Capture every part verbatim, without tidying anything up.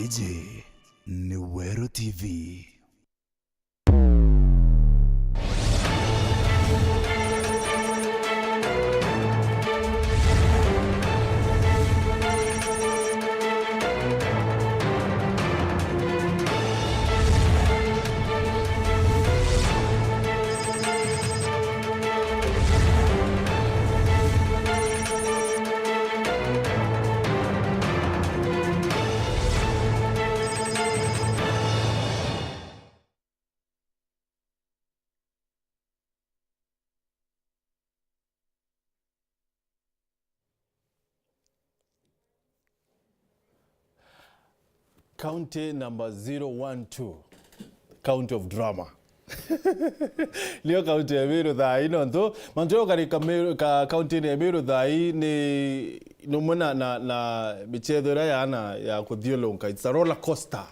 Iji ni Weru T V. County number zero one two. County of drama. Niyo county ya Meru thaa ii, nontu mantu ya gukarika Meru, ka, county ya Meru thaa ii ni, ni umwe na, na, na michetho iria yaana ya kuthiulunka. It's a roller coaster.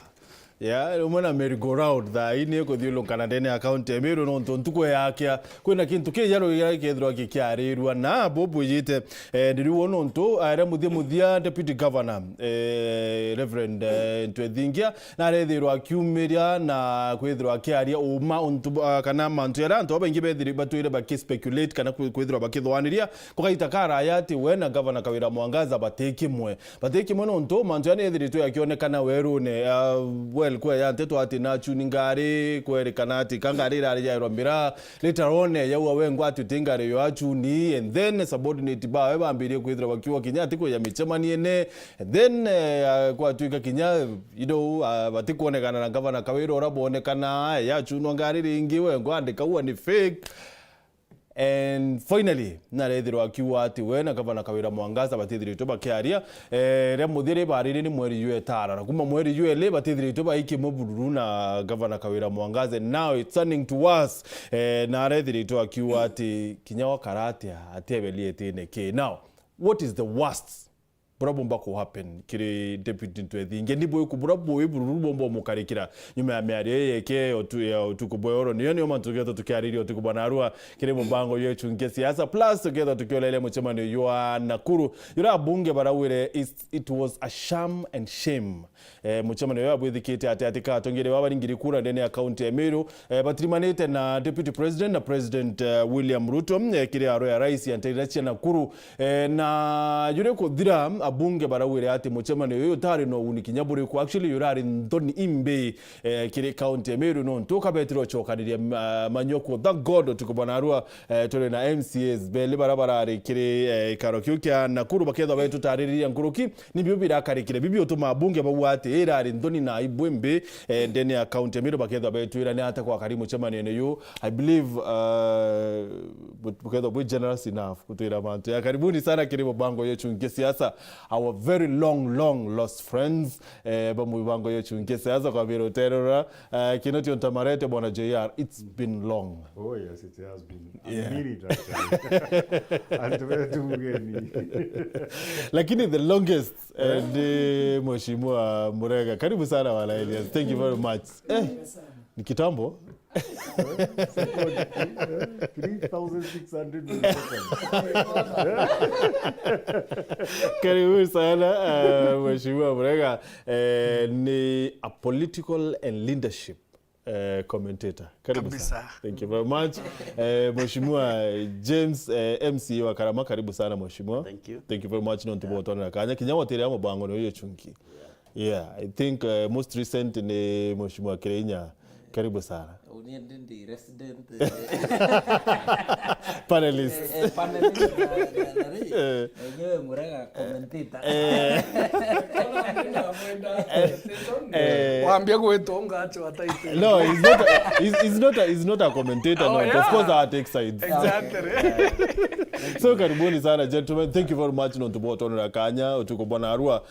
Yeah, umwe na merry-go-round thaa ii ni kuthiulunka na ndene ya county ya Meru, nontu ntuku yakia kwina kintu kijaru gikethirwa gikiarirua, na bubu ijite, eh, ndiriu nontu, eh, aria muthia muthia Deputy Governor, eh, Reverend, eh, Ntwethingia, na arethirwa akiumiria na kwithirwa akiaria uma untu, ah, kana mantu jaria antu babaingi bethiri batwire baki-speculate kana kwi-, kwithirwa bakithwaniria kwa kaita karaya ati we na Governor Kawira Mwangaza bati kimwe. Bati kimwe nontu mantu jaa nethiritwe jakionekana werune, ah, well, kwe ya nteto ati na achuni ngari, kwerikana ati ka ngari irari yairwa miraa, later on, yaua wengwa ati uti ngari yo achuni, and then subordinate bawe bambirie kwithirwa bakiuga kinya ati kuja micemaniene, and then, eh, ah, kwatuika kinya, you know, ah, bati kuonekana na Governor Kawira uria bwonekana, yachunwa ngari ringi, wengwa andika ua ni fake. And finally, narethirwa akiuga ati we na Gavana Kawira Mwangaza batithiritwe bakiaria. Eh, ria muthia ribariri ni mweri jwa itara, na kuma mweri jwa ili batithiritwe baiki mubururu na Gavana Kawira Mwangaza. And now it's turning to worse. Eh, na arethiritwe akiuga ati kinya wakara atia, atiebeli etine ki. Now, what is the worst buria bumba ku happen kiri Deputy Ntwethingia? Ni buriku buria bui bururu bumba umukarikira nyuma ya miario ii yeke ya utu-, ya utuku bwa oro? Niyo niyo mantu tugetha tukiariria utuku bwa narua kiri mubango jwa Ichungi kia Siasa. Plus, tugetha tukioleria mucemanio jwa Nakuru, juria abunge baraugire, "It, it was a sham and shame." Eh, mucemanio uyu abwithikite ati, ati ka atongeria baba bari ngiri kura ndene ya kaunti ya Meru, eh, batirimanite na Deputy President na President, eh, William Ruto, eh, kiri aro ya rais ya nteere cia Nakuru. Eh, na juri kuthira, abunge baraugire ati mucemanio uyu utari na uguni kinya buriku. Actually, jurari nthoni imbi, eh, kiri kaunti ya Meru, nontu ukabetire ucokaniria ma-, manyoko. Thank God utuku bwa narua, eh, turi na M C As beli bara barari kiri, eh, ikaro kiu kia Nakuru, bakethwa betutaririria nkuruki nibio birakarikire, bibio utuma abunge bauga ati irari nthoni na aibu imbi, eh, ndene ya kaunti ya Meru, bakethwa betwira ni ata kwakari mucemanio-ini yu. I believe, uh, bu-, bukethwa bwi generous enough kutwira mantu ya. Karibuni sana kiri mubango ya Ichungi kia Siasa, our very long, long lost friends, eh, ba mubango ya Ichungi kia Siasa, kwabira uterura, eh, Kinoti Ontamarete, Bwana J R, it's been long. Oh yes, it has been a minute, actually. Antu betu mgeni. Lakini the longest, and, eh, Mheshimiwa Murega, karibu sana, Bwana Elias. Thank you very much. Eh, ni kitambo. Three thousand six hundred milliseconds. Karibu sana, eh, Mheshimiwa Murega. Eh, ni a political and leadership, eh, commentator. Karibu sana. Kabisa. Thank you very much. Eh, Mheshimiwa James, eh, M C A wa Karama, karibu sana, Mheshimiwa. Thank you. Thank you very much, nontu bwa utwanira kanya. Kinya watire amo bango ni uyo chunki. Yeah, I think, uh, most recent ni Mheshimiwa Kireinya. Karibu sana. Uni ndi ndi resident, eh, panelist. Eh, eh, panelist na, na, na ri. Eh. Enyewe Murega commentator. Eh. Eh. Wambia gwitonga acho ataite. No, he's not a, he's, he's not a, he's not a commentator, oh, no. Yeah. Of course, I take sides. Exactly. So, karibuni sana, gentlemen. Thank you very much, nontu bwa utwanira kanya, utuku bwa narua.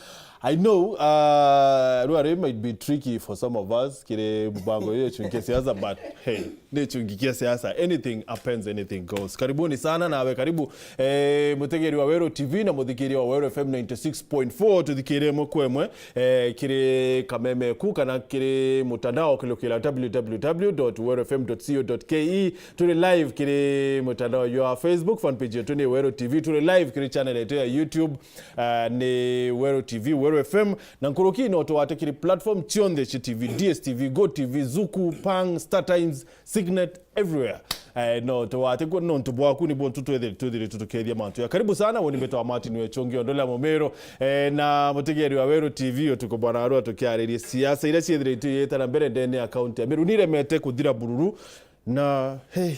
I know, uh, rwari might be tricky for some of us, kiri mubango yo Ichungi kia Siasa, but hey, ni Ichungi kia Siasa. Anything happens, anything goes. Karibuni sana, nawe karibu, eh, mutegeri wa Weru T V na muthikiria wa Weru F M ninety six point four, tuthikire imwe kwa imwe, eh, kiri kameme ku kana kiri mutandao kilukira w w w dot weru f m dot co dot k e. Turi live kiri mutandao jwa Facebook, fan page yetu ni Weru T V. Turi live kiri channel yetu ya YouTube, uh, ni Weru T V. F M, na nkuruki no tugwate kiri platform cionthe cia T V, D S T V, Go T V, Zuku, Pang, Star Times, Signet, everywhere. Eh, no tugwate kuo nontu bwaku nibwo tu twethire twithire tutukethia mantu ya. Karibu sana, we ni mbetwa Martin Wechungi, Ondole Mumero, eh, na mutegeri wa Weru T V, utuku bwana arua tukiaririe siasa iria ciithiritwe igita na mbere ndene ya kaunti ya Meru. Niremete kuthira bururu na, hey,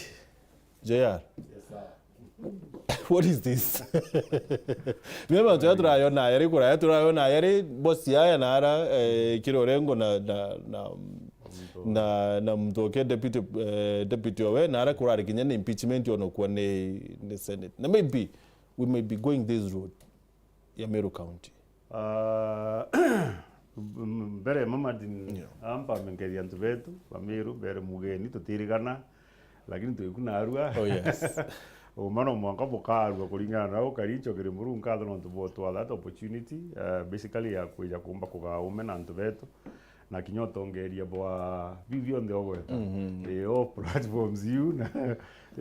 J R. What is this? Mimi mantu ya turayona yari kuraya, turayona yari bosi aya na ara, eh, kiri urengo na, na, na, na, na muntu uke deputy, eh, deputy owe, na ara kurari kinya ni impeachment ono kwa ni, ni Senate. Na maybe we might be going this road ya Meru County. Ah, mbere mama din Yeah. ampa mengeria antu betu, Bameru, mbere mugeni tutirigana, lakini twiku narua. Oh, yes. Uma no mwanka bukarua kuringana na ukari nchokere Murungu nkatho nontu bwa twa that opportunity, uh, basically ya kwija kumba kugaa ume na antu betu, na kinya utongeria bwa biu bionthe ugweta. Mhm. Eh, all platforms you na,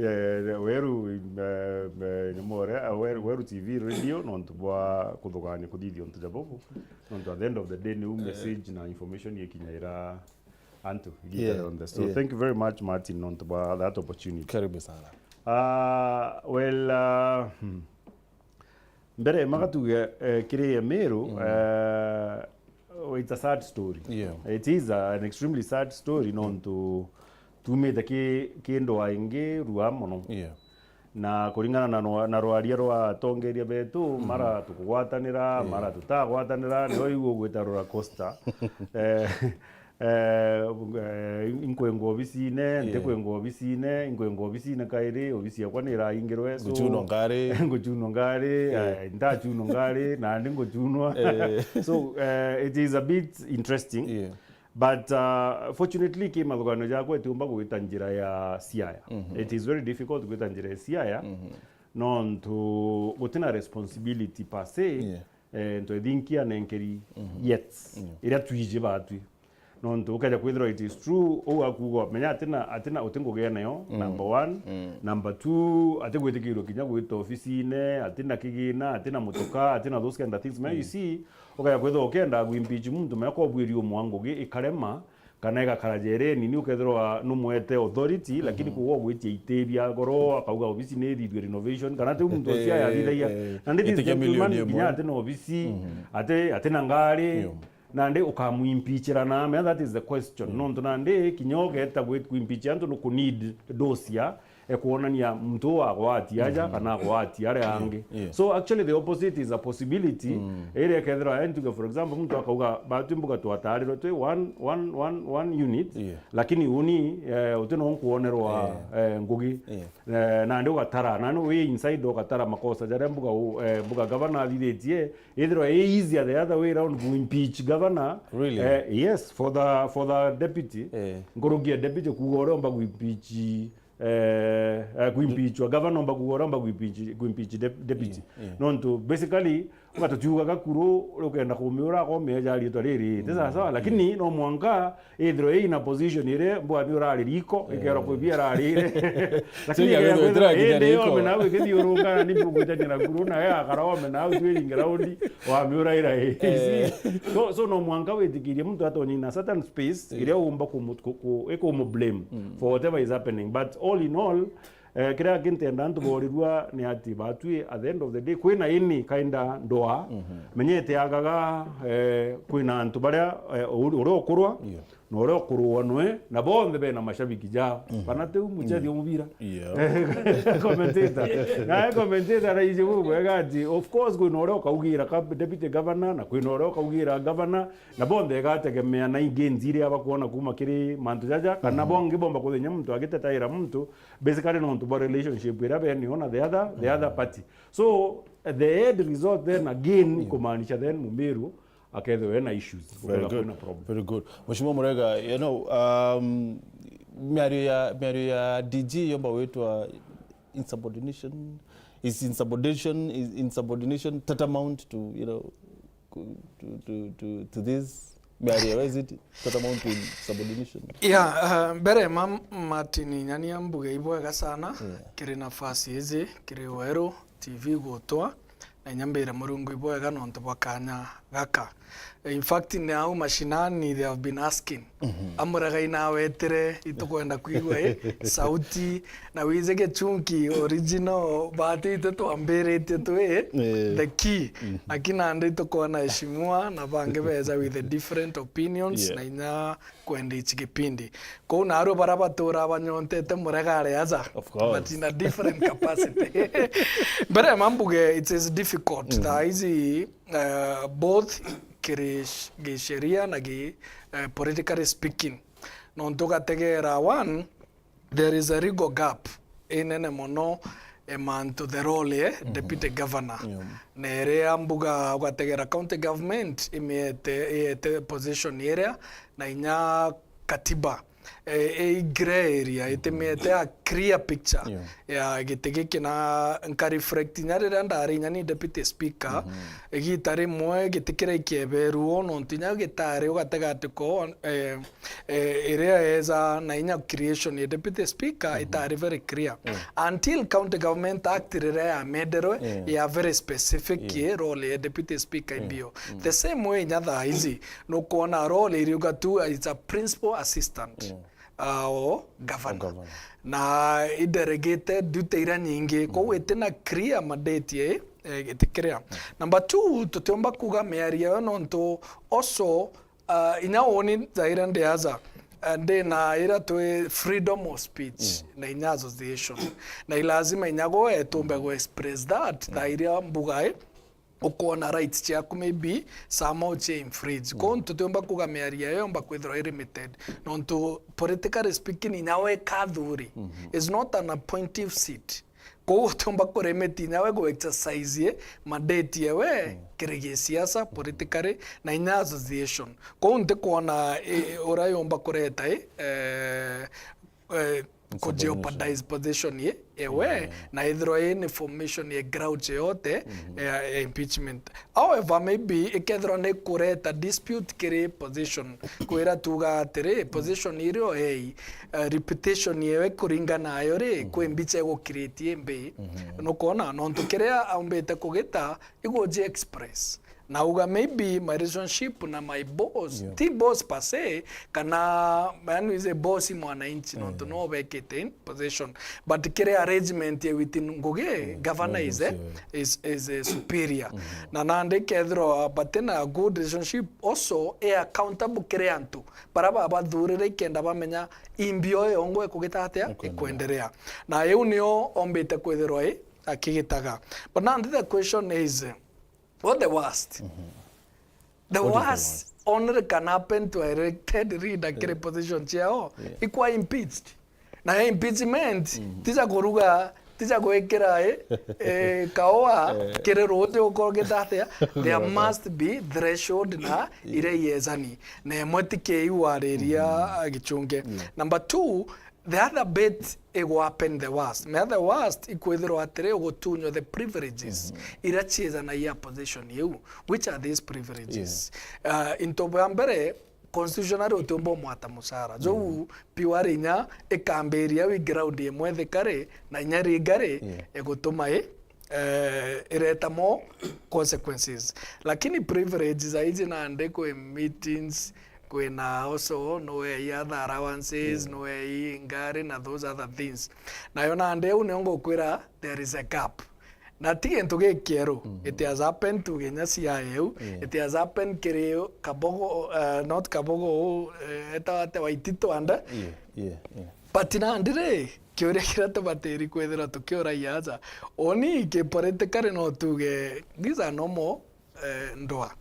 eh, Weru, eh, eh, nyomore, eh, Weru, Weru T V radio, nontu bwa kuthugania kuthithia untu ja bubu. Nontu at the end of the day, niu Eh. message na information ikinyaira antu igita Yeah, rionthe. So, yeah. thank you very much, Martin, nontu bwa that opportunity. Karibu sana. Ah, well, ah, hmm. Mbere, maga tuge, eh, kiri Meru, Mm. eh, it's a sad story. Yeah. It is a, an extremely sad story, nontu tumite ki, ki ndwaa ingi rua mono. Yeah. Na kuringana na nwa-, na rwaria rwa atongeria betu, Mm. mara tukugwatanira, Yeah. mara tutagwatanira, nio iu ugwita roller coaster. Eh, eh, eh, inkwingwa obisine, Yeah. ntikwingwa obisine, inkwingwa obisine kairi, obisi yakwa niraingirwe, so Nguchunwa ngari. nguchunwa ngari, Yeah. eh, ntachunwa ngari, nandi nguchunwa. Eh. So, eh, it is a bit interesting. Yeah. But, uh, fortunately, ki mathuganio jakwa itiumba gwita njira ya Siaya. Mhm. It is very difficult gwita njira ya Siaya. Mhm. Nontu gutina responsibility per se, Yeah. eh, ntwethinkia nenkeri Mhm. yet, Yeah. iria twiji batwi. Nontu ukeja kwithirwa it is true, uu akuuga, menya atina, atina uti ngugi nayo, Mm. number one. Mm. Number two, atigwitikirwe kinya gwita ofisine, atina kigina, atina mutuka, atina those kind of things. Menya, you Mm. see, ukeja kwithirwa ukenda gwimpeach muntu, menya kwobwiria umwa ngugi ikarema, kana igakara jereni, ni ukethirwa numwete authority, lakini Mhm. kuuga ugwitia iti bia goro, akauga ofisi ni ithithue renovation, kana ati muntu ucio Eh, ayabithagia. eh, Na ndi itikia gentleman, milioni imwe. kinya atina ofisi, Mhm. ati, atina ngari, Iyo. nandi ukamwimpeachira na, mea, that is the question. Mm. Nontu nandi kinya ugeta gwi-, kwimpeach antu nuku need dosia, ekwonania muntu uu agwati aja Mhm. kana agwati aria Yeah, angi. yeah. So actually the opposite is a possibility. Mm. Iria ikethirwa, eh, ntuge for example, muntu akauga, "Batwi mbuga twatarirwe twi one, one, one, one unit, Yeah. lakini uni, eh, uti no nkwonerwa, Yeah. eh, ngugi." Yeah. Eh, nandi ugatara, nandi wi inside ugatara makosa jaria mbuga u-, eh, mbuga governor athithitie, ithirwa i easier the other way round ku impeach governor. Really? Eh, yes, for the, for the deputy. Eh. Nkuruki ya deputy kuuga uria umba ku impeach, eh, eh, ku impeachwa governor, umba kuuga uria umba ku impeach, ku impeach dep-, deputy. Yeah, yeah. Nontu, basically, uga tutiugaga kuru, ukenda kumiura, akomia ja riitwa riri. Ti sawa sawa, lakini no mwanka ithirwe ina position iria mbwami urari riko, ikerwa kwi bia ararire. Lakini So, ya ikerwa wethirwa kwithirwa itira indi riko. Yome nawe ikithiurungana ni mbugwitania na kuru, nawe akara ome nawe twiringe raundi, wamiuraira i. Eh. So, so no mwanka witikirie muntu atonye in a certain space, Eh. iria umba kumu-, ku-, ku-, ikumu blame Mm. for whatever is happening. But all in all, eh, kiria kintenda antu borirua ni ati batwi, at the end of the day, kwina ini kainda ndwaa, Mhm. menyete agaga, eh, kwina antu baria, eh, uri-, uria ukurwa, Yeah. na uria ukuruwa nwe, na bonthe bena mashabiki jao. Mhm. Kana tiu muchethi Yeah. umubira. Yeah. Commentator. Na commentator na ije bubwega ati, of course, kwina uria ukaugira ka-, deputy governor, na kwina uria ukaugira governor, na bonthe igategemea na against iria bakwona kuma kiri mantu jaja, kana Mhm. bongi bomba kuthenya muntu agitetaira muntu, basically nontu bwa relationship iria beni ona the other, the other Mhm. party. So, the end result then again, Yeah. kumaanisha then Mumiru akethirwa ena issues, Very gukethirwa good. kwina problem. Very good. Mheshimiwa Murega, you know, um, miario ya, miario ya D G yomba witwa insubordination, is insubordination, is insubordination tantamount to, you know, ku-, to, to, to, to this miario, is it tantamount to insubordination? Yeah, uh, mbere ma Martin nyania mbuge ibwega sana, Yeah. kiri nafasi iji, kiri Weru T V gutwa. Na inya mbire Murungu ibwega nontu bwa kanya gaka. In fact, ni au mashinani they have been asking. Amuragai nawetire, itukwenda kwigua, eh, sauti, na wije Gichunki original, but itu twambiritie twi, eh, the key. Lakini nandi tukwona Heshimiwa na bangi beja with the different opinions, na inya kwenda ichi kipindi. Kou naarua bara batura banyontete Murega ari aja, but in a different capacity. Mbere ya mambuge, it is difficult. Thaa ici, eh, both kiri sh-, gisheria na gi, eh, politically speaking. Nontu ugategera, one, there is a legal gap inene mono, eh, mantu the role, eh, deputy governor. Na iria mbuga ugategera county government imiete, iete position iria na inya katiba, eh, i grey area, itimiete a clear picture ya giti giki, na nka reflect inya riria ndari inya ni deputy speaker, igita rimwe giti kiria ikieberuo, nontu inya gitari ugatega ati ko, eh, eh, iria eja na inya creation ya deputy speaker itari very clear. Until County Government Act riria yamenderwe ya very specific ye role ya deputy speaker imbio. The same way inya thaa ici, nukwona role iriuga tu as a principal assistant, uh, o governor. Na i delegated duty iria nyingi, kou itina clear mandate ye, eh, giti clear. Number two, tutiumba kuga miario yo nontu also, uh, inya uni thaa iria ndi aja, uh, ndi na iria twi freedom of speech na inya association. Na ilazima inya gwe tumbe gu express that thaa iria mbuga i, ukwona rights ciaku maybe somehow cia infringe. Kou tutiumba kuga miario iyo yomba kwithirwa i limited. Nontu politically speaking, inya we kathuri is not an appointive seat. Kou utiumba kulimit inya we gu exercise ye mandate yewe kiri gisiasa, politically, na inya association. Kou ntikwona, eh, uria yomba kureta, eh, eh, eh, ku jeopardize position ye, ewe, na ithirwa i ni formation ya grouch yote ya, ya impeachment. However, maybe ikethirwa ni kureta dispute kiri position, kwira tuga atiri, position irio ei, eh, reputation yewe kuringana nayo ri, kwi mbicha igu create imbi. Nukwona, nontu kiria aumbite kugita, iguji express. Na uga maybe my relationship na my boss, ti boss per se, kana, yani, is a boss mwananchi, nontu no bekite in position. But kiri arrangement ya within Ngugi, governor is a, is, is a superior. Na nandi kethirwa batina good relationship, also e accountable kiri antu bara babathurire ikenda bamenya imbio yongo ikugita atia, ikwenderea. Na iu nio ombite kwithirwa i akigitaga. But now the question is, what the worst? The worst only can happen to a elected leader kiri position ciao, ikwa impeached. Na impeachment, tija kuruga, tija gwikira, eh, eh, kaua kiri ruuji gukorwo gitatia. There must be threshold na iria iezani. Na imwe ti kiu wariria, ah, Gichunge. Number two, the other bit igu happen the worst. Me the worst ikwithirwa atiri ugutunywa the privileges iria ciezanagia position iu. Which are these privileges? Uh, into bwa mbere, constitutionally utiumba umwata mucara. Jou piwari inya ikambiria wi ground imwe thikari, na inya rigari igutuma i, eh, ireta more consequences. Lakini privileges aiji nandi kwi meetings, kwina also, no wei other allowances, no wei ngari na those other things. Nayo nandi u nio ngukwira there is a gap. Na ti gintu gikieru. It has happened to Kenya C I A u. It has happened kiri Kabogo, uh, not Kabogo, uh, eta, eta Waititu and, but nandi ri, kiuria kiria tubatiri kwithira tukiuragia aja. Oni ki politically no tuge, these are normal eh, ndwa.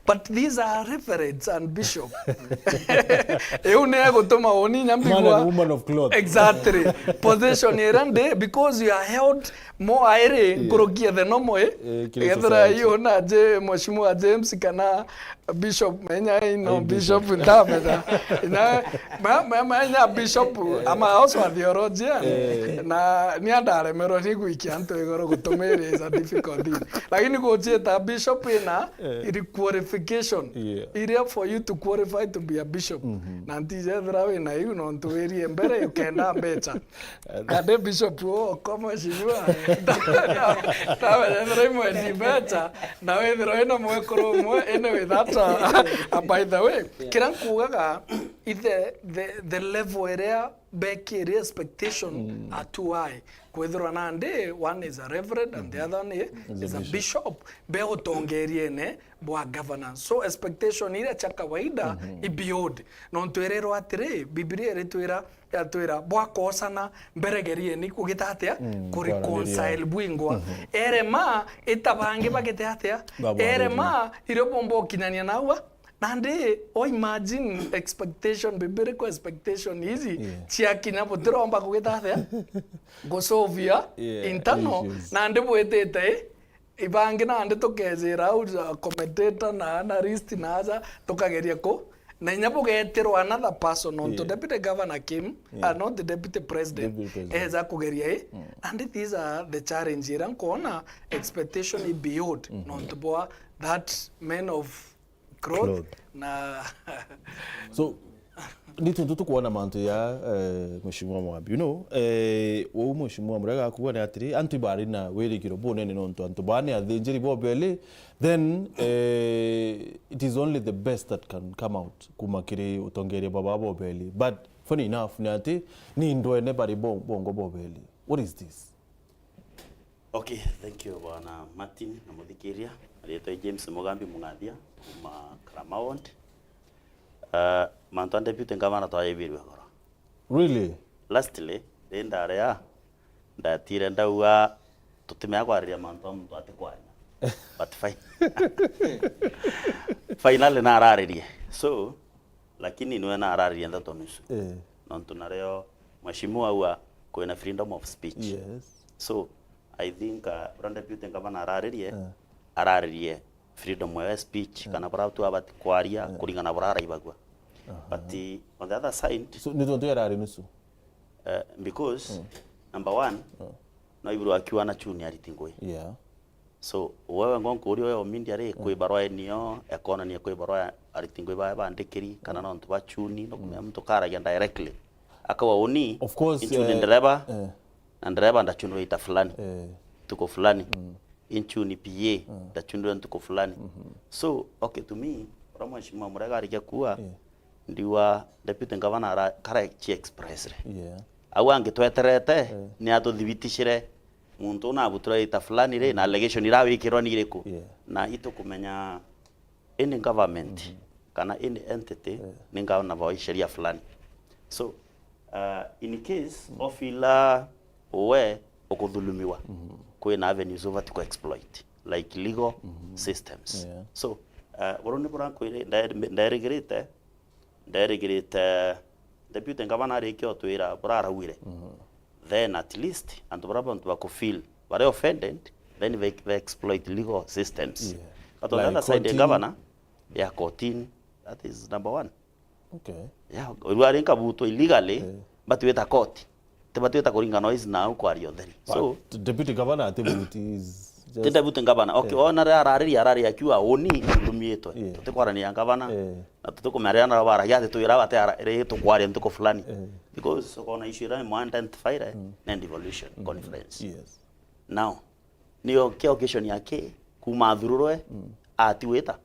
But these are reverends and bishop. Iu ni egutuma uni inya mbigua. Man and woman of cloth. Exactly. Position iria ndi, because you are held more highly nkuruki ya the normal, eh? Eh, kiri society. Ethira iu na je, Mheshimiwa James kana Bishop, menya ino bishop ntamenya. Ina, ma, ma, menya bishop, ama also a theologian. Na ni andaremerwo ni gwikia antu igoro, gutumira is a difficult thing. Lakini guciita bishop ina iri qualification. Yeah. Iria for you to qualify to be a bishop. Na ntijethira wina iu nontu wirie mbere ukenda mbecha. Ande bishop uo okoma shijua. Tawe ethira imwe ni mbecha, na wethira wina mwekuru umwe, anyway, that, uh, uh, by the way, kira nkugaga, ithe, the, the level iria bekiri expectation are too high. Kwithirwa nandi, one is a reverend and the other one is a bishop. Be utongeriene bwa governance. So expectation iria cia kawaida i beyond. Nontu irirwa atiri, Biblia iritwira, yatwira, bwakosana, mberegerieni kugita atia? Kureconcile bwingwa. Erema, ita bangi bagite atia? Erema, irio bumba ukinania naua. Nandi, o imagine expectation, biblical expectation ici, ciakinya butiromba kugita atia? Gusolve your internal, nandi bwitite i Ibangi nandi tukejira au ja commentator na analyst na aja tukageria ku, na inya bugetirwa another person, nontu deputy governor came, uh, not the deputy president, eja kugeria i. And these are the challenge iria nkwona expectation i beyond, nontu bwa that man of cloth. Na so, ni tuntu tukwona mantu ya, eh, Mheshimiwa Mwambi. You know, eh, uu Mheshimiwa Murega akuuga ni atiri, antu ibari na wirigiro bunene nontu antu baa ni athinjiri bobeli, then, eh, it is only the best that can come out kuma kiri utongeria bwa baa bobeli. But funny enough, ni ati ni ndwene bari bo-, bongo bobeli. What is this? Okay, thank you, Bwana Martin na muthikiria. Riitwa i James Mugambi Mungathia, kuma Karama Ward. Uh, mantu a deputy governor twayibirwe goro. Really? Lastly, ri ndaria, ndatire ndauga tutimea kwariria mantu a muntu atikwaria. But fine. Finally nararirie. So, lakini niwe nararirie ndeto nusu. Eh. Nontu nario Mheshimiwa auga kwina freedom of speech. Yes. So, I think, uh, uria deputy governor araririe, eh, araririe freedom ya speech, eh, kana buria tu abati kwaria, eh, kuringana na buria araibagua. Aha. But, uh, on the other side, so, ni tontu arari nusu? Uh, because, mm, number one, mm, no iburu akiwa na chuni ariti ngui. Yeah. So, wewe ngo nkuuria uyo media ri, mm, kwi barua enio, ekonania kwi barua ariti ngui bae bandikiri, kana, mm, nontu ba chuni, no kumenya, mm, muntu karagia directly. Akawa uni, of course, inchuni, eh, ndereba, eh, na ndereba ndachunirwe ita fulani, eh, tuko fulani. Mm. Inchuni P A, mm, ndachunirwe ntuku fulani. Mm-hmm. So, okay, to me, uria Mheshimiwa Murega arikia kuuga, yeah, ndiwa deputy governor ara-, kara chi express re. Yeah. Au angi tweterete, eh, ni atuthibitishire muntu una abutirwe ita fulani ri, na, mm, allegation irawikirwa ni iriku. Yeah. Na itukumenya any government, mhm, kana any entity, eh, ni ngavana wa sheria fulani. So, uh, in case, mm, of ila uwe ukuthulumiwa, mhm, kwina avenues ubati ku exploit, like legal, mhm, systems. Yeah. So, uh, buru ni burankwire, ndaer-, nderigirite, nderigirite deputy governor arikia utwira buraraugire. Mhm. Then at least antu baria bantu bakufeel bari offended, then they, they exploit legal systems. Yeah. But on the, like, other side, courtini. Governor, yeah, courtini, that is number one. Okay. Yeah, urua rinka butwa illegally, eh, batwita court. Tibatwita kuringa noise na au kwaria utheri. So, but deputy governor ati buti is just, ti deputy governor. Okay, eh, ona ria arariria arari akiwa uni itumiitwe. Yeah. Tutikwarania governor. Eh. Na tutikumenya riria nabo baragia ati twira bati ara-, ri tukwaria ntuku fulani. Eh. Because ukona issue iria imwe identify, mm, na devolution, mm, conference. Yes. Now, niyo ki occasion yake kuma athururwe, mm, ati wita.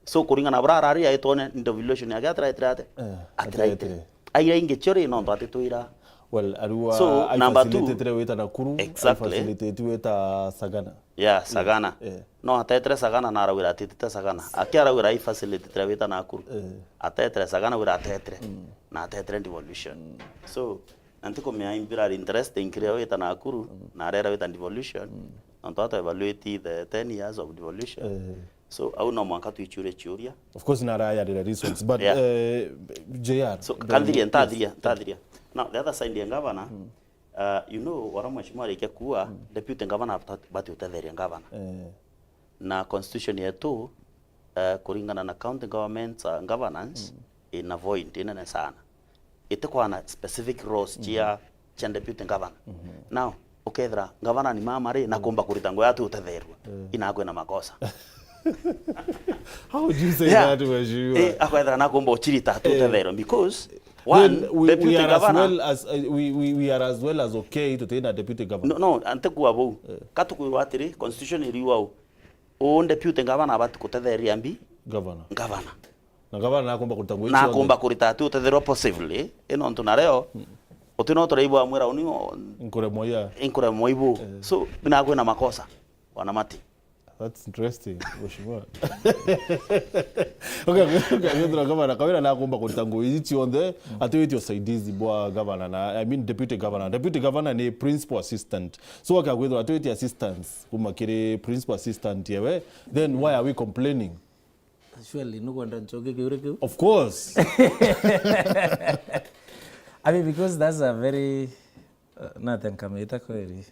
So, kuringana na buria arari aitwone devolution yake atiraitire ate? Eh, atiraitire. Atiraitire. Aira ingi cio ri nontu atitwira. Well, arua. So, ai number two, facilitatire wita Nakuru, exactly, ai facilitate wita Sagana. Yeah, Sagana. Eh. No atetire Sagana na araugire atitite Sagana. Aki araugire ai facilitatire wita Nakuru. Eh. Atetire Sagana wira atetire. Mm. Na atetire devolution. Mm. So, na ntikumenya imbira ari interesting kiria wita Nakuru, mm, na arera wita devolution. Mm. Nontu atwa evaluate the ten years of devolution. Eh. So, au no mwanka twichurie ciuria. Of course, narayarire reasons, but, yeah, eh, J R, so, then, kanthiria, yes, ntathiria, ntathiria. Now, the other side ya governor, mm, uh, you know, wara mheshimiwa arikia kuua, mm, deputy governor abati-, abati utetheria governor. Eh. Na constitution yetu, eh, kuringana na county government's, uh, governance, ina void inene sana. Itikwana specific roles cia, cia deputy governor. Now, ukethira governor ni mama ri, na kumba kurita ngugi atu utetherua. Ina kwina makosa. How would you say Yeah. that, mheshimiwa? Eh, akwethira na kumba uchirita atu utetherua because one, Then we, deputy we are as governor well as, uh, we, we, we are as well as okay tutina deputy governor. No, no, antikwigua bau. Katukwirwa atiri, constitution iriuga u. U deputy governor abati kutetheria mbi Governor. Governor. Na governor nakumba kurita ngugi Nakumba kurita atu utetherwa possibly, ino ntu na reo, uti no turaigua mwira uni nkuremwa ya. Inkuremwa ibu. So, bina kwina makosa, wana mati. That's interesting, mheshimiwa. Okay, okay, okay, governor Kawira nakumba kurita ngugi ici cionthe, atuitie usaidizi bwa governor na, I mean, deputy governor. Deputy governor ni principal assistant. So, okay, kwithirwa atuitie assistance kuma kiri principal assistant yewe, then why are we complaining? Surely, nukwenda nchoke kiuria kiu? Of course. I mean, because that's a very, uh, nothing kamita kweli.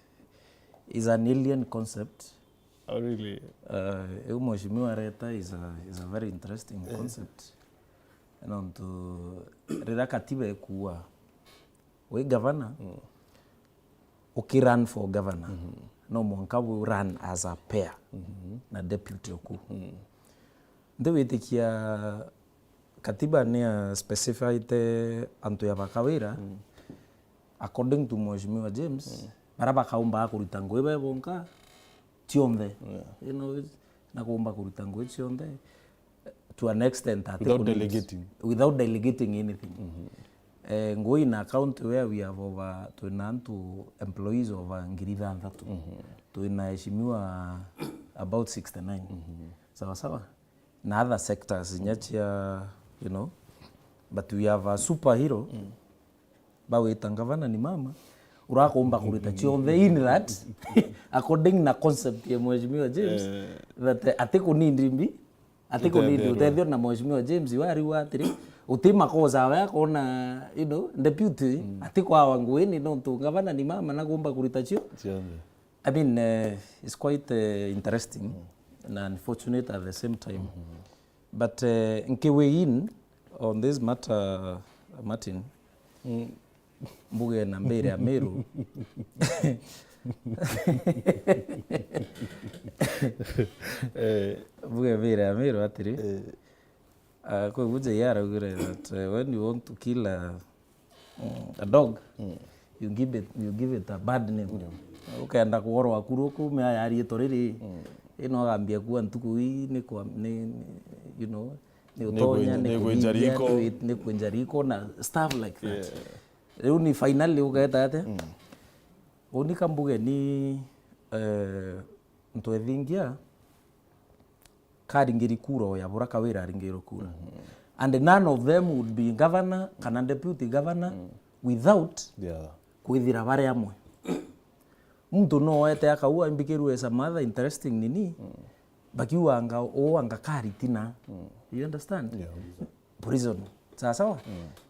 Is an alien concept. Oh, really? Uh, eu mheshimiwa areta is a, is a very interesting concept. Nontu riria katiba ikuwa wi governor, ukirun for governor, no mwanka we run as a pair na deputy oku. Ntiwitikia katiba ni ya specifyte antu ya bakawira, according to Mheshimiwa James, bara bakaumba kurita ngugi be bonka cionthe. You know, na kuumba kurita ngugi cionthe to an extent ati Without kuni- delegating. Without delegating anything. Eh, ngugi na account where we have over, twina antu employees over ngiri ithanthatu. Twina aheshimiwa about sixty-nine. Sawa sawa. Na other sectors inya cia, you know, but we have a superhero bawita ngavana ni mama, urakumba kurita cionthe in that, according na concept ya Mheshimiwa James, that, eh, ati kunindi mbi, ati kunindi utethio na Mheshimiwa James, wariuga atiri, uti makosa we akona, you know, deputy, ati kwawa nguini nontu ngavana ni mama na kumba kurita cio. Cionthe. I mean, eh, it's quite, eh, interesting na unfortunate at the same time. But, eh, nki weigh in on this matter, Martin, mbuge na mbere ya Meru. Eh. Mbuge mbere ya Meru atiri. Eh. Uh, kwi buja araugire that, uh, when you want to kill a, a dog, you give it, you give it a bad name. Ukenda kuorwa kuru kume aya arietwa riri, ino agambia kuwa ntuku ii ni kwa, ni, ni, you know, ni utonya, ni kwenja riko, ni kwenja riko na stuff like that. Riu ni finally ugeta ate? Unika mbuge ni, eh, ntwethingia karingiri kura o ya bura Kawira aringirwe kura. And none of them would be governor kana deputy governor without kwithira bari amwe. Muntu no ete akauga, mbikirwe as a mother, interesting nini, bakiuga anga, uu anga kari tina. You understand? Prison. Sawa sawa?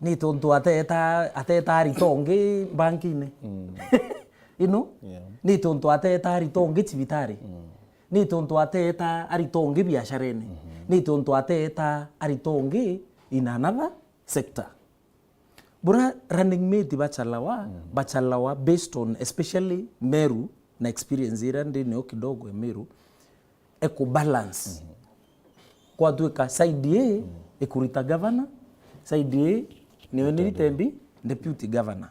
Ni tontu ateta, ateta arito ongi bankine. You know? Ni tontu ateta arito ongi cibitari. Ni tontu ateta arito ongi biasharene. Ni tontu ateta arito ongi in another sector. Bura running mate bachalawa, bachalawa based on especially Meru na experience ira ndi nayo kidogo ya Meru, eku balance. Kwatuika side A ikurita governor, side A niyo nirite mbi deputy governor.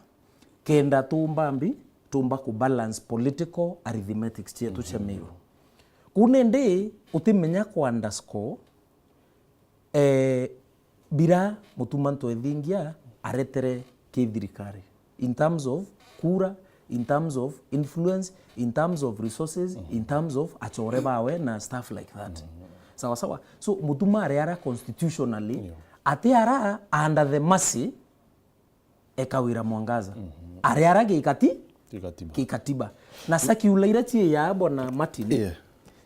Kenda tumba mbi, tumba ku balance political arithmetics cietu cia Meru. Kuu nindi utimenya ku underscore, eh, bira Mutuma Ntwethingia aretere ki thirikari in terms of kura, in terms of influence, in terms of resources, in terms of achore bawe na stuff like that. Sawa sawa. So Mutuma ari ara constitutionally, ati ara under the mercy e Kawira Mwangaza. Ari ara gikati-, gikatiba. Na circular ira cii ya bwana Martin.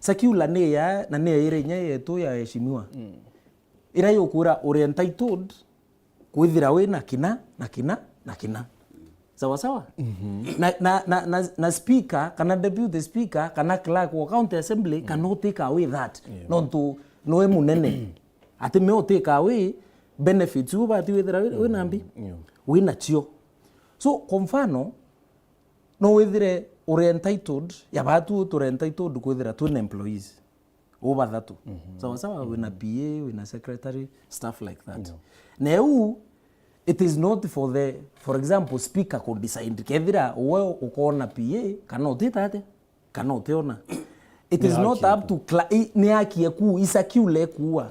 Circular ni ya, na ni ya ira inya yetu ya heshimiwa. Ira yukwira uri entitled kwithira wi na kina, na kina, na kina. Sawa sawa? Na, na, na, na, na speaker, kana deputy speaker, kana clerk wa county assembly cannot take away that. Nontu noe munene. Ati me utikaga wi benefits u bati withira wi, wi na mbi? Yeah. Wi nacio. So, kwa mfano, no withire uri entitled, ya batu turi entitled kwithira twina employees. U bathatu. Sawa sawa, wina P A, wina secretary, stuff like that. Yeah. Na u, it is not for the, for example, speaker ku decide kethira we ukona P A kana utita atia, kana utiona. It is not up to cla-, i-, ni akie ku, isakiule kuwa.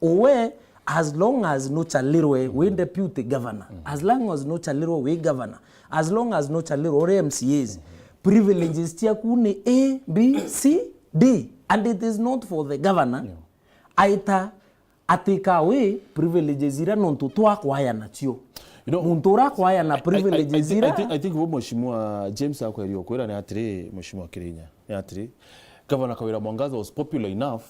Uwe, as long as nuchalirwe wi deputy governor, as long as nuchalirwe wi governor, as long as nuchalirwe uri M C As, privileges ciaku ni A, B, C, D, and it is not for the governor aita atika wi privileges ira nontu twakwaya nacio. You know, muntu urakwaya na I, I, I privileges thi-, I ira think, I think bo Mheshimiwa James akweria ukwira ni atiri, Mheshimiwa Kirinya, ni atiri, Governor Kawira Mwangaza was popular enough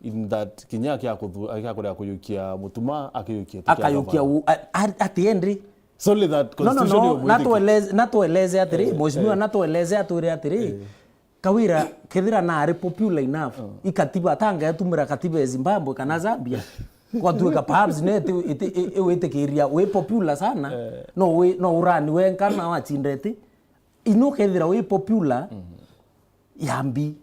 in that kinya akia kuthu-, akia kuria kuyukia mutuma, akiyukia tu kia akayukia governor. U-, a-, a-, ati endi. Solely that No, no, constitution no, you're waiting. Natueleze, natueleze atiri, eh, mheshimiwa, eh, natueleze atwire atiri, eh, Kawira, kethira naari popular enough, oh, i katiba, atangetumira katiba ya Zimbabwe kana Zambia, gwatuika perhaps ne iti, iti, i-, iwitikiria wi popular sana, eh, no wi, no urani wenka na wacindeti. Ino kethira wi popular, mhm, ya mbi.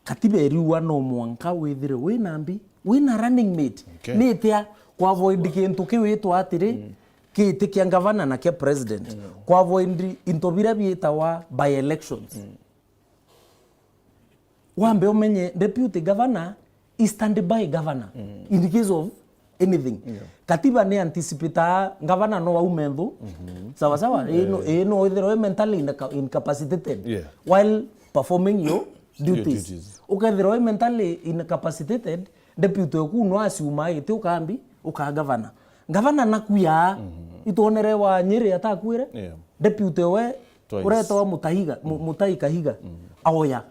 Katiba iriuga no mwanka withire wi na mbi, wi na running mate. Okay. Ni itia ku avoid kintu kiu itwa atiri, mm, kiti kia ngavana na kia president. Mm. Ku avoid into bira biitawa by elections. Mm. Wambe umenye deputy governor is standby governor, mm, in case of anything. Yeah. Katiba ni anticipate ngavana no aume nthu. Mhm. Sawa sawa. Eh. Ino, ino withirwe mentally inca-, incapacitated, yeah, while performing your duties. Your duties. Ukethirwa wi mentally incapacitated, deputy oku no asiuma iti ukambi, uka gavana. Gavana nakuya, mhm, itwonere wa Nyeri atakwire. Yeah. Deputy we twice. Uretawa Mutahiga, Mu-, mm, Mutai Kahiga. Mm. Aoya.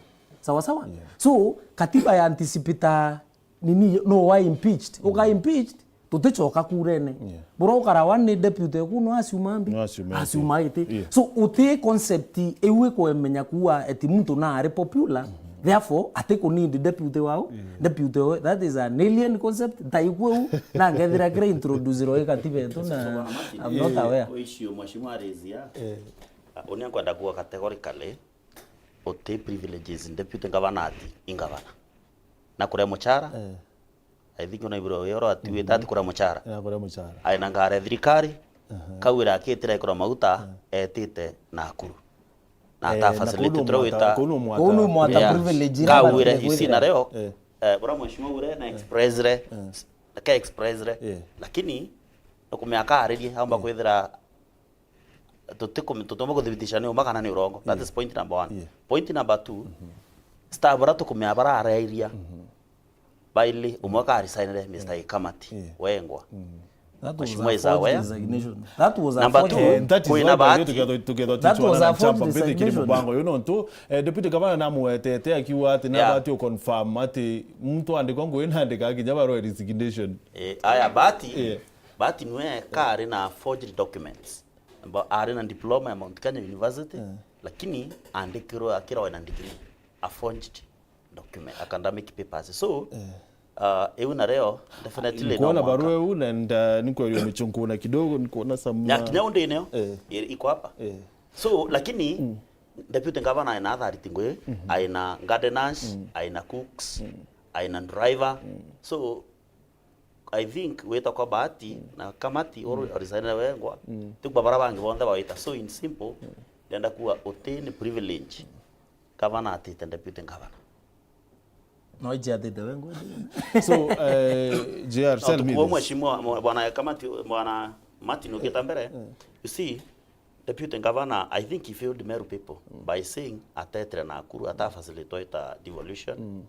Sawa sawa? Yeah. So, katiba ya anticipate nini, no wa impeached. Mm. Uka impeached, tuticoka kurene. Yeah. Bura ukarawa ni deputy oku no asiuma mbi? No asiuma iti. Asiuma iti. Yeah. So, uti concept iu ikwemenya kuwa eti muntu na ari popular, mhm, therefore, ati ku need deputy wau. Yeah. Deputy we, that is an alien concept. Ntaigua u, na ngethira kira introduce rwa katiba yetu na I'm not, yeah, aware. Issue Mheshimiwa Rizia. Yeah. Uh, unia nkwenda kuwa categorically, uti privileges deputy governor ati i governor. Na kuria muchara, eh, I think unaibirwa wi oro ati wita ati kuria muchara. Na kuria muchara. Aina ngari ya thirikari, aha, Kawira akitira ikura mauta, eh, etite Nakuru. Na, eh, ata na facility kuu no turia mwata, wita. Kuu no mwata. Kuu no mwata, yeah, privilege ira Kawira bati ici kwithira. Na rio, eh, eh, bura mheshimiwa ure na, eh, express re, eh, na ke express re. Eh. Lakini, nukumea kaaririe, aumba, eh, kwithira tutiku-, tutiumba kuthibitisha ni uma kana ni urongo. That, yeah, is point number one. Yeah. Point number two, mhm, staff bara tukumea bararairia. Mhm. Baili umwe ka resignire, Mister, yeah, Ikamati, yeah, Wengwa. Mm. That was a, Mheshimiwa is forged aware. Resignation. That was a, number forged two, eh, that is kwina why bahati. Tukethwa, tukethwa that was a forged resignation. Mubango uyu nontu, eh, Deputy Governor namwetete akiuga ati, yeah, nabati u confirm ati muntu andikwa ngugi na andika kinya barua ya resignation. Eh, aya, bahati, yeah, bahati niwe kari na forged documents. Amba ari na diploma ya Mount Kenya University, eh, lakini andikirwe akirwa ena degree, a forged document, academic papers. So, eh, uh, iu na rio, definitely no nkuona mwaka. Barua iu na nda-, nikwerio michunku na kidogo, nikuona some, ya, uh, kinya undi neo, eh, i-, iko hapa. Eh. So, lakini, mm, deputy governor aina authority ngui, mhm, aina gardeners, mm, aina cooks, mm, aina driver. Mm. So, I think wita kwa Bahati, mm, na Kamati, oro, mm, orisaine Wengwa, mm, tikwa bara bangi bonthe bawita. So in simple, mm, ndenda kuwa uti ni privilege. Mm. Gavana atite deputy governor. No iji atite Wengwa. So, eh, J R, no, tell me tukuwa this. Mheshimiwa, mwa-, bwana Kamati, bwana Martin ukita mbere, mm, you see, deputy governor, I think he failed Meru people, mm, by saying atetere Nakuru, ata facilitate devolution. Mm.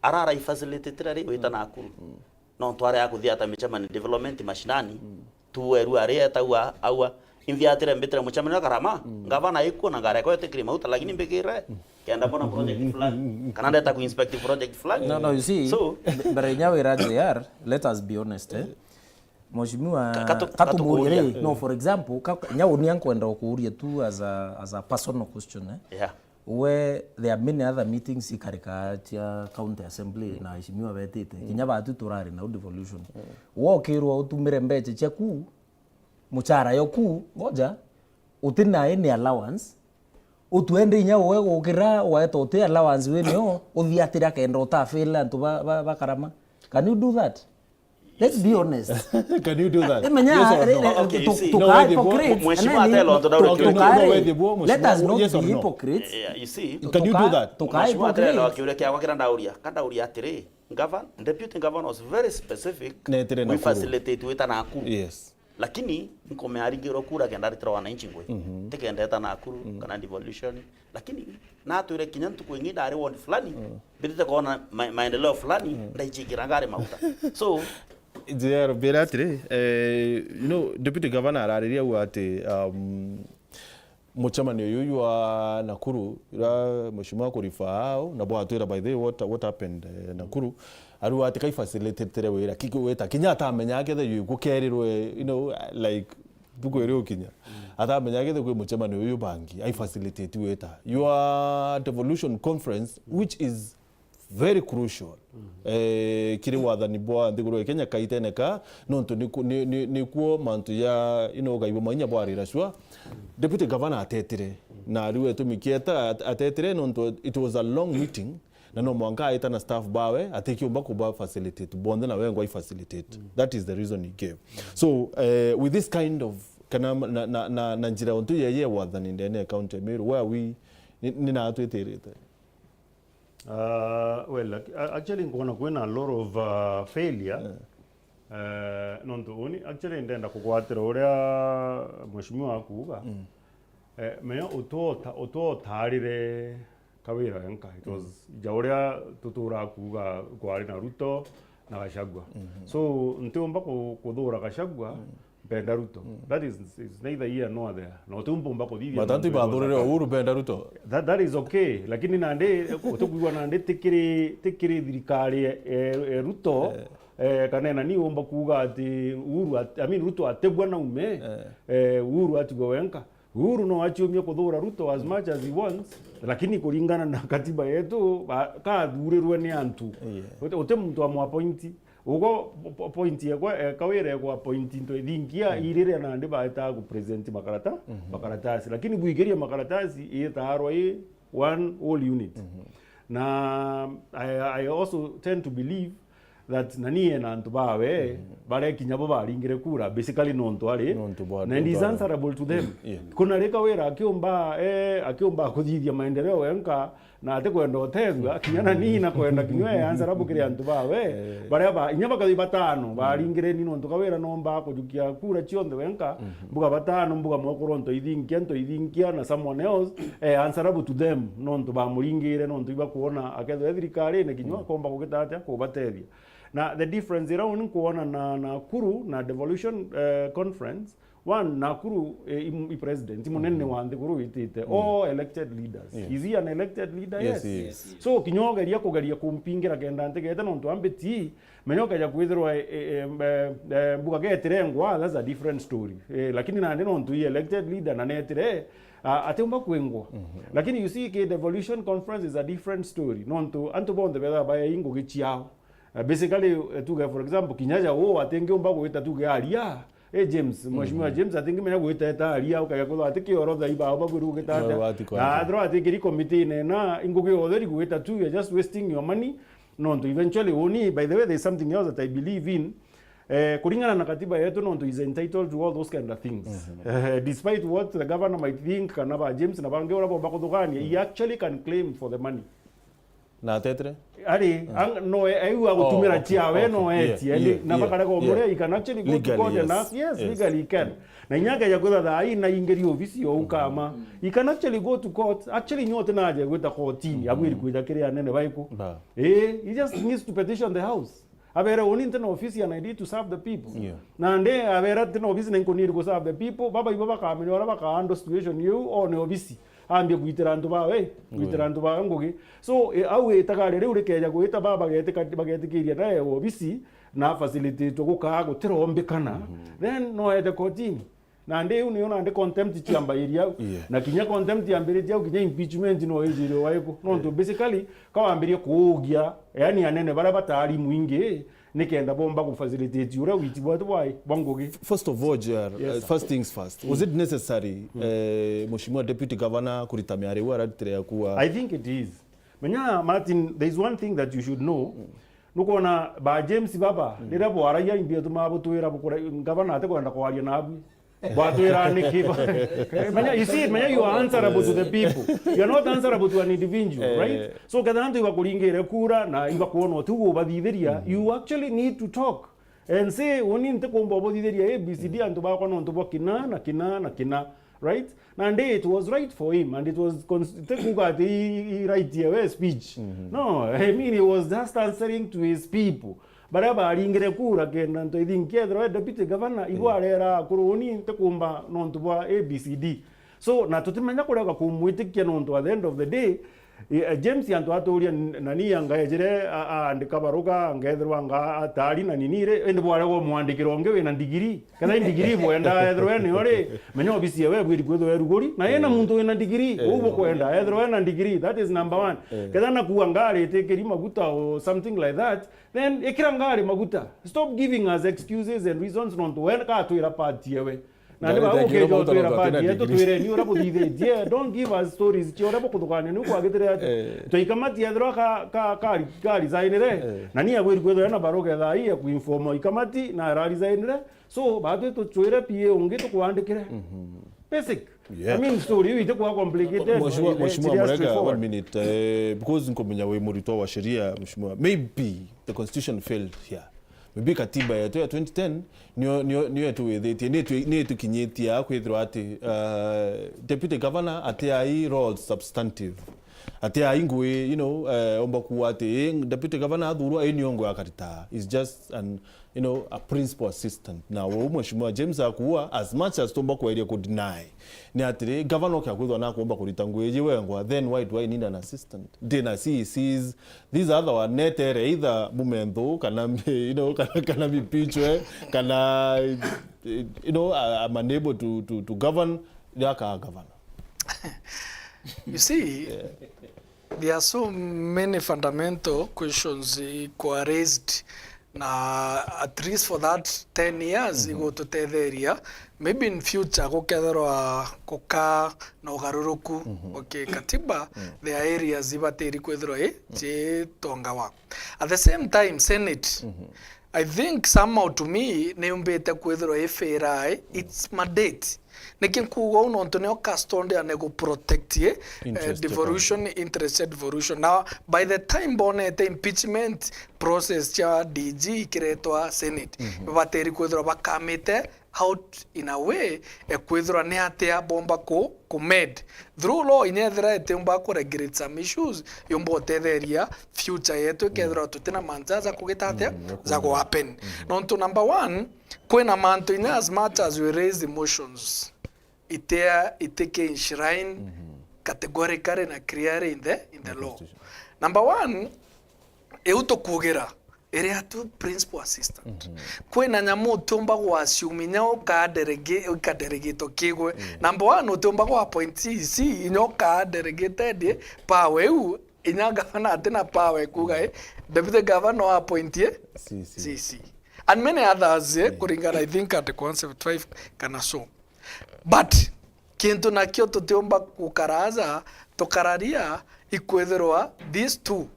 Arara ifacilitated ari wita Nakuru. Mm. Nontu ari akuthia ata micemani development mashinani, mm, tu weru ari etagwa aua. Imbi atire mbitire mucemani wa Karama, mm, ngavana ikuo na ngara ekwa etikiri mauta, lakini mbikire, mm, kenda mbona project fulani, kana ndeta ku inspect project fulani. No, no, you see, so, mbe-, mbere inya wira J R, let us be honest, eh? Mheshimiwa, ka-, katu-, katukuria, katukuria, eh, no, for example, ka-, ka-, nya unia nkwenda ukuria tu as a, as a personal question, eh? Yeah. We, there are many other meetings ikarikaa cia county assembly na aheshimiwa betite. Kinya batu turari nau devolution. Wokirwa utumire mbecha ciaku, muchara yoku, ngoja, uti na any allowance, utwende inya uwe gukira, waeta uti allowance winio, uthi atiri akenda utafil antu ba, ba, ba Karama. Can you do that? Let's be honest. Can you do that? Imenya, yes or no? Okay, you see. No, tukaa hypocrites. Mheshimiwa Atelo, ndo ndauria kiuria kiu. No, wethie buo, let us not be hypocrites. Yeah, you see. Can you do that? Tukaa hypocrites. Mheshimiwa Atelo, kiuria kiakwa kira ndauria, ka ndauria atiri, govern-, deputy governor was very specific. Netire Nakuru. We facilitate wita Nakuru. Yes. Lakini nkume aringirwe kura kenda aritira wananchi ngui. Tikendeta Nakuru kana devolution. Lakini natwire kinya ntuku ingi ndari ward fulani, mbitite kuona ma-, maendeleo fulani, ndaichikira ngari mauta. So, J R, mbira atiri, eh, you know, deputy governor arariria au ati, um, mucemanio uyu jwa Nakuru, ira mheshimiwa kurifa ao, na bwatwira, by the way, what, what happened, eh, Nakuru, ariu ati kai facilitatire wira, kiki wita, kinya atamenya akethe yu gukerirwe, you know, like, ntuku iri ukinya. Atamenya akethe kwi mucemanio uyu bangi, ai facilitate wita. Your devolution conference, which is very crucial. Eh, kiri wathani bwa nthiguru ya Kenya kaitene ka, nontu niku-, ni, ni, nikuo mantu ya, you know, ugai bwa mainya bwarira cua. Deputy Governor atetire, na riu etumi kieta at-, atetire nontu it was a long meeting, na no mwanka aita na staff bawe, atikiumba kuba facilitate, bonthe na wengwa i facilitate. That is the reason he gave. So, eh, with this kind of, kana na, na, na, na njira ontu yeye wathani ndene ya county ya Meru, where are we, ni, ni na atwitirite? Uh, well, ac-, a-, actually, nkwona kwina a lot of, uh, failure. Eh, nontu uni, actually, ndenda kugwatira uria mheshimiwa akuuga. Eh, menya utwota-, utwotarire Kawira enka. It was ja uria tuturaa kuuga kwari na Ruto na Gachagua. So, ntiumba ku-, kuthura Gachagua, mpenda Ruto. That is, is neither here nor there. Na uti umpumba kuthithia. But antu mantu ibathurire uria Uhuru benda Ruto. That, that is okay. Lakini nandi, utikwigua nandi tikiri, tikiri thirikari e, e, e Ruto, eh, kana nani umba kuuga ati Uhuru at-, I mean, Ruto ategwa na ume, eh, Uhuru atigwe wenka. Uhuru no aciumia kuthura Ruto as much as he wants, lakini kuringana na katiba yetu, ba-, kathurirwe ni antu. Yeah. Uti, uti muntu amwapointi. Ugo po-, point yekwa, eh, Kawira ekwa point into ithinkia, iriria nandi baetaa ku present makarata-, makaratasi. Lakini bwikiria makaratasi, ietaarwa i one whole unit. Na I, I also tend to believe that nani ena antu bawe, baria kinya bo baringire kura, basically nontu ari, nontu bwa, and he's answerable to them. Yeah. Kuna ri Kawira akiumba, eh, akiumba kuthithia maendeleo wenka, na atikwenda utethua, kinya nani na kwenda kinywa e answerable kiri antu bawe, baria ba, inya bakathi batano, baringire ni nontu Kawira nomba kujukia kura cionthe wenka, mbuga batano, mbuga mwekuru ntoithinkia, ntoithinkia, na someone else, eh, answerable to them, nontu bamuringire, nontu ibakuona akethwa e thirikarine, kinywa akomba kugita atia kubatethia. Na the difference ira uni nkuona na, na Nakuru na devolution, eh, conference, one, Nakuru, eh, i, i president, i munene wa nthiguru witite, all elected leaders. Yes. Is he an elected leader? Yes, yes, he is. So, kinya ugeria kugeria kumpingira kenda ntegete nontu ambiti, menya ukeja kwithirwa, eh, eh, eh, eh, mbuga getirengwa, that's a different story. Eh, lakini nandi nontu i elected leader na netire, a-, atiumba kwingwa. Lakini you see, ki devolution conference is a different story. Nontu antu bonthe betha bae ngugi ciao. Eh, basically, eh, tuge, for example, kinya ja uu atingiumba gwita tuge aria, eh, James, mheshimiwa James atingimenya gwita eta aria, ukaya kwithwa ati kiorotha ibao bagwiru gita atia. Na athirwa atikiri committee nena, ingugi othe ri gwita tu, you're just wasting your money. Nontu eventually uni, by the way, there's something else that I believe in. Eh, kuringana na katiba yetu, nontu is entitled to all those kind of things. Eh, despite what the governor might think, kana ba James na bangi uria bomba kuthugania, he actually can claim for the money. Na atetire? Ari, ang-, no, e-, aiu agutumira ciawe, no etie, na bakarega umuria, he can actually go to court and ask, yes, legally he can. Na inya akeja kwitha thaa ii na ingiri obisi yo ukama. He can actually go to court, actually nyote naje gwita kotini, abwiri kwija kiri anene baiku. Eh, he just needs to petition the house. Abere, "Uni nti na ofisi and I need to serve the people." Yeah. Nandi abere, "Nti na ofisi na inkuniri ku serve the people." Baba ibo bakamenya uria bakahandle situation iu, one ofisi. Ambie gwitira antu bawe, gwitira antu bawe ngugi. So, e, au itagaria riu rikeja gwita, baba bagetika-, bagetikiria nae ofisi, na facilitate gukaa gutirombikana. Then no ete kotini. Nandi iu niyo nandi contempt ciambairia au. Yeah. Na kinya contempt yambiritie au, kinya impeachment no ijire waiku. Nontu basically, ka wambirie kuugia, yani anene baria bataari mwingi, nikenda bomba ku facilitate uria witi bwatu bwai bwa ngugi. First of all, J R, Yes, uh, sir. first things first. Was it necessary, eh, Mheshimiwa Deputy Governor kurita miario iu aratire ya kuuga? I think it is. Menya, Martin, there is one thing that you should know. Nukwona ba James baba, riria bwaragia, imbi atumaa butwira bukura, ngavana atikwenda kwaria nabu. Bwatwira niki? Menya, you see, menya, you are answerable to the people. You are not answerable to an individual, Eh. right? So, kethira antu ibakuringire kura na ibakwona utiu ubathithiria, you actually need to talk and say, "Uni ntikumba ubuthithiria A B C D antu bakwa nontu bwa kina na kina na kina," right? Nandi it was right for him and it was cons-, ti kuuga ati i, i right yewe speech. No, I mean, he was just answering to his people. Baria baringire kura kenda ntu, I think, kethirwa e deputy governor, igo arera akuru, "Uni ntikumba nontu bwa A B C D." So, na tutimenya kurega kumwitikia nontu at the end of the day, eh, James antu aturia n-, nani anga ejire a-, aandika baruga, angethirwa anga atari na nini ri, indi bwarega umwandikira ungi wina ndigiri. Ketha i ndigiri bwenda ethirwa e niyo ri, menya obisi yewe bwiri kwithirwa eruguri, na ina muntu wina ndigiri, uu bukwenda ethirwa ena ndigiri, that is number one. Ketha nakuua ngari itikiri maguta or something like that, then ikira ngari maguta. Stop giving us excuses and reasons nontu we ka atwira part yewe. Na ni Ngari ba itekirwe ukeja maguta utwira nontu part atina yetu ndigiri. Twire ni uria buthithitie. Don't give us stories cia uria bukuthukania ni ukwagitire ati. Eh. Twaikamatia ethirwa ka, ka, ka, ka resignire. Eh. Na ni abwiri kwithirwa ena baruga thaa ii ya kuinform ikamati na ara resignire. So, batwi tucwire P A ungi tukwandikire. Basic. Yeah. I mean, story iu itikwaa complicated. Mheshimiwa, It's Mheshimiwa very Murega, straightforward. One minute, eh, because nkumenya wi muritwa wa sheria, Mheshimiwa. Maybe the constitution failed here. Maybe katiba yetu ya twenty ten niyo, niyo, niyo ituwithitie, niyo itu-, niyo itukinyitie a kwithirwa ati, uh, deputy governor atiai role substantive. Atiai ngui, you know, eh, omba kuuga ati, eh, deputy governor athurwa, eh, niyo ngui akarita. Is just an, you know, a principal assistant. Na uu Mheshimiwa James akuuga, as much as tumba kweria ku deny, ni atiri, governor ukia kwithwa na kuomba kurita ngui iji wengwa, then why do I need an assistant? Ndina C E Cs, these other one netere either mumenthu, kana, you know, kana, kana mipichwe, kana, you know, I, I'm unable to, to, to govern, riria akaa governor. You see, there are so many fundamental questions ikwa raised, na at least for that ten years igututetheria. Maybe in future gukethirwa guka na ugaruruku, okay, katiba, there are areas ibatiri kwithirwa i citongawa. At the same time, Senate, I think somehow to me, ni yumbite kwithirwa i fair, its mandate. Niki nkuuga uu? Nontu nio custodian e gu protect, eh, eh, devolution, interest ya devolution. Now, by the time bonete impeachment process cia D G ikiretwa Senate, batiri kwithirwa bakamite out in a way e kwithirwa ni atia bomba ku, ku med through law, inya ethira itiumba ku regulate some issues, yumba utetheria future yetu ikethirwa tutina manza za kugita atia, za ku happen. Nontu number one, kwina mantu inya as much as we raise emotions, itia, itike enshrine categorically na clearly in the, in the law. Number one, iu tukugira, iria tu principal assistant. Kwina nyamu utiumba gwa assume inya uka derege-, uka delegatwo kigwe. Number one, utiumba gwa appoint C E C, inya uka delegated power iu, inya gavana atina power e kuuga, eh, deputy governor appoint, eh, C E C. C E C. And many others, eh, kuringana, I think, article one seventy-five kana so. But kintu nakio tutiumba gukaraja, tukararia ikwithirwa these two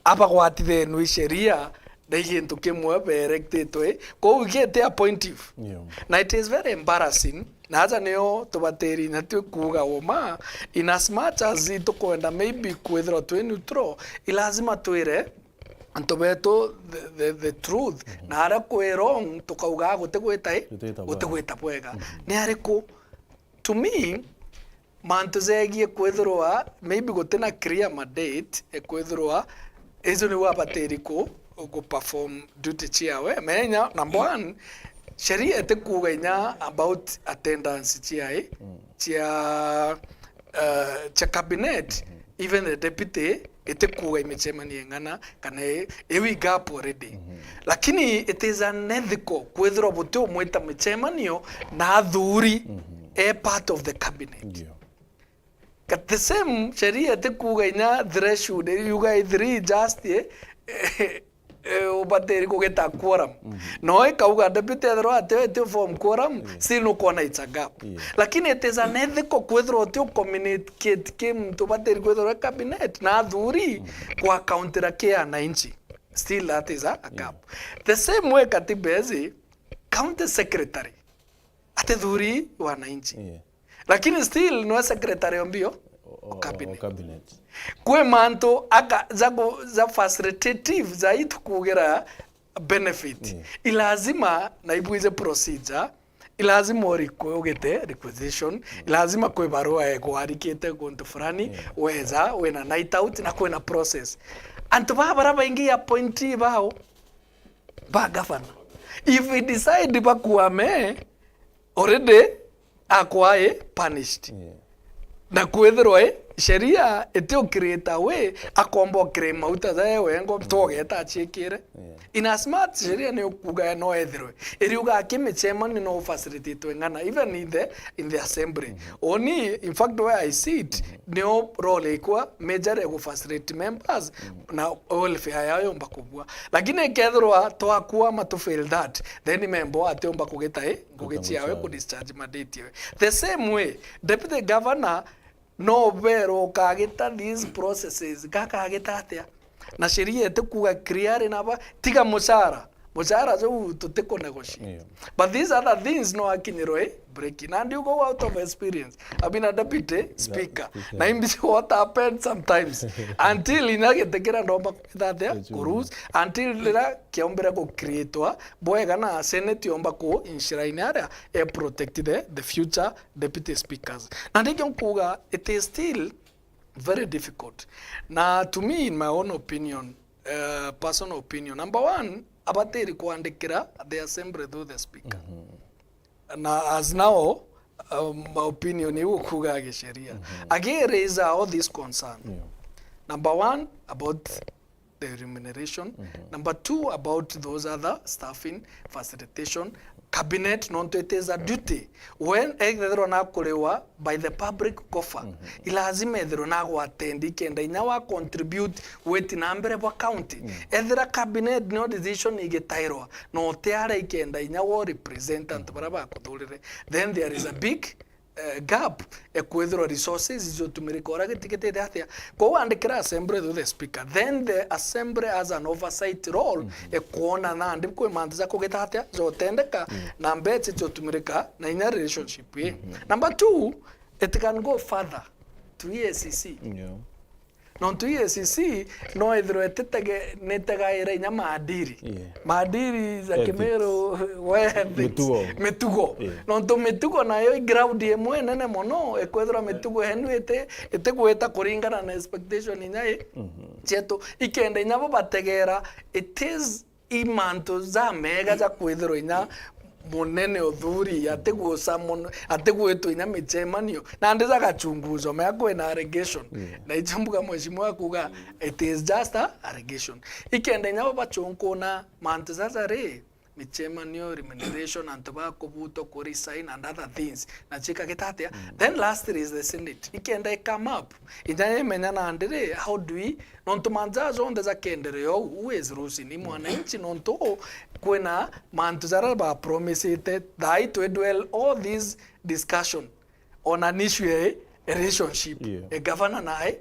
abagwatithenwe i sheria na i gintu kimwe beerectitwe, kou igiti appointive. Yeah. Na it is very embarrassing, na aja nio tubatiri inya twi kuuga uma, in as much as itukwenda maybe kwithirwa twi neutral, i lazima twire antu betu the, the, the truth. Na aria kwi wrong, tukauga gutigwita i, gutigwita bwega. Ni ariku? To me, mantu jegie kwithirwa maybe gutina clear mandate, e kwithirwa icio niu abatiri ku, ku perform duty ciawe. Menya, number one, sheria itikuuga inya about attendance cia i, cia, eh, cia cabinet, even the deputy Itikuuga i micemanio ing'ana kana i- iu i gap already. Lakini it is unethical kwithirwa buti umwita micemanio na athuri e part of the cabinet. Ndio. Ka the same sheria itikuuga inya threshold, yuga i three just, eh, eh, ubatiri kugita quorum. No ikauga deputy ethirwa ati ati form quorum, still nukwona it's a gap. Yeah. Lakini it is unethical kwithirwa uti ucommunicate ki muntu ubatiri kwithirwa cabinet na athuri kwa countira ki ananchi. Still that is a, a gap. The same way katiba ezi, county secretary ati thuri wananchi. Yeah. Lakini still nwe secretary ombio o, o cabinet. Kwi mantu aka, ja ku, ja facilitative ja itukugira benefit. Yeah. Ilazima na ibwize procedure, ilazima urikwe ugite requisition, ilazima kwi barua egwarikite guntu fulani, yeah, weza, wina night out na kwina process. Antu ba bara baingi appointee bao ba governor. If we decide bakuame, already akwa i punished. Yeah. Na kwithirwa i sheria iti u create a way akomba u claim mauta jae wengo, togeta aciikire. Yeah. In as much sheria ni ukuga no ethirwe, iriuga aki micemanio no facilitate ng'ana, even in the, in the assembly. Oni, in fact, where I sit, nio role ikwa major ya gu facilitate members na welfare yao yomba kubua. Lakini ikethirwa twakua ma to fail that, then member atiomba kugita i ngugi ciawe ku discharge mandate yawe. The same way, deputy governor no berwo ukagita these processes, gakagita atia? Na sheria itikuga clearly naba, tiga mucara. Mucara juu tutikunegotiate. Yeah. But these other things no akinyirwe break. Na ndiuga out of experience. I've been a deputy speaker. Yeah, speaker. Na imbi what happens sometimes. Until ina giti kiria ndomba kwitha atia, kurus. Until rira kiombire ku createwa bwega na senate yomba ku enshrine aria e protect the, the future deputy speakers. Na ndikio nkuga it is still very difficult. Na to me, in my own opinion, uh, personal opinion, number one, abatiri kwandikira the assembly through the speaker. Na as now, um, my opinion iu ukuga gisheria. Agi raise all this concern. Yeah. Number one, about the remuneration. Number two, about those other staffing, facilitation, cabinet, nontu it is a duty. When ethirwa nakuriwa by the public coffer, ilazima ethirwe nagwatendi kenda inya wa contribute witi na mbere bwa county. Ethira cabinet no decision igitairwa, no utiare ikenda inya wo represent antu bara bakuthurire, then there is a big eh, gap, ekwithirwa resources icio tumirika uria gitigitite atia. Kwou andikira assembly through the speaker, then the assembly has an oversight role, ekwona nandi kwi mantu ja kugita atia, jotendeka, na mbecha icio tumirika, na inya relationship i. Number two, it can go further to E A C C. Yeah. Nontu E A C C no ithirwe ititege-, nitegaira inya maadiri. Yeah. Maadiri ja Ethics. Kimiru, we ethics. Mitugo. Mitugo. Yeah. Nontu mitugo nayo i ground imwe nene mono, ikwithirwa mitugo yenu iti-, itigwita kuringana na expectation inya i cietu. Ikenda inya bo bategera, it is i mantu jamega ja kwithirwa inya munene uthuri, atigusa mono, atigwitwa inya micemanio, nandi jagachunguzo mea kwina allegation. Yeah. Na icio mbuga mheshimiwa kuga, it is just a allegation. Ikenda inya bo bachunkuna mantu jaja ri, micemanio, remuneration, antu ba kubutwa ku resign and other things. Na chikagita atia? Then lastly is the Senate. Ikenda i come up. Inya imenya nandi ri, how do we, nontu mantu jaja jonthe jakenderea ou, who is losing? Ni mwananchi, nontu kwina mantu jaria ba promisite, thaai twi dwell all this discussion on an issue ya relationship, yeah, ya governor na ai,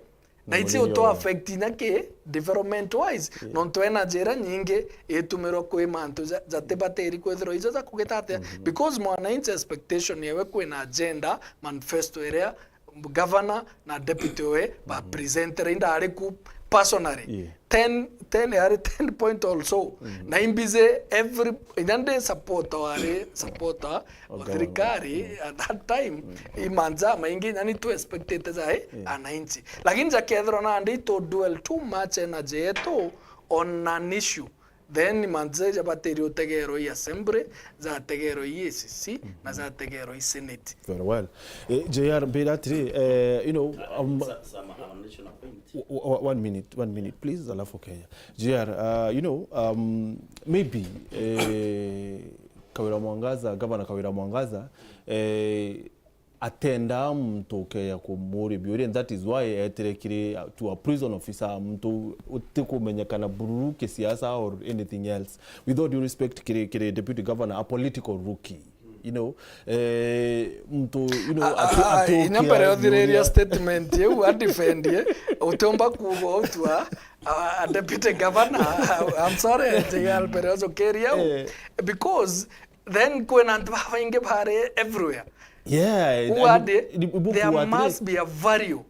na icio to affect inya ki development wise, yeah, nontu energy iria nyingi itumirwa kwi mantu ja-, jatibatiri kwithirwa ijo ja kugita atia, because mwananchi expectation yewe kwina agenda, manifesto iria governor na deputy we ba presentera indari ku personally. Yeah. Ten, ten yari ten point also. Na imbize every, inya ndi supporter wari supporter wa thirikari at that time, i manza maingi inya ni tu expected za, eh, ananchi. Lakini jakethirwa nandi to dwell too much energy yetu on an issue Then mantu jaja batiri utegerwa i assembly, jategerwa i A C C, na jategerwa i senate. Very well. Eh, J R, mbira atiri, eh, you know, um, Some, some additional point. w- w- one minute, one minute, please, alafu Kenya. J R, uh, you know, um, maybe, eh, Kawira Mwangaza, Governor Kawira Mwangaza, eh, atenda muntu ukeya kumuri biuria, and that is why etire kiri, uh, to a prison officer, muntu utikumenyekana bururu kisiasa or anything else. With all due respect, kiri, kiri deputy governor, a political rookie. You know, eh, muntu, you know, atu- atu- Inya mbere ukia uthiriria biuria. Statement iu, a defend ye, utiumba kuuga utua a, a deputy governor. I'm sorry, J R, mbere ujukiria u. Eh. Because then kwina antu babaingi bari everywhere. Yeah, Uga I- ati, ni- ibu- there kuwa atiri- must be a value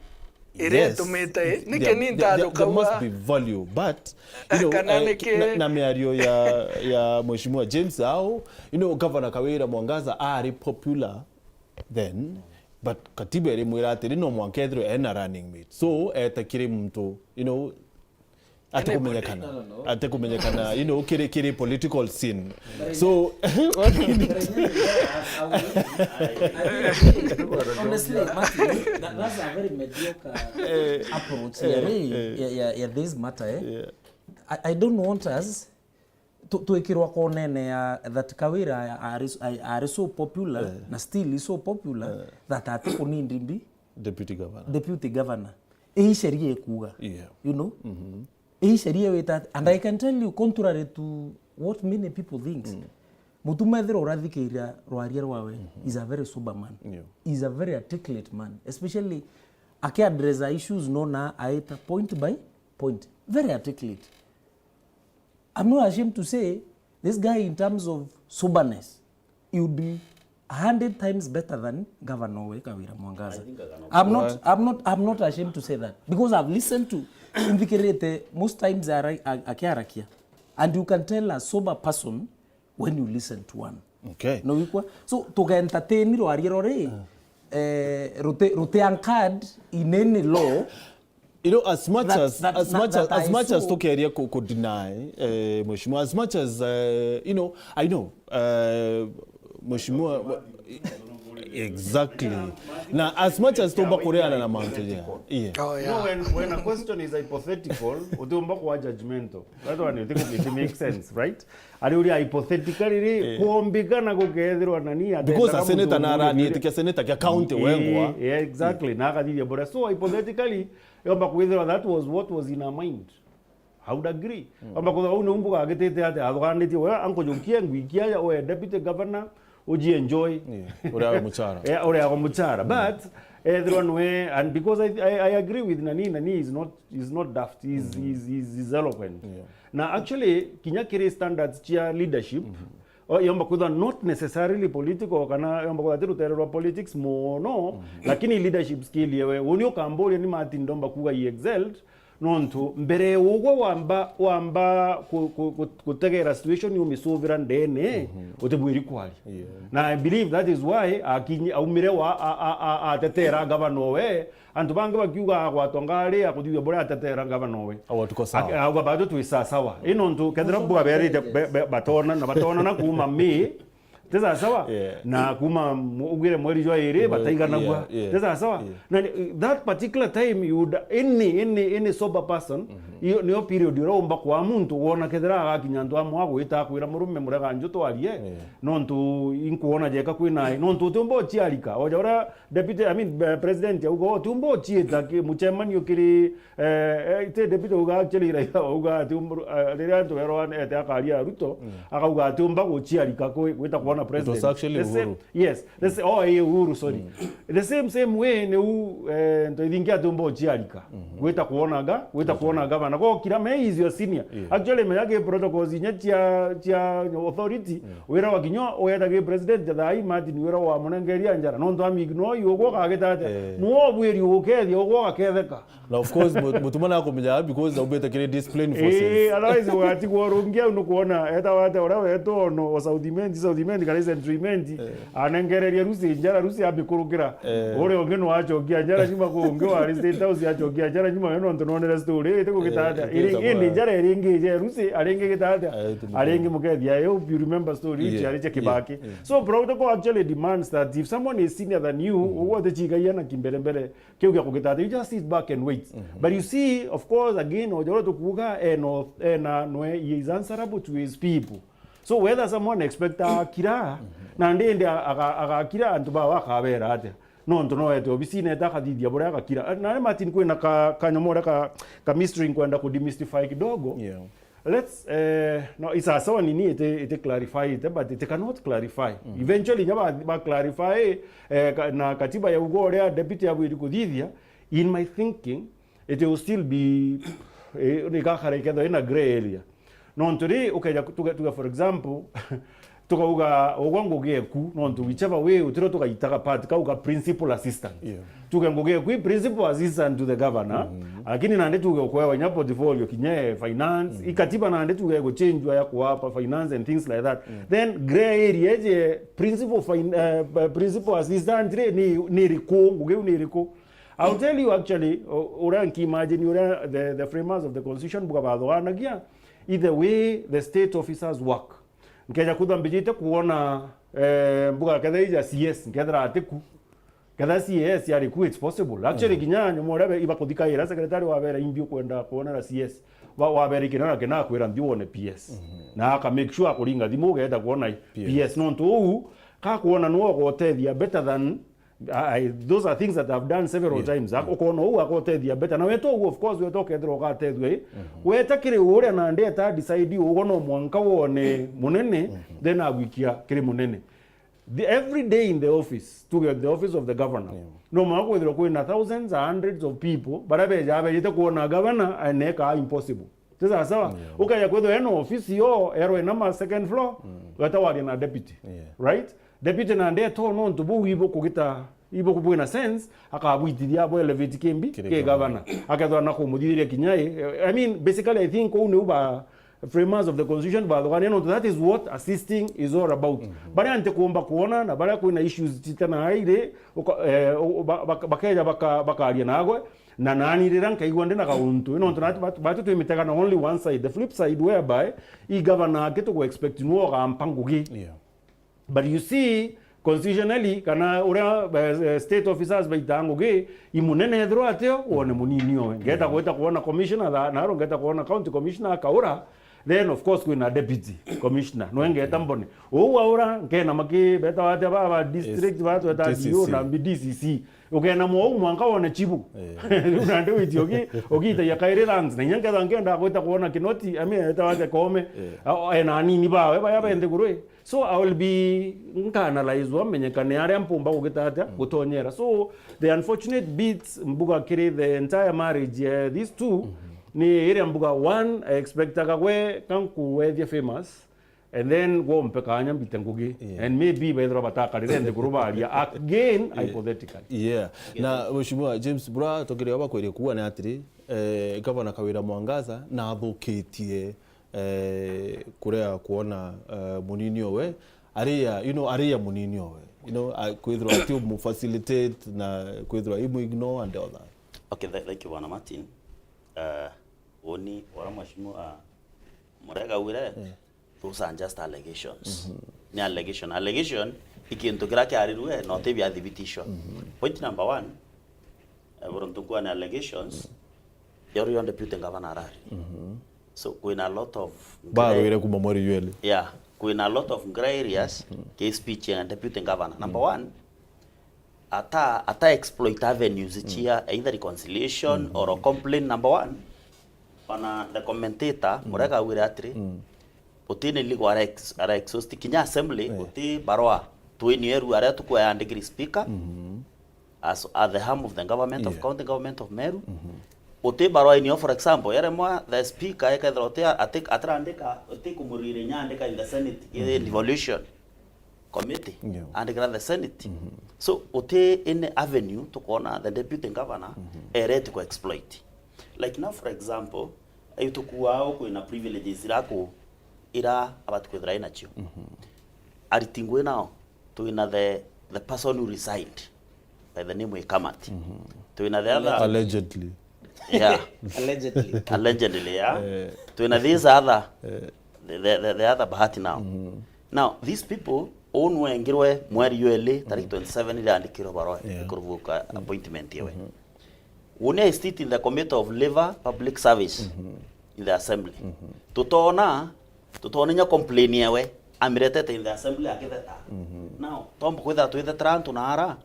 iria Yes. itumite, eh, niki There- ni there- there- there must ntajukaua be value, but, you know, Kana eh, niki- na, na miario ya, ya Mheshimiwa James Ao, you know, Governor Kawira Mwangaza ari popular then, but katiba irimwira atiri no mwanka ethirwe ena running mate. So eta kiri muntu, you know, atikumenyekana, atikumenyekana, you know, kiri, kiri political scene. So, one minute. Honestly, Martin, that, that's a very mediocre approach ya, ya, ya, ya this matter, eh? Yeah. I, I don't want us to, twikirwa konene ya that Kawira are, are so popular na still is so popular that atikunindi mbi Deputy governor. Deputy governor. Ii sheria ikuuga. Yeah. You know? Ii sheria wita, and I can tell you, contrary to what many people thinks, Mutuma ethirwa urathikiria rwaria rwawe, is a very sober man. Yeah. Is a very articulate man, especially akiaddressa issues nona aita point by point. Very articulate. I'm not ashamed to say this guy, in terms of soberness, he would be a hundred times better than Governor we Kawira Mwangaza. I'm not, I'm not, I'm not ashamed to say that because I've listened to, nthikirite most times ara- a- akiarakia, and you can tell a sober person when you listen to one. Okay. No wikwa? So tuga entertain rwaria rori, eh, rute rute anchored in any law. You know, as much That- as that- as that- much as, that as I much as saw. Tukeria ku, ku deny, eh, Mheshimiwa, as much as, uh, you know, I know, uh, Mheshimiwa, exactly. Na as much as tumba kureana na mantu ya, yeah. Oh, You know, yeah. when, when a question is hypothetical, utiumba kuwa judgmental. That one, you think it makes sense, right? Ari uria hypothetically ri, kuombikana gukethirwa nani, Because a senator na arani itikia senator kia county wengwa. Yeah, exactly. Na akathithia bora. So hypothetically, yomba kwithirwa that was what was in her mind. I would agree. Yomba kwithirwa au ni umbuga agitite ati athuganitie we, ankujukia ngwikia we deputy governor, uji enjoy. Yeah. Uria muchara. Eh, uria muchara. But ethirwa nwe, and because I, I, I agree with Nani, Nani is not, is not daft. He's, he's, he's, he's eloquent. Yeah. Na actually kinya kiri standards cia leadership, o, yomba kwithwa not necessarily political, kana yomba kwithwa ati rutere rwa politics mono, lakini leadership skill yewe. Uni ukamburia ni Martin ndomba kuga he excelled, nontu mbere ugwe wamba, wamba ku, ku, ku, gutegera situation umicuvira ndene, utibwiri kwaria. Na I believe that is why akinyi, aumire wa, a, a, a, atetera gavana we, antu bangi bakiuga agwatwa ngari akuthiwa buria atetera gavana we. Awa tuko sawa. Ak-, auga bado twi sawa sawa. Ino ntu kethira bwa berite be- be- batona na batona na kuma mi. Ti sawa sawa? Yeah. Na kuma mu- ugire mweri jwa iri bataiganagua. Yeah, yeah. Ti sawa sawa? Yeah. Na ni- that particular time you would, any, any, any sober person, iyo niyo period uria umba kwa muntu wona kethira agakinya antu amwe agwita akwira murume murega nju twarie. Nontu inkuona jeka kwina, nontu utiumba uciarika. Oja uria deputy, I mean, eh, president auga utiumba uciita ki- mucemanio kiri, eh, eh, ti deputy auga actually Raila auga ati umbu- eh, riria antu berwa ete akaria Ruto, akauga ati umba guciarika kwi- gwita kuona president. actually The same- Uhuru. Yes, the sa- oh, eh, Uhuru, sorry. The same, same way niu, eh, ntu ithingi ati umba uciarika gwita kuona ga, gwita kuona gavana. Go kira me is your senior. Actually, menya ki protocols inya cia, cia authority, wira wa kinya weta ki president ja thai Martin wira wa munengeria njara. Nontu ami ignore you, ugwo kagita atia? Eh. Nuo bwiri ugukethia, ugwo gaketheka. Na of course, mu- mutuma na kumenya because aubite kiri discipline forces. Eh, otherwise ugatigwo urungi au nukuona eta wate uria wetu ono o South Imenti, South Imenti kana Central Imenti, anengereria rusi njara, rusi abikurukira. Uria ungi nwachokia njara nyuma ku ungi wari State House achokia njara nyuma, we nontu nonere story ite gukita Tata, eh, iri-, indi njara iringi ije rusi, aringi gitata, eh, aringi mukethia. I hope you remember story ici, yeah, ari cia Kibaki. Yeah, yeah. So protocol actually demands that if someone is senior than you, mm-hmm, ugwe utichigaia na kimbere mbere, kiu gia kugitata, you just sit back and wait. Mm-hmm. But you see, of course, again, ojoro tukuga, eno, ena nwe, he is answerable to his people. So whether someone expect akira, mm-hmm, na ndindi aga-, agakira, antu bawe akabera atia? Nontu no ete obisine eta akathithia buria agakira. Ah, nare Martin, kwina ka, kanyomore ka, ka mystery nkwenda ku demystify kidogo. Yeah. Let's, eh, no, it's a sawa nini ite, ite clarify ite, but it cannot clarify. Mm. Eventually, nya ba, ba clarify, eh, ka, na katiba ya ugo uria deputy abwiri kuthithia, in my thinking, it will still be, eh, ni gakara ikethwa ina gray area. Nontu ri, ukeja ku-, tuge, tuge for example, tukauga, ugwa ngugi eku, nontu whichever way, utiro tugaitaga part, kauga principal assistant. Yeah. Tuge ngugi eku i principal assistant to the governor, mm-hmm, lakini nandi tuge ukwewa inya portfolio kinya e finance, mm-hmm, ikatiba nandi tuge guchenjwa ya kuapa finance and things like that. Mm. Then gray area eje principal fin-, eh, principal assistant ri ni, ni iriku, ngugi iu ni iriku? I'll tell you actually, u-, uria nkiimagine uria the, the framers of the constitution buga bathoanagia, i the way the state officers work. Nkeja kwithwa mbijite kuona, eh, mbuga kethira ija C S, nkethira atiku. Kethira C A S ari ku, it's possible. Actually, mm, kinya nyuma uria be-, ibakuthikaira, secretary wabera, imbi ukwenda kuonera C S. Wa-, wabera ikina na kina akwira, "Nthi wone P S." Mm-hmm. Na aka make sure akuringa thimu, ugeeta kuona P S. P S. Nontu uu, kakuona nwe ugotethia better than I, I, those are things that I've done several, yeah, times. Ak-, yeah. Ukona uu akotethia better. Na weta uu, of course, weta ukethirwa ugatethua, eh? Mm-hmm. Weta kiri uria nandi eta decide ugo no mwanka wone munene, mm-hmm, then agwikia kiri munene. The, every day in the office, tuge the office of the governor, yeah, no mwanka kwithirwa kwina thousands and hundreds of people, baria beja bejite kuona governor, and eka impossible. Ti sawa sawa? Yeah. Ukeja kwithwa ena ofisi yo, erwe ina ma second floor, mm, weta waria na deputy. Yeah. Right? Deputy nandi eto nontu buu ibo kugita, ibo kubwina sense, akabwitithia abo elevate kimbi, kiri ki governor. Akethwa na kumuthithiria kinya i. I mean, basically, I think uu niu ba framers of the constitution bathugania nontu that is what assisting is all about. Mm-hmm. Baria nti kuumba kuona na baria kwina issues citana aire, uka-, eh, u-, ba-, bak-, bakeja baka-, bakaria nagwe, na nani rira nkaigua ndi na kauntu, nontu nati batu, batu twimitega na only one side, the flip side whereby i governor aki tugu expect nwe ugampa ngugi. Yeah. But you see, constitutionally, kana uria, eh, eh, state officers baitaa ngugi, i munene ethirwa atio, wone munini owe. Ngeta, yeah, gweta kuona commissioner tha-, naro ngeta kuona county commissioner akaura, then of course kwina deputy commissioner, nwe ngeta mbone. Uu aura, nkena maki, beta wate ba, ba district, yes, ba tweta D C C. D O na mbi D C C. Ukena mwau mwanka wone chibu. Eh. Riu nandi witi ugi-, ugitagia kairi lands. Na inya nketha nkienda gwita kuona Kinoti, I mean, eta wate Koome. Eh. A-, o-, ena anini bawe, baya be nthiguru i. So, I will be, nka analyze wa menyekane aria mpumba kugita atia, mm, gutonyera. So, the unfortunate bit, mbuga kiri the entire marriage, eh, these two, mm-hmm, ni iria mbuga, one, I expectaga gwe, kankuwethia famous, and then gwompe kanya mbite ngugi. Yeah. And maybe bethirwa batakarire nthiguru baria again, yeah, hypothetically. Yeah. Na, Mheshimiwa James, bura tukiria bakwirie kuuga ni atiri, eh, Governor Kawira Mwangaza na athukitie, eh, kuria kuona, eh, munini owe, aria, you know, aria munini owe. You know, a-, kwithirwa ati umu facilitate na kwithirwa imu ignore and all that. Okay, th-, thank you, Bwana Martin. Eh, uni, ora Mheshimiwa Murega augire, yeah, those are just allegations. Mm-hmm. Ni allegation. Allegation i kintu kiria kiarirue na uti biathibitisho. Mm-hmm. Point number one, eh, buruntu nkua ni allegations, mm, ya uria deputy governor arari. Mm-hmm. So, kwina a lot of bagwire kuma mweri July. Yeah, kwina a lot of gray areas, mm-hmm, ki speech ya deputy governor. Number, mm, one, ata, ata exploit avenues, mm, cia either reconciliation, mm-hmm, or complaint, number one. Ona the commentator, mm, Murega augire atiri, mm, uti ni legal ara ex-, ara exhaust kinya assembly, yeah, uti barua twini eru aria tukweyandikiri speaker, mm-hmm, as at the arm of the government of, yeah, county government of Meru. Mm-hmm. Uti barua inio, for example, yaremwa the speaker ekethira uti ati-, atirandika, uti kumurire inya andika in the Senate, mm-hmm, devolution committee, yeah, andikira the Senate. Mm-hmm. So, uti any avenue tukona the deputy governor, mm-hmm, ereti ku exploit. Like now, for example, ayu tukuaa kwina privileges iraku ira abati kwithira inacio. Mm-hmm. Ariti ngui nao, twina the, the person who resigned by the name of Kamati. Mm-hmm. Twina the other, allegedly. Yeah. Allegedly. Allegedly, yeah. Eh. Twina this other, the, the, the other bahati now. Now, these people, uu nwengirwe mweri jweli, tariki twenty-seven, iriandikirwe barua Yeah. ikuruvuka appointment yewe. Uni I sit in the committee of labor public service in the assembly. Tutona, tutona inya complain yewe, amiretete in the assembly akitheta. Now, tomba kwithira twithetera antu na ara,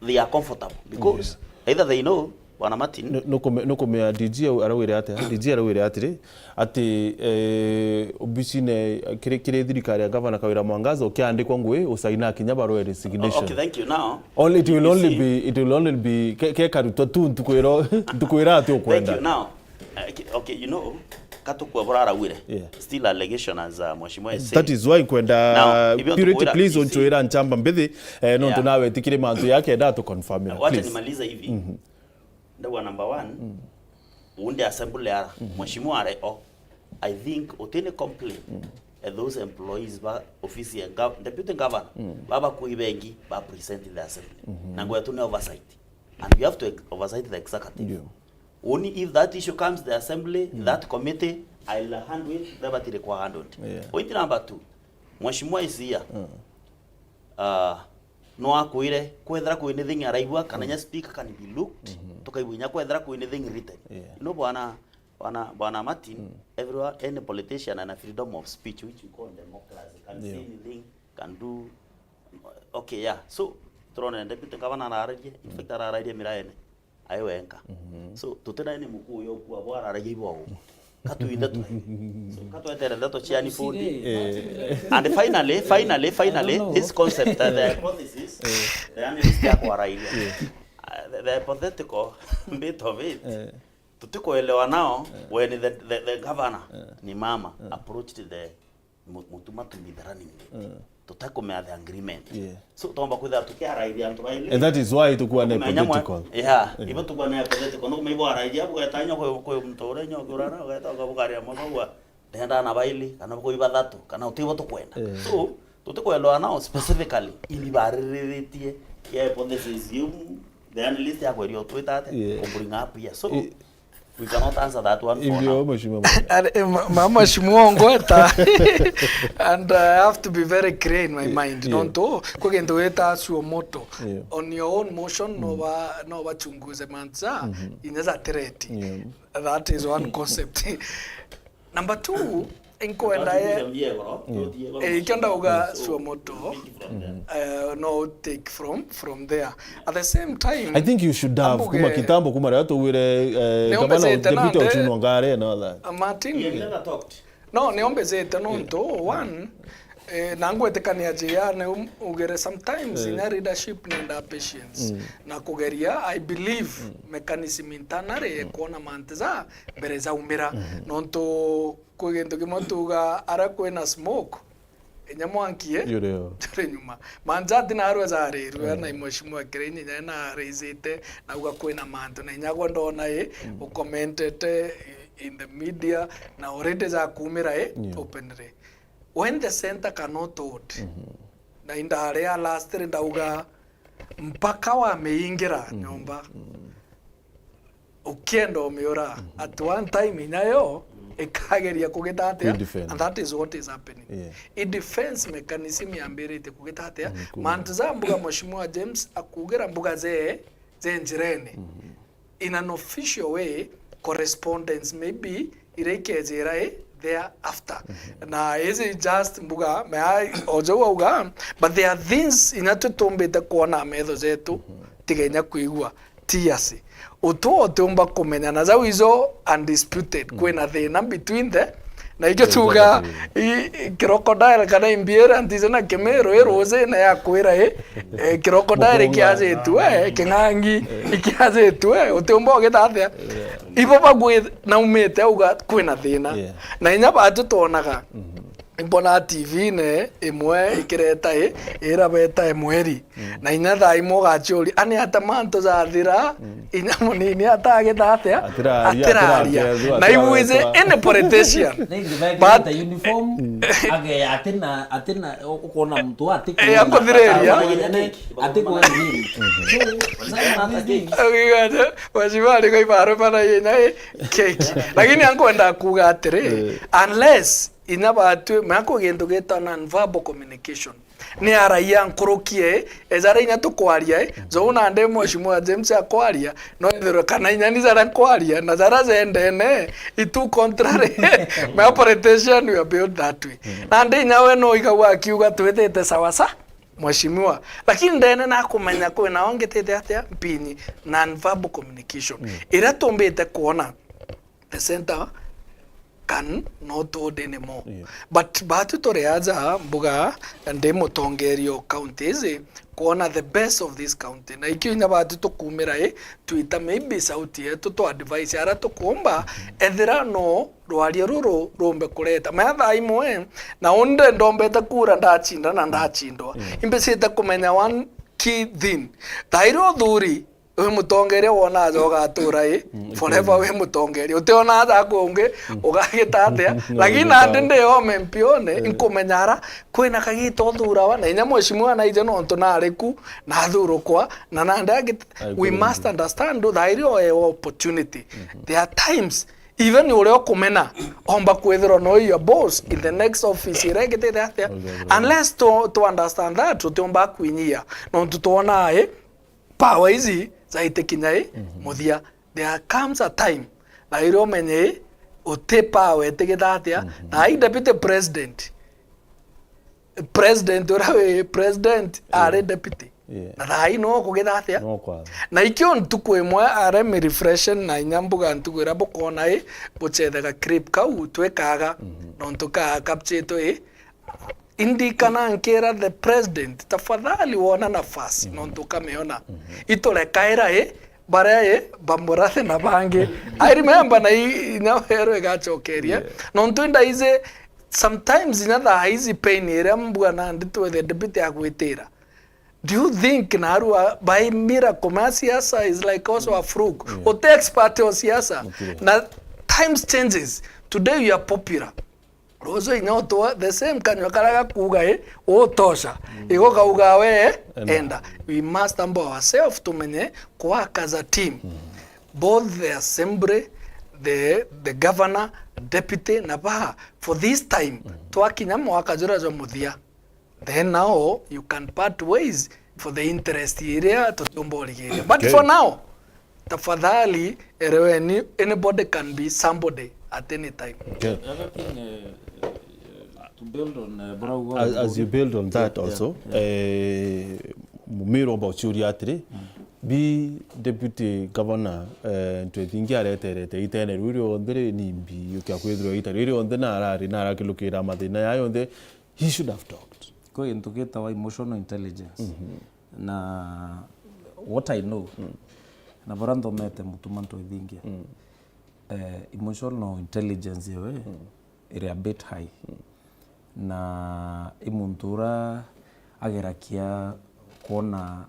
they are comfortable because either they know, Bwana Martin. Nukumea D G au arauire atia? D G arauire atiri, ati, eh, obicine kiri, kiri thirikari ya Gavana Kawira Mwangaza, ukiandikwa ngui, usaina kinya barua ya resignation. Okay, thank you. Now, Only, it will you only see, be, it will only be, ke, ke karutwa tu ntukwira, ntukwira ati thank ukwenda. You. Now, uh, ki- okay, you know, katukua bura arauire. Yeah. Still allegation as uh, Mheshimiwa is That saying. Is why nkwenda Now, ibyo Purity, tukwira, please, you see, unchwira nchamba mbithi, eh, nontu Yeah. nawetire mantu yake enda tu confirm. Wacha Please. Nimaliza hivi. Ndagwa number one. Undi assembly ara. Mheshimiwa are o. I think utini complain. Eh, those employees ba office ya gov- deputy governor, baba kui bengi, ba present in the assembly. Na ngwetu ni oversight. And we have to ex- oversight the executive. Yeah. Only if that issue comes to the assembly, that committee, I'll handle it, baba tiri kwa handle it. Yeah. Point number two. Mheshimiwa is here. Uh, no akwire, kwethira kwi anything araigua, kana nya speaker can be looked, tukaigua inya kwethira kwi anything written. Yeah. You know, bwana, bwana, bwana Martin, everyone, any politician ana freedom of speech, which we call democracy, can say Yeah. Anything, can do. Okay, yeah. So, turone deputy governor arararie, in fact, arararie miraene. Ayo wenka. So, tutina ni mukuu yo kwa bwara aragia ibo au. Katuithe tu. So, katwetere ndeto cia ni fundi. And finally, finally, finally, this concept, uh, the hypothesis, the analyst yakwarairia. Uh, the, the hypothetical bit of it, tutikuelewa nao when the, the, the governor ni mama approached the mu- mutuma to be the running mate. Tutakumea the agreement. Yeah. So, tomba kwithira tukiarairia antu baili. And that is why tukuwa na Menya mwe- political. Yeah, ibo tukuwa na hypothetical. No kumenya ibo arairia, bugeta inya kwe, kwe muntu uria inya ukura na, ugeta ukabukaria mwaka uwa. Ndenda na baili, kana bukui bathatu, kana utibo tukwenda. So, tutikwelewa nao specifically, ili baririritie kia hypothesis iu, the analyst yakweria utwita ate, Yeah. ku bring up here. So, I- we cannot answer that one for Ivyo now. Mheshimiwa Murkomen. Ari, ma- ma- mheshimiwa ongweta. And uh, I have to be very clear in my mind. Yeah. Nontu kwi gintu gita suo moto. Yeah. On your own motion, no ba no bachunguze manza inya za threat. Yeah. That is one concept. Number two, inkwenda ye eh, ikenda uga suo moto. Uh, no take from from there. At the same time, I think you should have ambuge- kuma kitambo, kuma riria tugwire, eh, Nĩ gavana, ũmbĩcĩte deputy nande- Ochung Wangare and all that. Uh, Martin, He never talked. No, ni ombecete nontu one, eh, na ngwetĩkania njia ni um- ugere sometimes inya leadership nenda patience na kugeria. I believe mechanism internally ya kuona mantu ja mbere jaumira, nontu kwi gintu kimwe tuga ara kwina smoke inya mwankie Yureo. juri nyuma. Manjati narwe jarirwe na mheshimiwa Kirenyi inya na raisite na uga kwina mantu na inya gwa ndona i ucommentete in the media na already jakumira i openly. When the center cannot hold, na indari ya last ri ndauga mpaka wamiingira nyomba ukienda umiura, at one time inya yo ikageria kugita atia. Kwidefend. And that is what is happening. Yeah. I defense mechanism yambirite kugita atia. Kwidefend. Mantu ja mbuga mheshimiwa James akugira mbuga je je njirene in an official way, correspondence maybe iria ikejira i thereafter. Na iji just mbuga mea ojo wauga, but there are things inya tutumbite kuona metho jetu tiga inya kwigua. Tiasi utu utiumba kumenya na jau ijo undisputed kwina thina between the na ikio tuga i- i- crocodile kana imbiere antize na kimiru iruzi na yakwira i eh, crocodile ikiajitue king'ang'i ikiajitue utiumba ugita atia. Ibo bagwi naumite auga kwina thina. Yeah. Na inya batu twonaga Mbona T V-ine imwe ikireta i, irabeta i mweri. Na inya thaa imwe ugaciuria, "Ani ata mantu jathira?" Inya munini atagita atia? Atiraria, atiraria. Atiraria. Na ibu iji any politician. Ningi mekirite uniform, ageya atina, atina, u-, ukona muntu ati eh, akuthiriria. Ati kwa nini? So, some other things. Akigata, mheshimiwa ariko ibarwe bana yenya i keki. Lakini ankwenda kuga atiri, unless inya batwi, mako gintu gitwa non-verbal communication. Ni araia nkuruki e, ejara inya tukwaria e, jou nandi mheshimiwa James akwaria, no ethirwe kana inya ni jara nkwaria, na jara jendene, i too contrary. My politician will build that way. Nandi inya we no igagua akiuga twithite sawa sa, mheshimiwa. Lakini ndene nakumenya kwina ongitite atia mpinyi, non-verbal communication. Iria tumbite kwona the center can not hold anymore. Yeah. But batu turi aja mbuga ndi mutongeria o county iji, kwona the best of this county. Na ikio inya batu tukumira i, twita maybe sauti yetu, tu advise ara tukumba, ethira no rwaria ruru rumbe kureta. Maya thaa imwe, na unde ndombete kura ndacinda na ndacindwa. Yeah. Imbicite kumenya one key thing. Thaa iria uthuri wi mutongeria wona aja ugatura i, forever wi mutongeria. Utiona aja kungi, ugagita atia? Lakini nandi ndi o M P one, nkumenya ara kwina kagita uthurawa, na inya mheshimiwa naije nontu nari ku, nathurukwa, na nandi agit-, we must understand, thaa iria uewa opportunity. There are times, even uria ukumena, omba kwithirwa no your boss in the next office iria igitite atia? Unless to, to understand that, utiumba kwinyia. Nontu twona i, power iji jaite kinya i muthia. There comes a time, na iria umenye i, uti power itigithatia, na i deputy president, president uria wi president ari deputy. Yeah. Na thaa ii no kugithatia. No kwatha. Na ikio ntuku imwe, let me refresh na inya mbuga ntuku iria bukona i, bucethega clip kau twikaga, nontu ka capture i, Indi kana nkira the president, tafadhali wona nafasi, nontu ukamiona. Iturekaira i, baria i, bamurathe na bangi. I remember na i, inya wero igacokeria. Yeah. Nontu inda izi, sometimes inya thaa izi pain iria mbua nandi twethe deputy agwitira. Do you think narua by miracle, ma siasa is like also a fluke? Yeah. Uti expert o siasa. Na times changes. Today you are popular. Rucio inya utwa the same kanyua karia gakuuga i, utosha. Igo kauga we, enda. We must humble ourselves, tumenye kwaka as a team. Both the assembly, the, the governor, deputy, na ba, for this time, twakinya mwaka juria jwa muthia. Then now you can part ways for the interest iria tutiumba urigiria. But for now, tafadhali, ereweni, anybody can be somebody at any time. Okay. The other thing, uh, uh, to build on, uh, Brau, as, as you build on that also, eh, mumiro omba uciuria atiri, bi deputy governor, eh, ntwethingi areterete itene riu rionthe ri nimbi, yukia kwithirwa ita riu rionthe narari, narakilukira mathina ya yonthe, he should have talked. Kwi gintu gitawa emotional intelligence. Na what I know, na baria nthomete Mutuma Ntwethingia, eh, emotional intelligence yewe iri a bit high. Na i muntu uria ageragia kwona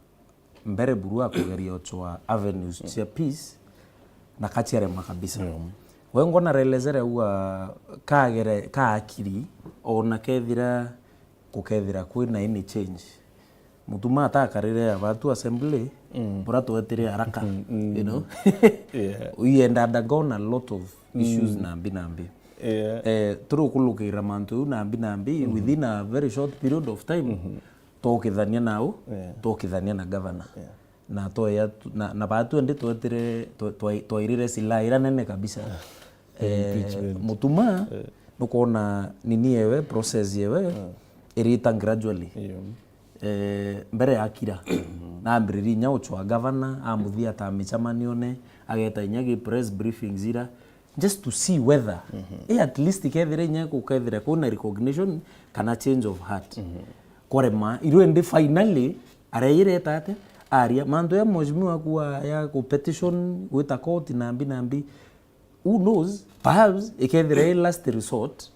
mbere buru akugeria ucwa avenues cia peace, na kaciarema kabisa. We ngona relezere uga kagere, ka akiri, ona kethira, gukethira kwina any change. Mutuma atakarire abatu assembly, bura twetire haraka, you know. Yeah. We had undergone a lot of issues nambi nambi. Yeah. Eh, turi ukulukira mantu iu nambi nambi within a very short period of time. Twokithania nau, twokithania na governor. Na tweya tu-, na, na batu endi twetire, twe-, twa-, twairire silaha ira nene kabisa. Eh, impeachment. Mutuma, nukwona nini yewe, process yewe, irita gradually. Eh, mbere ya akira, na ambiriria inya ucwa governor, amuthia ta micemanione, ageta inya gi press briefings ira, just to see whether, eh, at least kethira inya gukethira kwina recognition kana change of heart. Kwarema, iru indi finally, araireta ate, aria, mantu ya mheshimiwa kuwa ya ku petition, gwita court, nambi, nambi, who knows, perhaps, ikethira i last resort,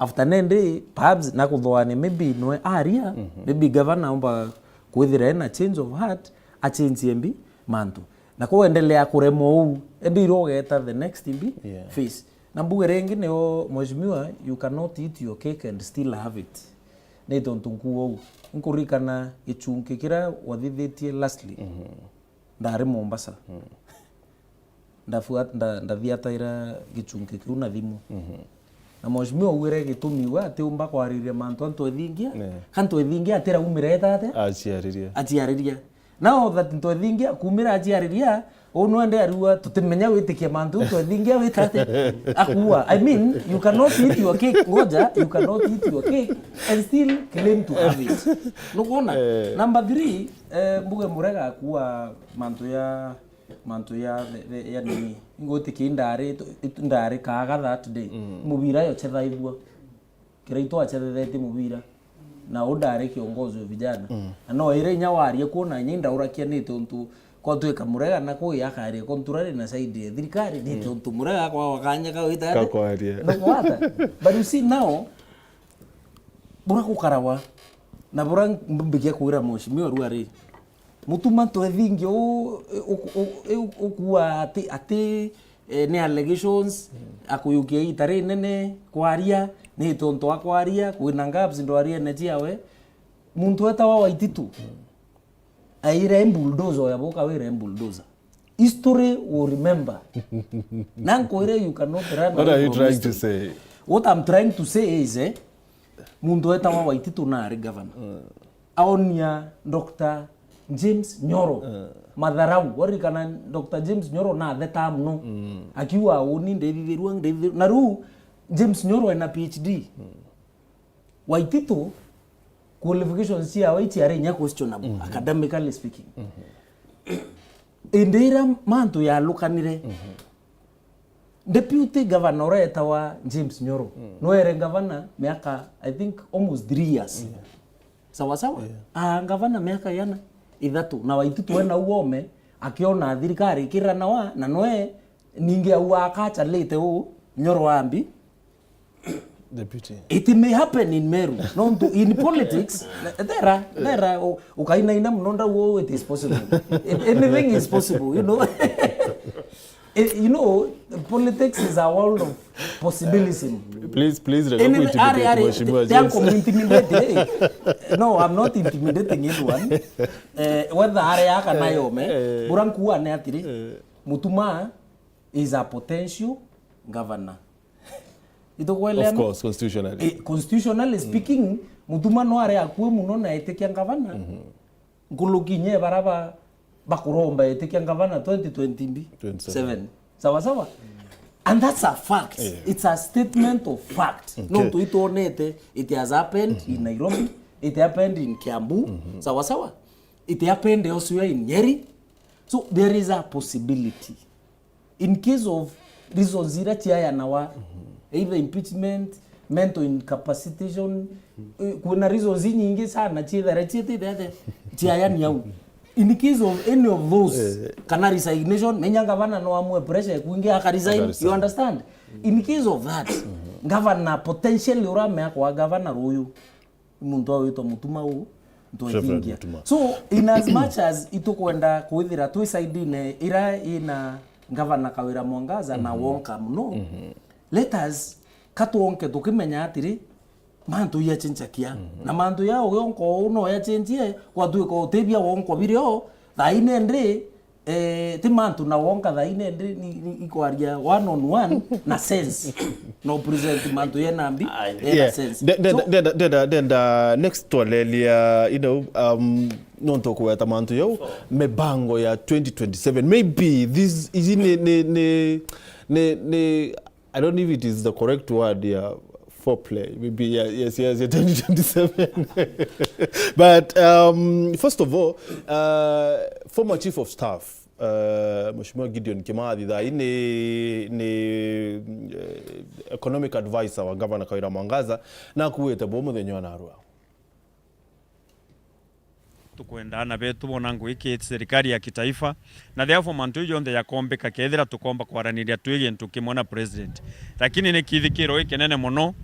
After nende, perhaps, na kuthoania, maybe nwe aria, maybe governor aumba kwithira ena change of heart, achenjie mbi mantu. Na kuendelea kuremwa uu, indi irogeta the next mbi Yeah. phase. Na mbuge ringi nio, mheshimiwa, you cannot eat your cake and still have it. Ni tontu nkuuga uu. Nkuririkana gichunki kiria wathithitie lastly. Ndari Mombasa. Ndafuat-, nda-, ndathiataira gichunki kiu na thimu. Na mheshimiwa augire gitumi we atiumba kwariria mantu a Ntwethingia, Yeah. ka Ntwethingia atiraumira eta atia? Aciariria. Aciariria. Now that Ntwethingia akumira aciariria, uu nwende ariua tutimenya witikia mantu Ntwethingia wita atia? Akuua. I mean, you cannot eat your cake, ngoja, you cannot eat your cake and still claim to have it. Nukwona? Eh. Number three, eh, mbuge Murega akuua mantu ya mantu ya the, the, ya nini. Ingwitikia indari, indari kaaga that day. Mubira yo chethaithua. Kiraitu achethethetie mubira. Na u ndari kiongozi wa vijana. Na no ire inya waria kuona inya indaurakia ni tontu kwa twika Murega na kwi akaria contrary na side ya thirikari ni tontu Murega kwa wakanya ka wita ati? Kakwaria. No kwata. But you see now, bura gukarawa, na bura mbikia kwira mheshimiwa riu ari, Mutuma Ntwethingia u, u, u, u, ukuua ati, ati, eh, ni allegations, akuyukia iita rinene kwaria, ni tontu akwaria, kwina gaps ndwariene ciawe. Muntu etawa Waititu, aire bulldozer, oya boka wire bulldozer. History will remember. Na nkwire, you cannot run away from history. What are you trying to say? What I'm trying to say is, eh, muntu etawa Waititu na ari governor. Aonia Doctor James Nyoro matharau. Waririkana Doctor James Nyoro na athetaa muno. Akiuga, "Uni ndithithirua, ndithithirua." Na riu James Nyoro ena P H D. Waititu, qualifications ciawe iciari inya questionable, academically speaking. Indi iria mantu yalukanire, deputy governor uria etawa James Nyoro, nwere governor miaka, I think, almost three years. Sawa sawa? Aa governor miaka iana? Ithatu. Na Waititu ena u ome, akiona thirikari ikiranawa, na nwe ningi au akachalite u Nyoro ambi. Deputy. It may happen in Meru. Nontu in politics, there are, there are, u-, ukainaina muno ndau, it is possible. Anything is possible, you know. Eh, you know, politics is a world of possibilism. Please, please, rega kuintimidate Mheshimiwa James. Intimidate, eh. No, I'm not intimidating anyone. Eh, whether ari aka na yome, bura nkuuga ni atiri, Mutuma is a potential governor. Itukwelewa? Of course, constitutionally. Eh, constitutionally speaking, Mutuma no ari akue muno na etikia ngavana. Nkuruki inya bara ba, bakuromba etikia ngavana twenty twenty mbi? Twenty-seven. Seven. Sawa sawa? And that's a fact. Yeah. It's a statement of fact. Okay. Nontu itwonete, it has happened in Nairobi, it happened in Kiambu. Sawa sawa? It happened elsewhere in Nyeri. So there is a possibility. In case of reasons iria ciayanawa, either impeachment, mental incapacitation, eh, kwina reasons inyingi sana ciithare ciitite ciayani au. In case of any of those, kana resignation, menya ngavana no amwe pressure kwingi aka resign, you understand? In case of that, ngavana potentially uramea kwa ngavana ruyu, muntu awitwa Mutuma u Ntwethingia. Mutuma. So, in as much as itukwenda kwithira twi side-ine ira ina Ngavana Kawira Mwangaza na Wonka muno, let us katwonke tukimenya atiri, mantu yachenjakia. Na mantu ya Wonka uu no yachenjie, gwatwika utibia Wonka birio, thaine ndi, Eh, ti mantu na Wonka thaine ndi ni, ni, ikwaria one on one na sense. No present mantu yena mbi, yena sense. Ndenda, ndenda, ndenda, ndenda next twalelia, you know, um, nontu kuweta mantu yau, mibango ya twenty twenty-seven. Maybe this, ici ni, ni, ni, ni, ni I don't know if it is the correct word ya foreplay. Maybe, yeah, yes, yes, yeah, twenty twenty-seven. But, um, first of all, uh, former chief of staff, uh, Mheshimiwa Gideon Kimathi, thaa ii ni, ni, eh, economic advisor wa Governor Kawira Mwangaza, na akuite bo muthenya wa narua. Tukwenda ana betu bona ngwiki serikali ya kitaifa, na therefore mantu jonthe jakombika kethira tukomba kwaraniria twi gintu kimwe na president. Lakini ni kithikiro gikinene muno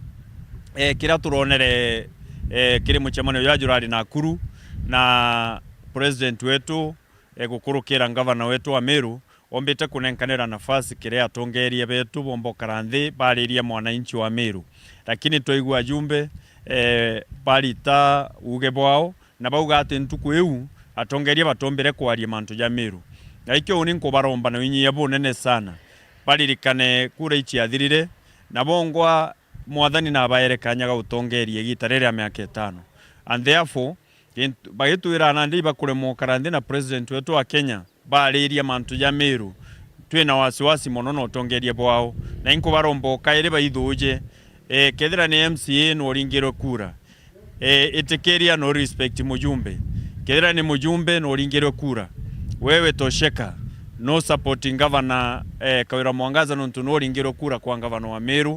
eh, kiria turonere, eh, kiri mucemanio juria jurari Nakuru, na president wetu, eh, gukurukira ngavana wetu wa Meru, ombite kunenkanira nafasi kiri atongeria betu bomba ukara nthi baririe mwananchi wa Meru. Lakini twaigua ajumbe, eh, barita uge bwao, na bauga ati ntuku iu atongeria batombire kwaria mantu ja Meru. Na ikio uni nkubaromba na winyia bunene sana, baririkane kura iciathirire, na bongwa Mwathani nabaere kanya ga utongeria igita riri ria miaka itano. And therefore, gintu, bagitwira nandi ibakuremwa ukara nthi na president wetu wa Kenya, baririe mantu ja Meru, twina wasiwasi mono na utongeria bwao. Na inkubaromba ukairi baithuje, eh, kethira ni M C A no uringirwe kura, eh, itikiria no respect mujumbe. Kethira ni mujumbe no uringirwe kura. Wewe tosheka, no supporting governor, eh, Kawira Mwangaza nontu no uringirwe kura kwa governor wa Meru.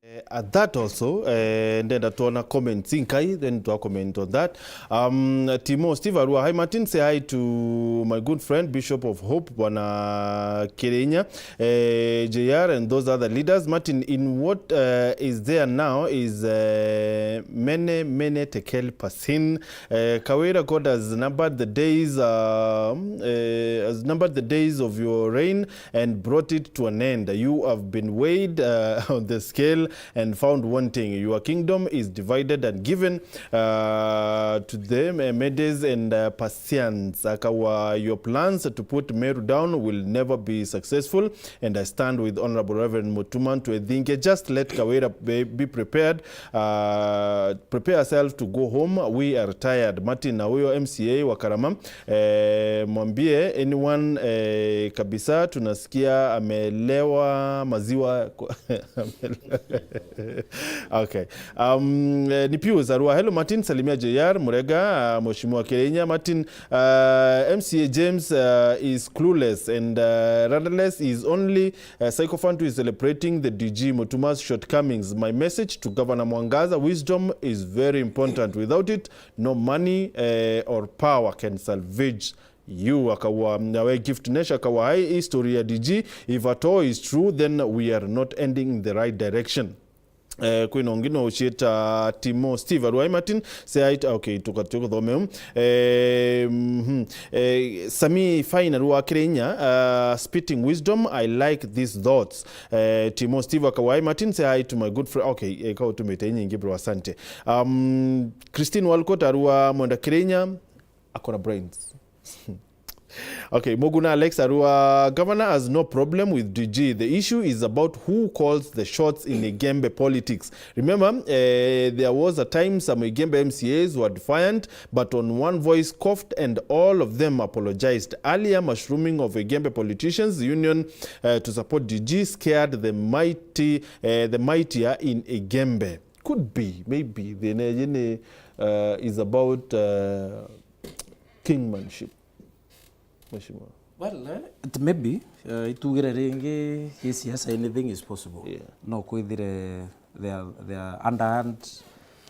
Eh, at that also, eh, ndenda tuona comments inkai, then twa comment on that. Um, Timo Steve Arua, hi Martin, say hi to my good friend Bishop of Hope, Bwana Kirinya, eh, J R and those other leaders. Martin, in what, uh, is there now is, uh, many, many tekel pasin. Uh, Kawira, God has numbered the days, um, uh, has numbered the days of your reign and brought it to an end. You have been weighed, uh, on the scale and found wanting. Your kingdom is divided and given, uh, to the, uh, Medes and, uh, Persians. Akawa, your plans to put Meru down will never be successful, and I stand with Honorable Reverend Mutuma Ntwethinge. Just let Kawira be, be prepared. Uh, prepare yourself to go home. We are tired. Martin na huyo M C A wa Karama, eh, mwambie anyone, eh, kabisa, tunasikia amelewa maziwa. Okay. Um, eh, ni Pius Arua. Hello Martin, salimia J R Murega, uh, Mheshimiwa Kirinya. Martin, uh, M C A James, uh, is clueless and, uh, rudderless. He is only a sycophant who is celebrating the D G Mutuma's shortcomings. My message to Governor Mwangaza, wisdom is very important. Without it, no money, eh, or power can salvage you. Akawa, nawe Gift Nash akawa, hi, hii story ya D G, if at all is true, then we are not ending in the right direction. Eh, kwina ungi no uciita Timo Steve Arua, hi Martin, say hi to, okay, tuka-, tukuthome u. Eh, mhm. Eh, Sami Fine Arua Kirinya, uh, spitting wisdom, I like these thoughts. Eh, Timo Steve akawa, hi Martin, say hi to my good friend. Okay, eh, ka utumite nyingi bro, asante. Um, Christine Walcott Arua, Mwenda Kirinya, akona brains. Okay, Muguna Alex Arua, governor has no problem with D G. The issue is about who calls the shots in Igembe politics. Remember, eh, there was a time some Igembe M C As were defiant, but on one voice coughed and all of them apologized. Earlier mushrooming of Igembe politicians union, eh, to support D G scared the mighty, eh, the mightier in Igembe. Could be, maybe. Thina iji ni, uh, is about, uh, kingmanship. Mheshimiwa. Well, eh, it may be, uh, itugire ringi, gisiasa anything is possible. Yeah. No kwithire there are, there are underhand,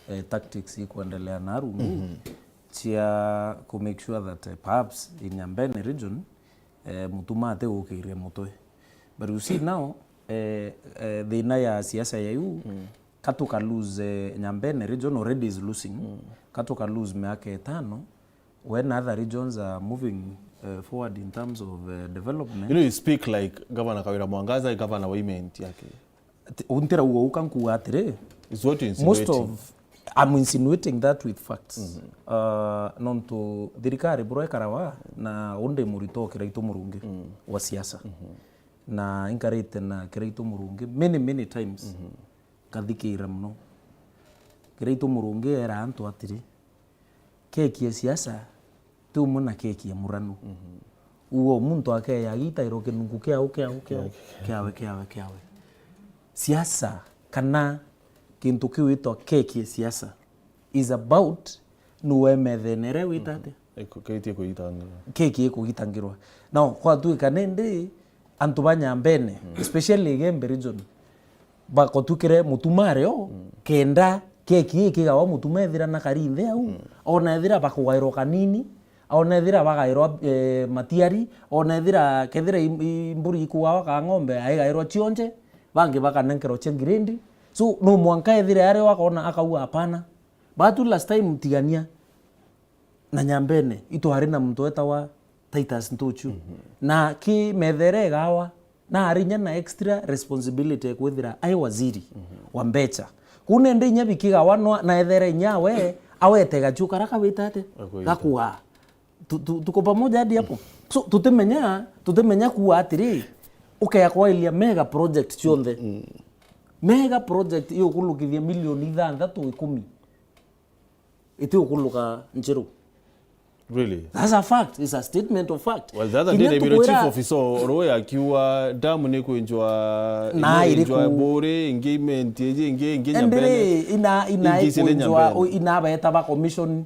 eh, tactics ikwendelea na rungu, mhm, cia ku make sure that, eh, perhaps in Nyambene region, eh, Mutuma atigukiria mutwe. But you see now, eh, eh, thina ya siasa ya iu, mm, ka tuka lose, eh, Nyambene region already is losing. Mm. Ka tuka lose miaka itano, when other regions are moving, eh, forward in terms of, eh, development. You know, you speak like Governor Kawira Mwangaza, governor wa imenti yake. Ti-, u ntirauga uu ka nkuuga atiri, is what you're most insinuating. Of, I'm insinuating that with facts. Mhm. Uh, nontu thirikari bura ikarawa na undi murito Kiraitu Murungi, mm, wa siasa. Mhm. Na inkarite na Kiraitu Murungi many, many times. Mhm. Nkathikira mono. Kiraitu Murungi era antu atiri, keki ya siasa ti umwe na keki ya murano. Mhm. Uo muntu akeya agitairwo kinungu kiawe, kiawe, kiawe, kiawe, kiawe, kiawe. Siasa kana kintu kiu itwa keki ya siasa is about nu we methene iria wita atia? Iku-, keki ikugitangirwa. Keki ikugitangirwa. Now, kwatuika nindi antu ba Nyambene, mm, especially Igembe region, bakotukire Mutuma ari o, mm, kenda keki ii kigawa Mutuma ethira na kari nthi au, mm, ona ethira bakugairwa kanini, ona ethira bagairwa, eh, matiari, ona ethira kethira i, i mburi ikugawa ka ng'ombe, aigairwa cionje, bangi bakanenkerwa cia grade. So, no mwanka ethire ari wakona akauga, "Hapana." Batu last time tigania na Nyambene, itwari na muntu wetawa Titus Ntuchu. Mhm. Na ki methere igawa, na ari inya na extra responsibility ya kwithira ai waziri Mhm. wa mbecha. Kuu nende inya bikigawa, no, na ethere inya we, awete gachu kara kawita ate? Akwita. Gakuaa. Tu-, tu-, tuko pamoja hadi hapo? So, tutimenya, tutimenya kuwa atiri, ukea kwailia mega project cionthe. Mm. Mega project iukulukithia milioni ithanthatu ikumi. Itiukuluka Njeru. Really? That's a fact. It's a statement of fact. Well, the other day, Kinya Nairobi chief tukwira officer Oroya akiuga dam ni kwenjwa, Na ni iriku? kwenjwa Buri, ingi Imenti, ingi, ingi, ingi Nyambene, Endere, ina, ina ingi Isili ikwenjwa, Nyambene. O, ina beta ba commission.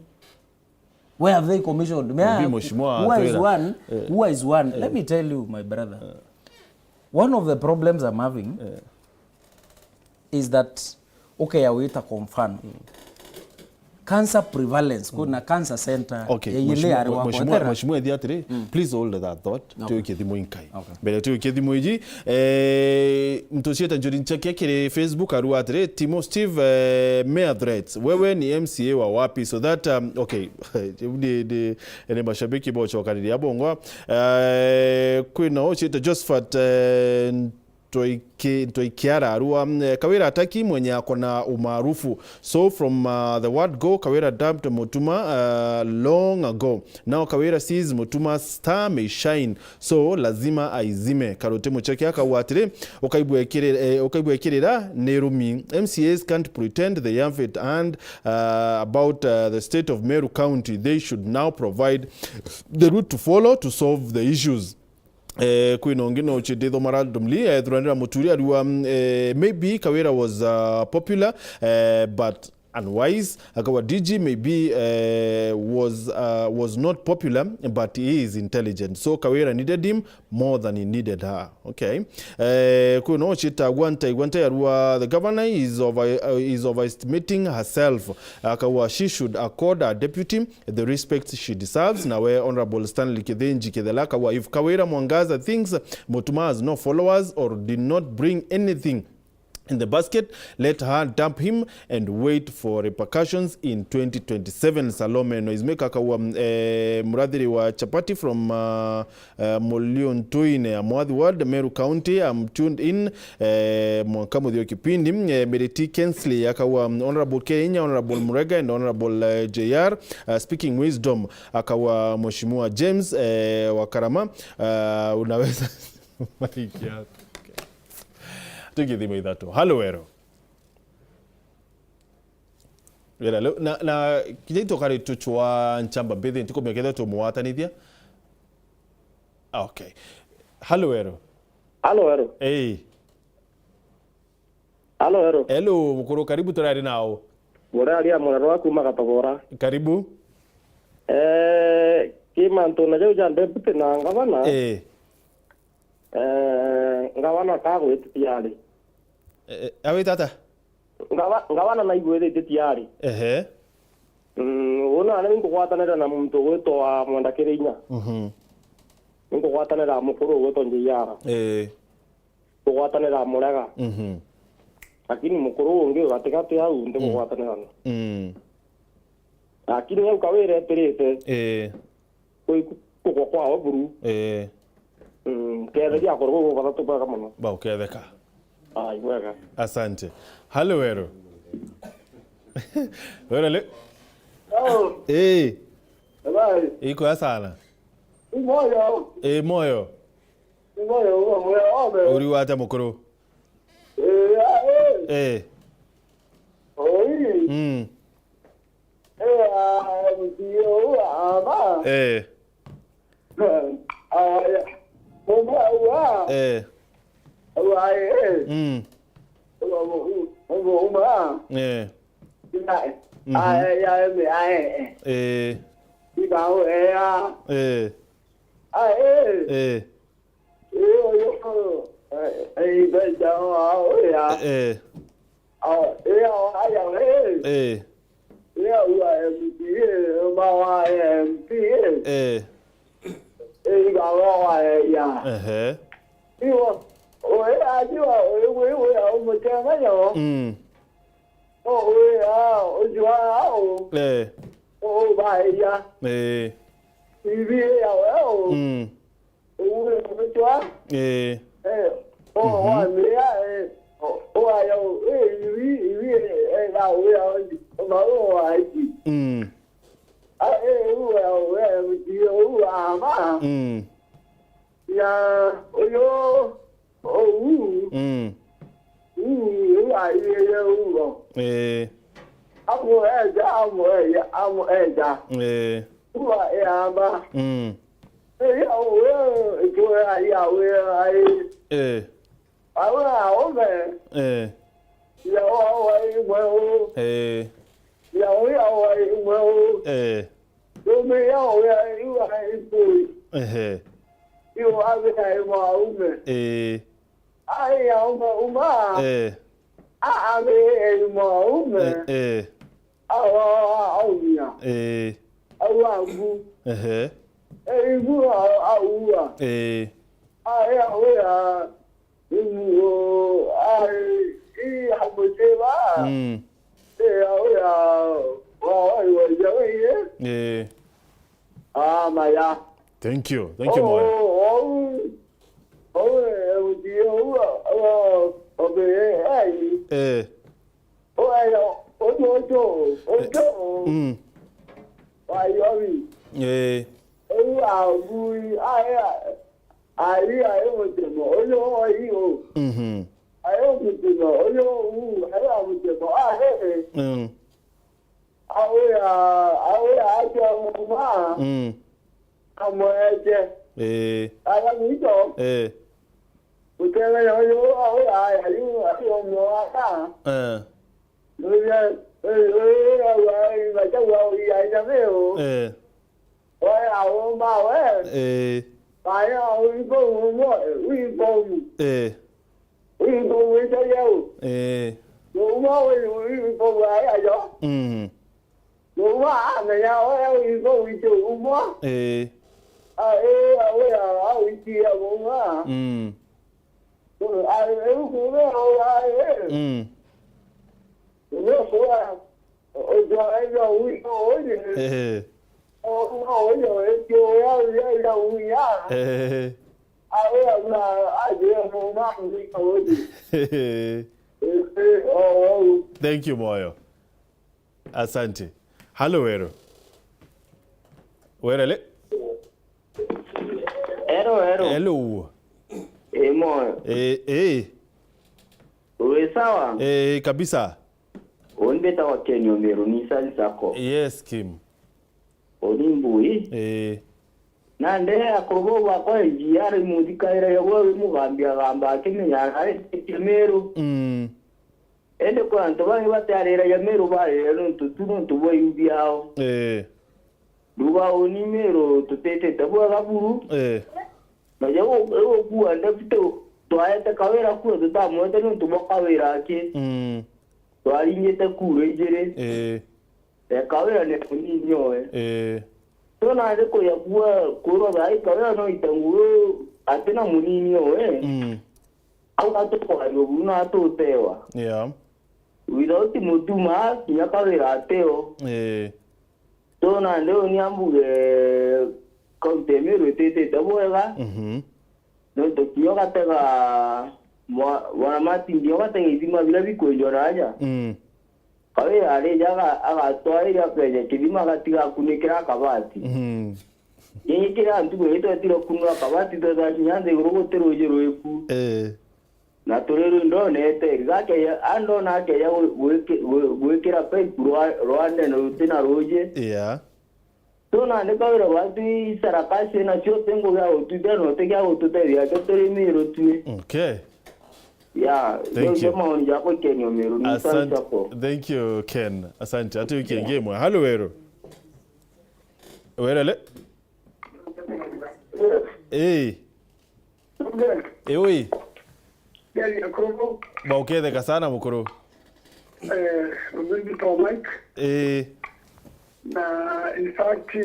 Where have they commissioned? May I Maybe ask, Mheshimiwa who is Atwira. one? Eh. Who is one? Eh. Let me tell you, my brother. Eh. One of the problems I'm having Eh. is that, okay, ya wita kwa mfano. Cancer prevalence, kuna cancer center Okay, ya ile Mheshimiwa, ari wa Mheshimiwa, Kwetera. Mheshimiwa, ethi atiri, please hold that thought. Okay. Tuikie thimu inkai. Okay. Mbere tuikie thimu iji, eh, mtu cieta Njuri Ncheke kiri Facebook arua atiri, Timo Steve, eh, mere threats. Wewe ni M C A wa wapi? So that, um, okay, ni, ni, ni mashabiki bochokaniria bongwa. Eh, kwina ucieta Josephat, eh, Ntoiki-, Ntoikiara arua, mm, eh, Kawira ataki mwenye ako na umaarufu. So from, uh, the word go, Kawira dumped Mutuma, uh, long ago. Now Kawira sees Mutuma's star may shine. So lazima aizime. Karuti Mucheke akauga atiri, "Ukaigua ikiri-, eh, ukaigua ikirira ni rumi." M C As can't pretend they have it hand, uh, about, uh, the state of Meru County. They should now provide the route to follow to solve the issues. Eh, kwina ungi no uchindithoma randomly, eh, thuranira Muturi arua, mm, eh, maybe Kawira was, uh, popular, eh, but unwise. Akawa D G maybe, eh, was, uh, was not popular, but he is intelligent. So Kawira needed him more than he needed her. Okay. Eh, kwina uchita Gwanta, Gwanta arua, the governor is over, uh, is overestimating herself. Akawa she should accord her deputy the respect she deserves. Nawe Honorable Stanley Kithinji Kithela akauga, if Kawira Mwangaza thinks Mutuma has no followers or did not bring anything in the basket, let her dump him and wait for repercussions in twenty twenty-seven. Salome Noisemaker akauga, eh, murathiri wa chapati from, uh, uh, Mulio Ntuine, Amwathi Ward, Meru County. I'm tuned in, eh, mwanka muthio kipindi. Eh, Miriti Kensley akauga, Honorable Kenya, Honorable Murega and Honorable, eh, J R, uh, speaking wisdom. Akauga Mheshimiwa James, eh, wa Karama, uh, unaweza tuingie thimu ithatu. Halo Wero. Wira leo, na, na kinya itokari tuchwa nchamba mbithi, ntikumenya kethira tumwatanithia. Ah, okay. Halo Wero. Halo Wero. Hey. Halo Wero. Hello, mukuru, karibu turari nao. Muraria Murarwa kuma Gatogora. Karibu. Eh, ki mantu na jau ja deputy na ngavana. Eh. Eh, ngavana ka gwititia ari. Eh, eh, awita ata? Ngava-, ngavana naigwithitie tiari. Ehe. Mm, una ni nkugwatanira na muntu ugwitwa Mwenda Kirinya. Mhm. Ni nkugwatanira mukuru ugwitwa Njeiara. Eh. Nkugwatanira Murega. Mhm. Lakini mukuru ungi gatigati au ndi Mm. kugwatanira na. Mm. Lakini au Kawira etirite. Eh. Kwi-, kugwa kwao buru. Eh. Mm, ketheria akoro bau bathatu bwega mono. Ba uketheka. Ai, bwega. Asante. Halo Wero. Wero le. Oh. Eh. Habari. Iko ya sana. Ni moyo. Eh, moyo. Ni moyo, moyo, moyo. Uri wate mukuru. Eh, ah, eh. Eh. Oi. Mm. Eh, ah, ndio, ama. Eh. Aya. Mumba, ua. Eh. Ua, eh. Mm. Ua, mu-, mu-, uma. Eh. Ina, Mhm. aya, ya, eme, ae. Eh. Iba, o, ea. Eh. Ae. Eh. Io, io, eh, eh, ibeja, o, ao, ya. Eh. Ao, io, aya, eh. Eh. Io, ua M P A, ma wa M P A. Eh. Eh, iba, wa, wa, eh, ya. Ehe. Io, Uyu ajua uyu wi wira umucenganyo. Mm. No wira ujua au. Eh. Ubaeria. Eh. Ibi ya weo. Mm. Uwe umechwa. Eh. Eh. O wamea, eh. O aya, eh, ibi, ibi, eh, na wira, o ma o aji. Mm. A, eh, uwe, uwe, uwe, ama. Mm. Ya, uyo, o, u. Mm. U, u, a, iye, ye, ugo. Eh. Amu eja, amu eja, amu eja. Eh. Uwa, e, ama. Mm. E, ya, uwe, e, ya, ya, uwe, ai. Eh. Awe aome. Eh. Ya, wa, wa, imwe, u. Eh. Ya, wa, wa, imwe, u. Eh. Ndũmĩ ya ũrĩa iuga ikuĩ. Ehe. Iu athĩgaĩ maume. Ĩĩ. Aĩ aume uma. Eh. Athĩgaĩ maume. Eh, eh. Awa aumia. Ĩĩ. Au angu. Ehe. Eigu aua. Ĩĩ. Aĩ awĩa. Imuo, ai, i hamwe jeba. Mm. Eh, au ya, wa, wa, wa, ya, wa, ye. Eh. Ah, maya. Thank you. Thank you, oh, Moyo. Oh, oh, eh, uti, oh, oh, oh, be, ai. Eh. Oh, ai, oh, oh, oh, oh, oh. Mm. Wa, yo, wi. Eh. Oh, ah, bui, ai, ai. Ai, ai, mutemo, uyu oi u. Mhm. Ai, mutemo, uyu u, ai, mutemo, ah, he, he. Mm. Awe ya, awe ya, acha mama. Mm. Amweje. Eh. Ala mito. Eh. Utega ya uyu, awe ya, ya, yu, awe ya mwana. Eh. Uyu, eh, eh, awe, awe, awe, awe, awe, awe. Eh. Oya, umba we. Eh. Aya, uibo umo, uibo. Eh. Uibo wita yau. Eh. Uma we, uibo aya yo. Mm. Uma amenya oya uibo wito umo. Eh. A, eh, oya, a, uitia uma. Mm. A, eh, uku we, oya, eh. Mm. Uwe, oya. Ojo, oya, uibo, oye. Eh. Eh. Thank you, Moyo. Asante. Halo, Wero. Werele? Ero, ero. Hello. Eh, Moyo. Eh, eh. Uwe sawa? Eh, kabisa. Undi ta wa Kenyo Meru, ni Sali Sako. Yes, Kim. Uni mbui. Ii. Nandi akuru bau bakwa enji ari muthikaira yagwa wi mugambi agamba akimenya ari Meru. Mm. Indi kwi antu bangi batiariragia Meru barire nontu tu nontu bwa iu biao. Ii. Ruga uni Meru tutitite bwega buru. Ii. Na jau, jau ukua ndebu tu twaete Kawira kuo tutamwete nontu bwa Kawira aki. Mm. Twaringite kura ijiri. Ii. Ekawira ni munini owe. Ii. Tuna ndi kuya kuwa kurwa thaa ikawira no itanguru atina munini owe. Mm. Au atukwario buru na atutewa. Yeah. Without mutuma kinya kawira ateo. Ii. Tuna ndi uni ambuge kaunti ya Meru ititite bwega. Mhm. Nontu kinya ugatega mwa-, mwana Martin, kinya ugatega ithima biria bikwenjwa na aja. Mm. Kawe arija aga-, agatwairia akeja kithima agatiga akunikira akabati. Mm. Kinyi kiria ntuku itwetire kunura akabati twetha kinya nthi iguru guti ruji rwiku. Eh. Na turi rwindone eteri. Gakeja, andona akeja gwi-, gwiki-, gwi-, gwikira pipe rwa-, rwa ndene rutina ruji. Yeah. Tuna ndi kawira gwatu isarakasi na cio ti ngugi ya gutwithia na uti gia gututethia akio turi Miru tui. Okay. Ya, thank you. Ndio maoni jakwa Ken Omiru, ni Asante. Thank you, Ken. Asante. Ati wiki ingi imwe. Halo, Weru. Werele? Eh. Ewe. Gari ya Kongo. Ba uketheka sana, mukuru. Eh, mimi to Mike. Eh. Na in fact,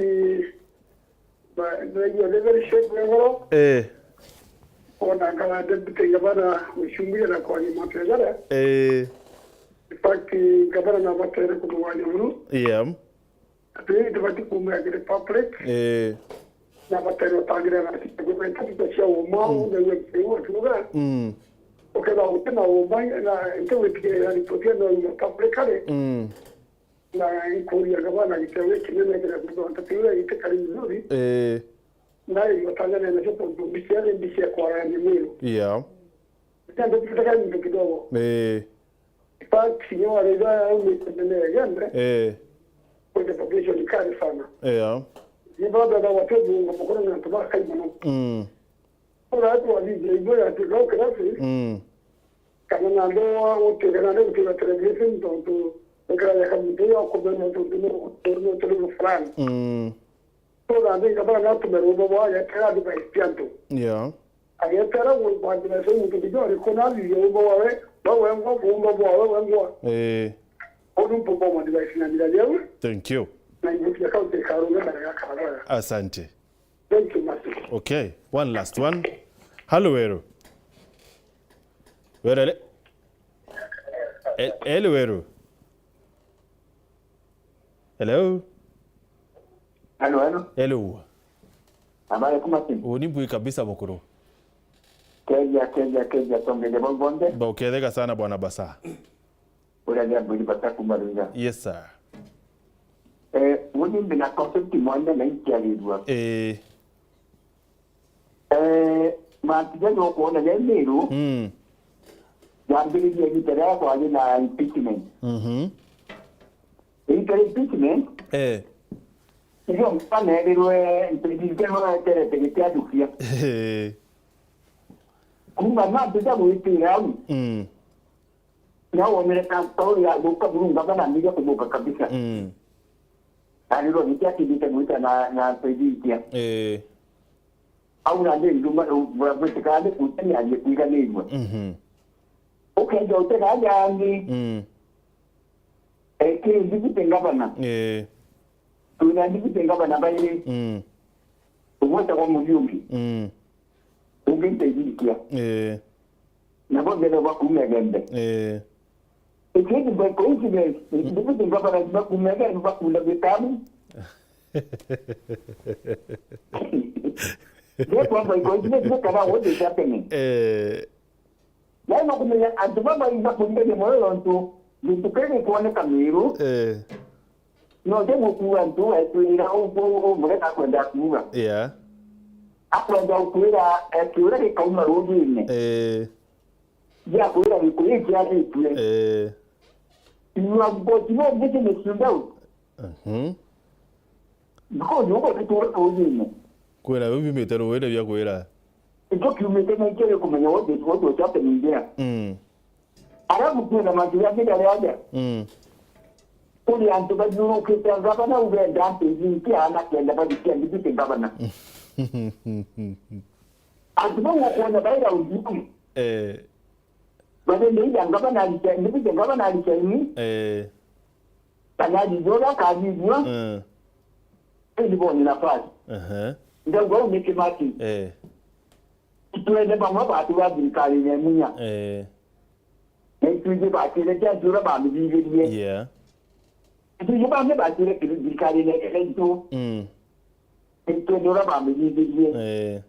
ba, ndio level shape level. Eh. Ona ngara deputy gavana, Mheshimiwa na kwa ni matwegara. Eh. In fact, gavana na batere kumwanya muru. Yeah. Ati tubati kumwira the public. Eh. Na batere utangira na sisi kwa tatu cia umau, na wewe kwa tuga. Mm. Ukethira guti na uma, na nti witikirira ripoti ino ya public ari. Mm. Na ikuria gavana giteu kinene kira kuthonta tiwe gitikari mzuri. Eh. Na iyo tangana na cio tontu mbici ari mbici ya kwarania Meru. Yeah. Ndio kitu kama kidogo. Eh. In fact, kinya wale ya umite mene ya gende. Eh. Kwa population kali sana. Yeah. Ni baba na watu Mungu mkono na tuba kai muno. Mm. Ura watu wa video ibo ya tuka kirasi. Mm. Kana na ndo wa uti kana ndo kutuga television tontu ikara ya kamuntu ya kumenya tontu no tontu no fulani. Mm. So that they gavana na tume rumba bwa ya kara advice cia antu. Yeah. Agetera gwe kwa advice muntu kijo ari kuna video rumba wawe, ba wengwa rumba bwawe wengwa. Eh. Onu mpo kwa advice na mira leo. Thank you. Na ndio ya kaunti karunga mara ya karunga. Asante. Thank you, Martin. Okay, one last one. Hello, Weru. Weru, ele-, e-, ele, Weru. Hello? Hello, hello. Hello. Habari yako, Martin? Uni mbui kabisa, mukuru. Keja, keja, keja, tongeje bongonde. Ba ukethega sana, bwana Basa. Uria ria mbui bata kuma Ruiga. Yes, sir. Eh, uni mbina concept mwanya na ikiarirua. Eh. Eh, mantu jaria ukwona ja Meru, mm, jambiririe igita riria kwari na impeachment. Mhm. Igita ria impeachment, eh, irio mpanerirwe, mpithithirwe eterete giti ajukia. Eh. Kuma mantu ja gwitira au. Mm. Na wonere ka story ya thuka buru, ngavana ambiriria kuthuka kabisa. Mm. Na ndio nikiatindite gwita na, na mpithithia. Eh. Au na ndi nduma, gwitikaga ni kutania arie kwiganirua. Mhm. Ukeja utega aja angi. Mm. Eh, kiri deputy gavana. Eh. Twina deputy gavana bairi. Mm. Umwe etagwa Muriungi. Mm. Ungi Nteithirikia. Eh. Nabo mbere bakuuma Igembe. Eh. It is by coincidence. Mm. Deputy gavana bakuuma Igembe bakunda gitabu. Therefore, by coincidence, kana what is happening? Eh. Naenda kumenya antu baba iba kuingaria moyo nontu gintu kiri gikwoneka Meru. Eh. No, ndigukua ntu etwira u-, u-, u-, mureka akwenda kuuga. Yeah. Akwenda gukwira, eh, kiuria gikauma ruugine. Eh. Giakwira gikuyu kiaritue. Eh. You have got no business to doubt. Mhm. Because you got to ruugine. Kwira biu biumite ruugine biakwira. Ikio kiumite na ikio gikumenya what is, what was happening there. Mm. Arabu kwina mantu jangĩ jaria aja. Mm. Kuri antu bathiurukite ngavana, ugenda antu ingi ana kenda bathikia deputy ngavana. Antu bau ukwona bai raundi iu. Eh. Bathende ija ngavana arica-, deputy ngavana aricaini. Eh. Kana athithia uria akathithua. Eh. Indi bone nafasi. Ehe. Ndauga uu ni Kimati. Eh. Itwene bamwe batu ba thirikari ya munya. Eh. Na itwiji bakire kia ntura bamithithirie. Yeah. Itwiji bamwe bakire kiri thirikari ya itu. Mm. Itwene ura bamithithirie. Eh.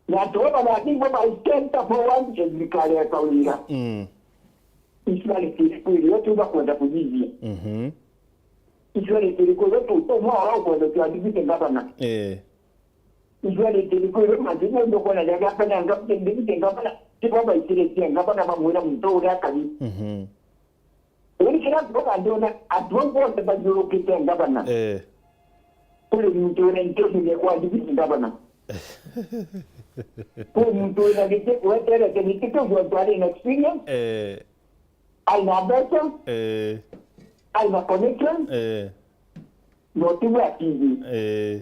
Na antu baba batigwe ba center forward ya thirikari ya kawira. Mm. Israeli kiri kwiri yo tuga kwenda kuthithia. Mhm. Israeli kiri kwiri yo tu, tu mwa ora kwenda tu adibite ngavana. Eh. Ijua rindi riku iri mantu jau ndukwona jaria akanyanga ndibite ngavana, tibo baitiritie ngavana bamwira muntu uria akari. Mhm. Uri kira antu bakandiona, antu bau bonthe bathiurukite ngavana. Eh. Kuri muntu wina intention ya kwa ndibite ngavana. Kuri muntu wina giti, weterete giti kiu antu ari na experience. Eh. Aina mbeca. Eh. Aina connection. Eh. No tigwe atithi. Eh.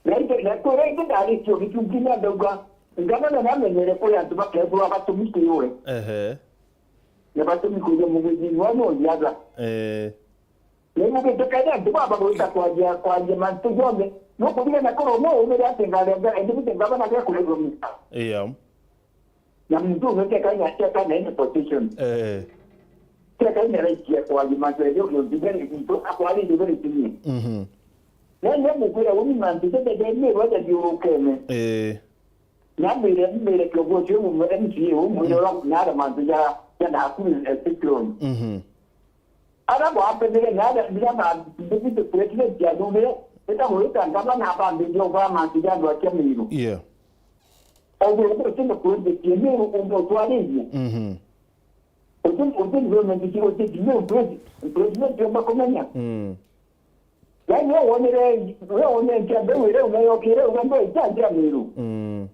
Na ite, na kwira ite ndaritie ugitukinya ndauga, ngavana namenyere kuri antu bakethirwa batumi kuri we. Ehe. Na batumi kuja mugwithini wa no ndiaga. Eh. Na imugite kaja antu baba gwita kwaria, kwaria mantu jonthe. No kuthigana kuri umwe umire ati ngarega, indi gute ngavana gya kuregwa mita. Iya. Na muntu ucio teka ina, teka na any position. Eh. Teka ina right ya kwaria mantu ya rio kiontu bere muntu akwari ndio bere tinye. Mhm. Na ndio mukwira uni mantu tete de ni roja diurukene. Eh. Na mbere, mbere kiongozi ucio mu M C A umwire ura na ara mantu ya, ya na akuru, eh, Cyclone. Mhm. Ara bwambire na ara, bila ba, deputy president ya nube, eta gwita ngavana abambire uga mantu ya andu a Kiamiru. Yeah. Oguo, oguo, uti na kuendekia ni umba utwaririe. Mhm. Uti, uti development ki, uti ni president, president umba kumenya. Mm. Yaani, we wonere, we wonere nkia mbeu iria unayokire, uga mbeu ita Kiamiru. Mm.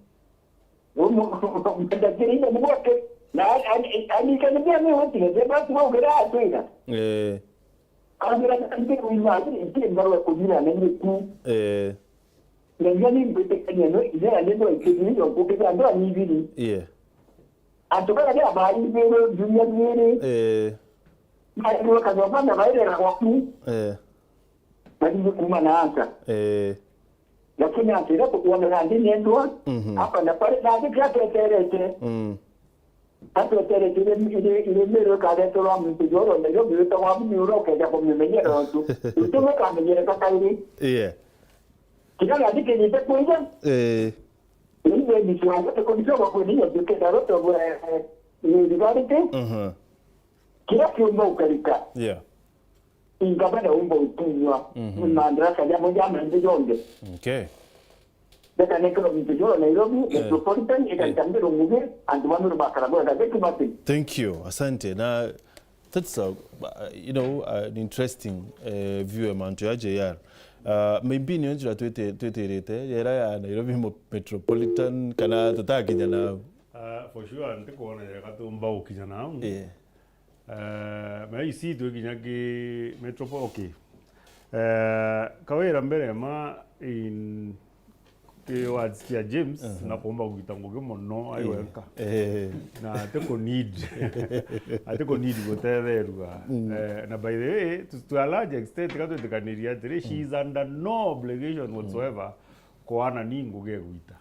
Ndakirinde mugwake. Na ani, ani, ani, kana bia ni wetire, bia batu bau kira atwira. Eh. Ambira, "Nti kuima, nti mbarwa kumira na ni ku." Eh. Na ndio ni mbitikania no, ile ya ndio ikiri, yo kukira ndo anibiri. Yeah. Antu bara bia bari bero dunia biri. Eh. Bari wakanywa bana bairera gwaku. Eh. Bari kuma na ansa. Eh. Lakini atira tukuonera ndi nendwa, mhm, hapa na pale, na ndi ateterete. Mm. Ateterete ile, ile, ile mero kareterwa muntu joro, na yo mero wa mimi urokeja kumimenyera tu. Utume kamenyere kakairi. Yeah. Kira gandi kinyite kuija. Eh. Ile ni sio, kwa ni sio kwa ni ya kete roto, eh, ni ribarite. Mhm. Kira kiumba ukarika. Yeah. Ingabana umba utunywa. Mhm. Mandaraka jamo jamo ndio jonde. Okay. Beka nekero muntu joro Nairobi, yeah, metropolitan, eka, yeah, ntambiro ngugi, antu bamiro bakara bwega, betu mate. Thank you. Asante. Na that's a, you know, an interesting, eh, view ya mantu ya J R. Uh, maybe ni njira twite-, twitirite, yera ya Nairobi mo-, metropolitan, kana tutakinya na. Uh, for sure, ntikuona yega tumba ukinya na. Yeah. Eh, mea isi twi kinya ki metropole, okay. Eh, Kawira mbere ma in ki words cia James, mhm, na kuumba kugita ngugi mono ai, eh, wenka. Eh. Na ati ku need, ati ku need gutetherua. Mm. Eh, na by the way, to, to a large extent, ka twitikaniria atiri, she, mm, is under no obligation, mm, whatsoever kwana ni ngugi egwita.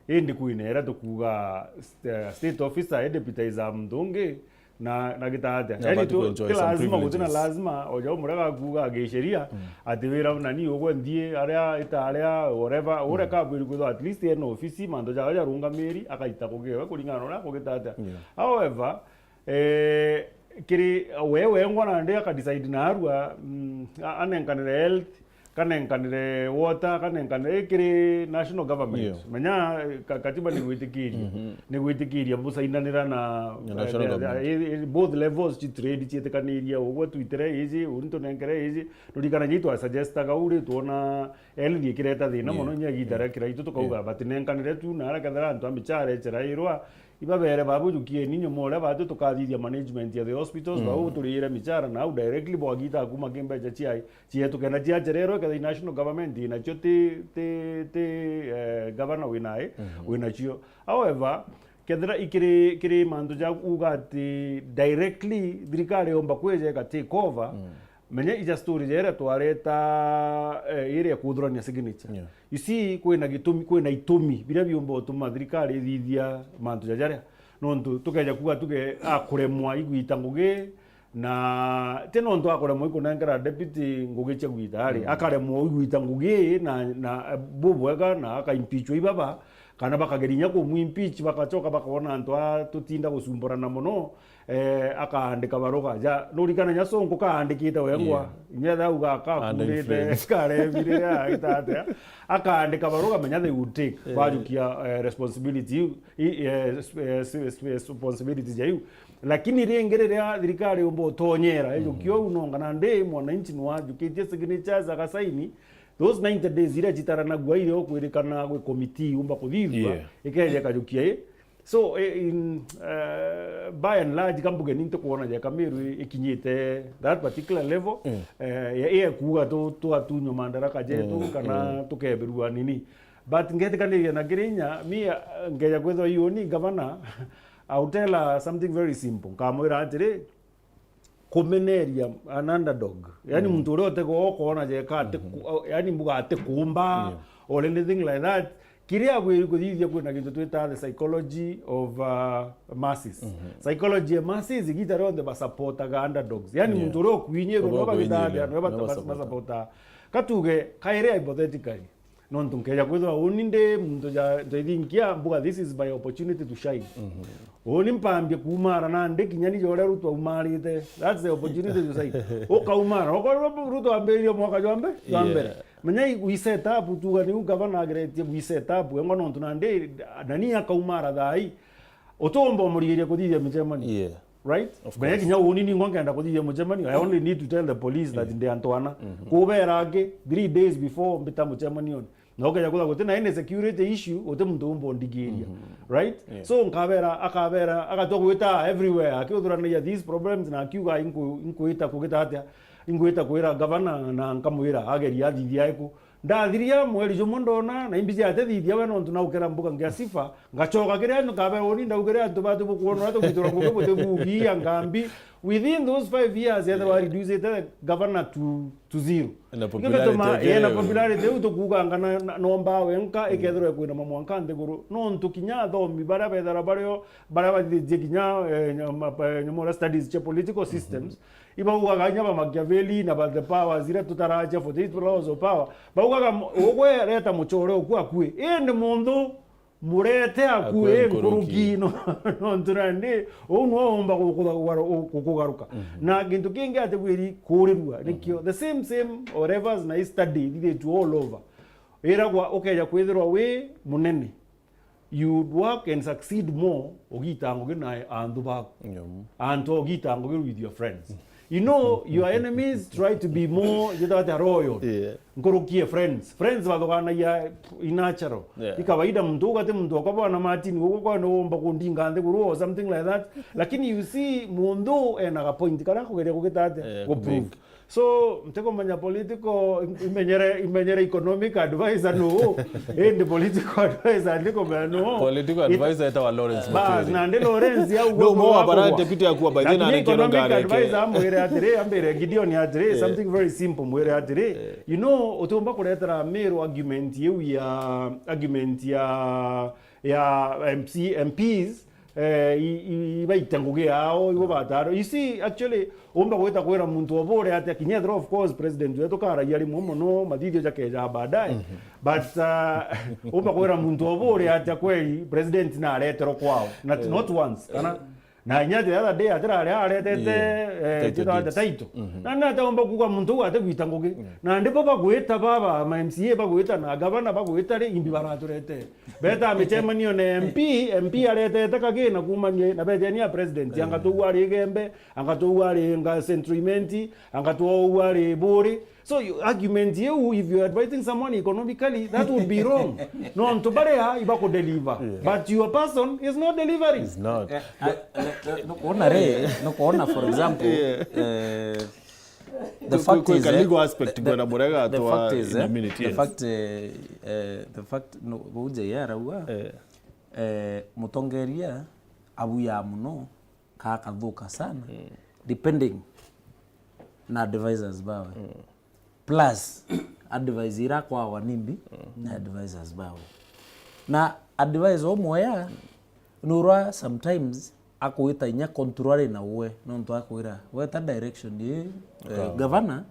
Indi kwina iria tukuuga st-, eh, state officer, i deputize muntu ungi, na, na gita atia? Na yani, abati tu-, kuenjoy ti some lazima, guti na privileges. Lazima, o jau muria gakuuga gisheria, mm, ati wira nani ugwe nthie aria, ita aria, whatever, uria, mm, kabwiri kwithwa at least ena ofisi, mantu jawe jarungamiri, akaita kugiwe kuringana na uria kugita atia. Yeah. However, eh, kiri we wengwa nandi aka decide narua, mm, a-, anenkanire health, kanenkanire water, kanenkanire, eh, kiri national government. Yeah. Menya, eh, ka-, katiba ni gwitikiria, mhm, ni gwitikiria busainanira na, na national, eh, government, eh, eh, both levels ci trade cietikaniria, ugwe twitire iji, uni tunenkere iji, nurikana ji twa suggestaga uri twona health ikireta thina, yeah, mono, inya igiita, yeah, ria kiraitu tukauga, yeah, batinenkanire tu, na aria kethira antu a michara echerairwa, ibabere babujukie ni nyuma uria batu tukathithia management ya the hospitals, mm, bau turiire michara na au directly bwagita kuma ki mbeca ciai, cietu kenda ciachererwe, kethira national government inacio ti, ti, ti, eh, governor winae, mhm, winacio. However, kethira ikiri, kiri mantu ja kuuga ati directly thirikari yomba kwija ika take over, mm. Menya ija story ja iria twareta, eh, iria ya kuthurania signature. Yeah. You see, kwina gitumi, kwina itumi biria biumba gutuma thirikari ithithia mantu ja jaria. Nontu tukeja kuuga tuge akuremwa igwita ngugi, na ti nontu akuremwa ikunengera deputy ngugi cia gwita ari, mm, akaremwa igwita ngugi na, na, eh, bubwega na akaimpeachwa ibaba, kana bakageria inya kumu impeach, bagacoka bakona antu aa tutinda gucumburana mono, eh, akaandika baruga. Ja, nurikana inya Sonko kaandikite wengwa, yeah, inya thau gakakurite, under influence, karemire, agita atia, akaandika baruga, menya they would take, yeah, bajukia, eh, responsibility iu, i, eh, s-, eh, s-, s-, responsibility ja iu. Lakini ringi riria thirikari yumba utonyera, mm, ijukia uu nonga nandi mwananchi nwajukitie signatures agasaini, those ninety days iria citaranagua iria ukwirikana gwi committee yumba kuthithua, yeah, ikeja ikajukia i. So, eh, in, eh, by and large, kambuge ni ntikwona ja Kamiru i-, ikinyite that particular level, mm, eh, ya, ya kuuga tu-, twatunywa mandaraka jetu, mm, kana, mm, tukebirua nini. But ngetikaniria na kiri inya, mi, eh, ngeja kwithwa iuni gavana, I will tell her something very simple. Nkamwira atiri, kumeneria an underdog. Yani, mm, muntu uria utegwa ukoona jeka ati, mhm, ku-, yani mbuga ati kuumba, yeah, or anything like that. Kiria agwiri kuthithia, kwina gintu twita the psychology of, uh, masses. Psychology ya masses, igita rionthe ba supportaga underdogs. Yani, muntu uria ukwinyirwo, no bagitathia, no ba supportaga. Katuge, kairi hypothetically, nontu nkeja kwithirwa uni ndi muntu ja, ja ithinkia mbuga, this is my opportunity to shine. Uni mpambie kumara nandi kinya ni joria Ruto aumarite. That's the opportunity to shine. Ukaumara. Okorwo Ruto ambiririe mwaka jwa mbe-, jwa mbere. Menya i-, we set up, tuga niu gavana ageretie, we set up, engwa nontu nandi, nani akaumara thaa ii. Utumba umurigiria kuthithia micemanio. Right? Menya kinya uni ningwa nkenda kuthithia mucemanio, I only need to tell the police that ndi antu ana. Kubera aki, three days before mbita mucemanioni. Na ukeja kwithirwa guti na any security issue, guti muntu umba undigiria. Right? So nkabera, akabera, agatua gwita everywhere, akiuthuranagia these problems na akiuga, "Inku-, inkwita kugita atia? Ingwita kwira gavana na nkamwira ageria athithia iku." Ndathiria mweri jumwe ndona, na imbiji atethithia we nontu naukira mbuga ngia sifa, ngachoka kiria antu kabe uni ndaugire antu batu bukwona atu gwitura ngugi buti bugi ya ngambi. Within those five years, ethirwa reducete governor to, to zero. Na popularity iu tukuuganga na, na, nomba wenka, ikethirwa ikwinama mwanka nthiguru. Nontu kinya athomi baria bethara bario, baria bathithie kinya, eh, nyama, eh, nyamura studies cia political systems, ibaugaga inya ba Machiavelli na ba the powers iria tutaracia forty-eight laws of power. Baugaga, m-, ugwe reta muchore oku akui. Indi muntu murete akui nkuruki, no, nontu nandi, uu nwe umba gukutha-, gukugaruka. Na gintu kingi atigwiri kuurirua, nikio. The same, same, whatever, na i study ithithitue all over. Iragwa ukeja kwithirwa wi munene, you would work and succeed more ugiita ngugi na antu baku. Antu ugiita ngugi with your friends. You know, your enemies try to be more, you know, loyal. Nkuruki e friends. Friends bathuganagia i natural. I kawaida muntu ugati muntu akabwana Martin, ugu kwa no umba kundinga nthiguru or something like that. Lakini you see, muntu ena ga point karia kugeria kugita atia? Ku prove. So, ntikumenya political, im-, imenyere, imenyere economic advisor nuu, indi political advisor ndikumenya nuu. Political advisor etawa Lawrence Muturi. Bas, nandi Lawrence au no, mo wa bara deputy akuwa by then. Lakini economic advisor amwire atiri, ambire Gideon atiri, something very simple, mwire atiri, you know, utiumba kuretera Meru argument iu ya, argument ya, ya M C, M Ps, eh, i-, i-, ibaite ngugi yao, ibo bataro. You see, actually, umba gwita kwira muntu obure atia, kinya ethirwa, of course, president wetu karagia rimwe mono, mathithio jakeja baadaye. But, uh, umba kwira muntu obure atia kweli, president nareterwo kwao. Not, not once, kana? Na inya the other day, atira aria aretete, eh, title deeds. Na nataumba kuga muntu uu atigwita ngugi. Na ndi bo bagwita baba, ma M C A bagwita na gavana bagwita ri, imbi baraturete. Beta micemanio na M P, M P aretete kagina kuumania na bethenia president, anga tu ari Igembe, anga tu ari nga Central Imenti, anga tu ari Buri. So you, argument iu, if you are advising someone economically, that would be wrong. Nontu baria ibakudeliver. But your person is not delivering. It's not. Eh, eh, eh, eh, nukwona ri, nukwona, for example, eh, the fact is, eh, legal aspect, the, ngwenda murega the fact is, in a eh, minute, the yes. Fact, eh, eh, the fact, no, bau J R arauga, eh, mutongeria abuya muno, ka kathuka sana, depending na advisors bawe. Plus, advice iria akwawa nimbi na advisors bawe. Na advisor umwe ya, nurwa sometimes akwita inya contrary na uwe, nontu akwira, weta direction ii, eh, governor,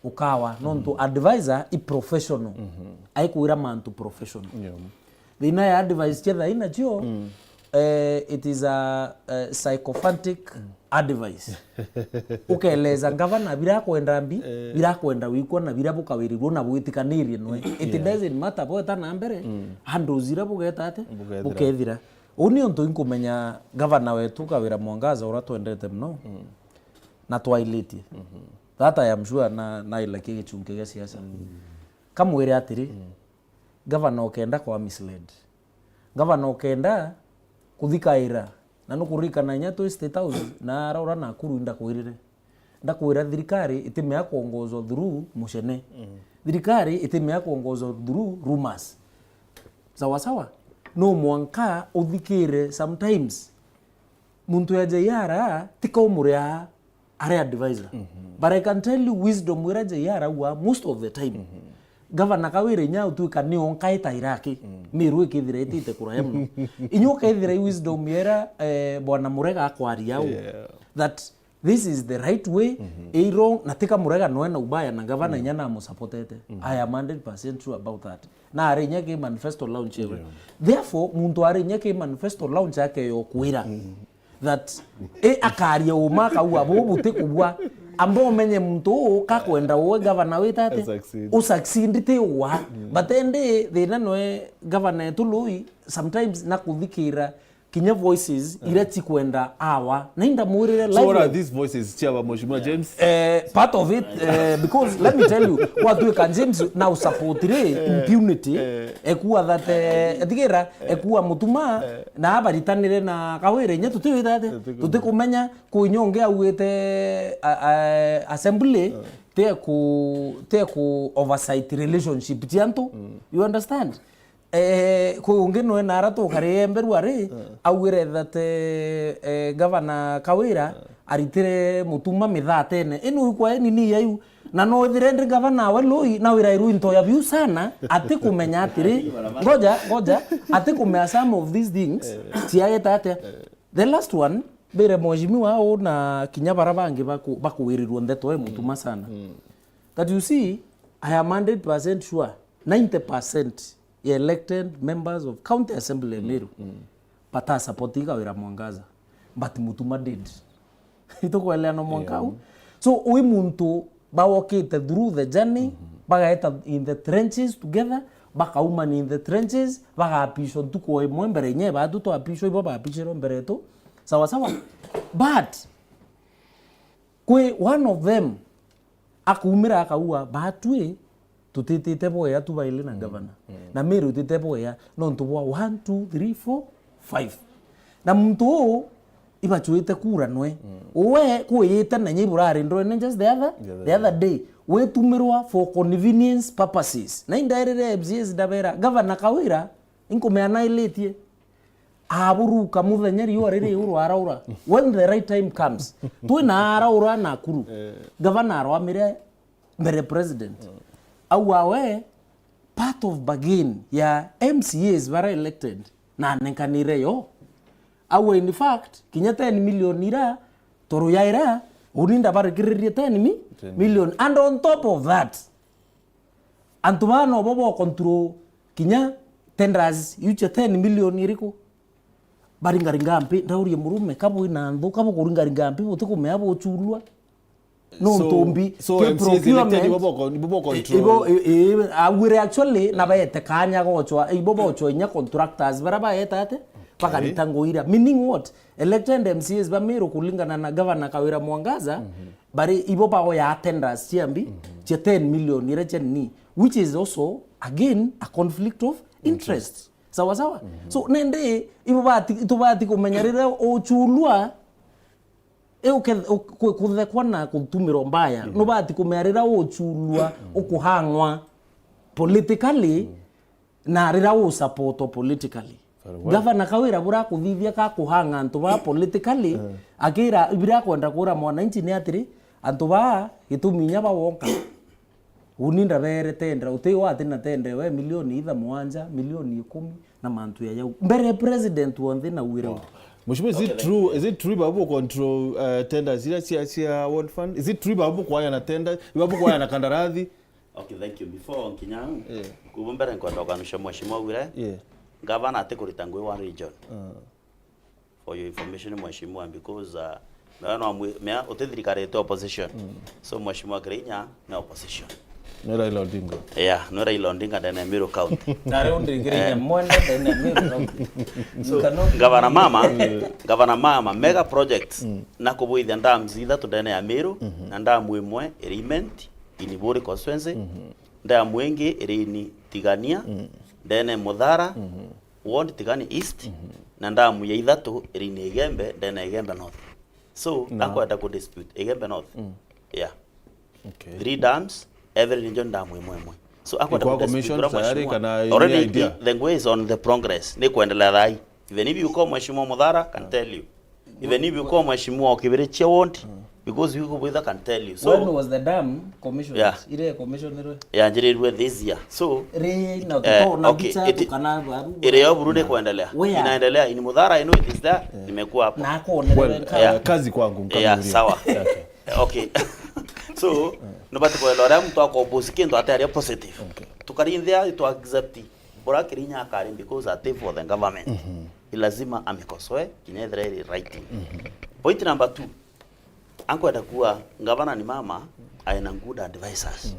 ukawa, nontu advisor i professional. Aikwira mantu professional. Thina ya advice cia thaina cio, eh, it is a, eh, sycophantic advice. Ukeleza ngavana bira kwenda mbi, bira kwenda wikwa na bira bukawirirwo na bwitikanirie nwe. It doesn't matter bweta na mbere, handles ira bugeta ate? Bukethira. Bukethira. Uu ni untu inkumenya gavana wetu Kawira Mwangaza uria twendete muno na twailitie. That I am sure na, na ilakia gichunki gia siasa. Kamwire atiri, gavana ukenda kwa misled. Gavana ukenda kuthikaira. Na nukuririkana inya twi State House, na ara ura Nakuru indakwirire. Ndakwira thirikari itimea kuongozwa through mucene. Thirikari itimea kuongozwa through rumors. Sawa sawa? No mwanka uthikire sometimes. Muntu ya J R tika umuria ari advisor. But I can tell you wisdom ira J R aua most of the time. Gavana Kawira inya utuika ni onka ita iraki. Miru ikithira itite kuraya muno. Inya ukethira i wisdom yera, eh, Bwana Murega akwaria au, yeah, that this is the right way, mm-hmm, i wrong, na tika Murega noe na ubaya na gavana, mm, inya namusupportete. Mm-hmm. I am hundred percent sure about that. Na ari inya ki manifesto launch ewe. Yeah. Therefore, muntu ari inya ki manifesto launch ake yokwira, mm-hmm, that, e, akaria uma akauga bubu ti kubua. Amba umenye muntu uu kakwenda uwe gavana wita ati? Succeed. U succeed ti uwa. Mm. But indi thina noe gavana etu Lui, sometimes na kuthikira kinya voices, mm, iria cikwenda awa. Na inda mwirire. So what are live these voices, Chairman, Mheshimiwa James? Eh, part of it, eh, because let me tell you, gwatuika James na usupport ri, eh, impunity, eh, ekuwa that, eh, etigira, eh, ekuwa Mutuma, eh, na abaritanire na Kawira, inya tutiwita ati? Eh, tutikumenya. Tutikumenya. Ku inya ungi augite, a, a, assembly, eh, te ku, te ku oversight relationship cia antu. Mm. You understand? Eh, kwi ungi nwe nara tukari emberu ari, eh, augire that, eh, eh, gavana Kawira, eh, aritire Mutuma mithatene. Inu ikwa eni ni yaiu. Na no ithire ndi gavana we Lui, na wira iru into ya biu sana, ati kumenya atiri. Ngoja, ngoja, ati kumenya some of these things, eh, ciaeta atia. Eh. The last one, mbire mheshimiwa au na kinya bara bangi baku-, bakuwirirwa ndeto e Mutuma sana. Mm. That you see, I am hundred percent sure, ninety percent ya elected members of County Assembly ya Meru, mm, bata support Kawira Mwangaza, but Mutuma did. Itukweleana mwanka, yeah, au. So, ui muntu bawokite through the journey, mm-hmm, bagaeta in the trenches together, bakaumana in the trenches, bagapishwa ntuku o imwe mbere inya batu twapishwa ibo bapishirwe mbere yetu. Sawa sawa. But kwi one of them akuumira akaua, batwi tutitite bwega tu baili na gavana. Mm. Na Meru itite bwega nontu bwa one, two, three, four, five. Na muntu uu ibachuite kura nwe. Mm. Uwe kuyite na nyi burari ndwene just the other, the other day. The other day. Witumirwa for convenience purposes. Na indairire M C As ndabera, gavana Kawira, inkumeana ilitie. Aburuka muthenya riua riri urwaraura. When the right time comes. Twina araura Nakuru. Eh. Gavana arwamire mbere president. Mm. Au awe part of bargain ya M C As bara elected na anenkanire yo. Au in fact, kinya ten million ira, toru ya ira, uni ndabarikiririe ten mi-, ten million. And on top of that, antu baa nobo bo control kinya tenders iu cia ten million iriku? Baringaringa mpi, ndaurie murume, kabu ina nthu, kabu kuringaringa mpi, buti kumea buchulwa. No. So, ntumbi, so ki M C As elected procurement, ibo boko-, ibo bo control. Ibo, i-, i-, agwire actually, na baete kanya gochwa, ibo bochwa inya contractors, bara baeta ate, okay, bakarita nguira. Meaning what? Elected M C As ba Meru kulingana na Governor Kawira Mwangaza, mhm, bari ibo baoya tenders cia mbi, mhm, cia ten million ira cia ni, which is also, again, a conflict of interest. Interest. Sawa sawa? Mhm. So, nende, ibo bati, tubati kumenya riria uchulwa, e uke-, u-, ku-, kuthekwa na kutumirwa mbaya, mhm, nubati kumenya riria uchulwa, mhm, ukuhang'wa politically, mhm, na riria u support politically. Very well. Gavana Kawira burakuthithia ka kuhanga antu ba politically, eh, akira, biria akwenda kura mwananchi ni atiri, antu ba gitumi inya ba wonka. Uni ndabere tendera, uti o ati na tendera, we milioni itha mwanja, milioni ikumi na mantu ya yau. Mbere president wonthe na wire. Wow. Mheshimiwa, is it true, is it true babu control, uh, tenders ira cia, cia World Fund? Is it true babu kwaya na tender, babu kwaya na kandarathi? Okay, thank you. Before nkinya au, yeah, kubu mbere nkwenda kukanusha mheshimiwa wire. Yeah. Gavana ati kurita ngui wa region. Uh. For your information, mheshimiwa, because, uh, mea no amwi-, mea uti thirikari ite opposition. Mm. So mheshimiwa Kirinya ni opposition. Ni Raila Odinga. Yeah, ni Raila Odinga ndene ya Meru County. Na riu ndingirinya, eh, mwenda ndene ya Meru County. So, Gavana mama, yeah, Gavana mama, mega projects, mm, na kubuithia dams ithatu ndene ya Meru, mhm, na dam imwe iri Imenti, in Buri constituency, mhm, dam ingi iri in Tigania, mm, ndene Muthara, mhm, ward Tigania East, mhm, na dam ya ithatu iri in Igembe, ndene Igembe North. So, na akwenda ku dispute Igembe North. Mm. Yeah. Okay. Three dams, every region dam imwe imwe. So, akwenda ku dispute commission tayari mheshimiwa. Kana already idea? The, the way is on the progress. Ni kuendelea thai. Even if you call Mheshimiwa Muthara, can tell you. Even if you call Mheshimiwa Okibirichia ward, mm, Because you go with, I can tell you. So, When was the dam commissioned? Yeah. Ile commissioned yanjirirwe this year. So, ri na eh, tuto na okay, bicha iti- tukana baru. iri yo buru ni kuendelea. Where? Inaendelea. Ini Muthara, I know it is there. Nimekuwa hapo. Na kuonelea Well, kaya. uh, kazi kwangu. Yeah, Nkamuri. Sawa. Okay. So, nobati kuelewa ria mtu ako oppose kintu ataria positive. Tukarinthia to accept bora Kirinya akari because ati for the government. Ni lazima amikosoe kinya ethira iri right. Point number two. Ankwenda kuwa ngavana ni mama aina good advisors.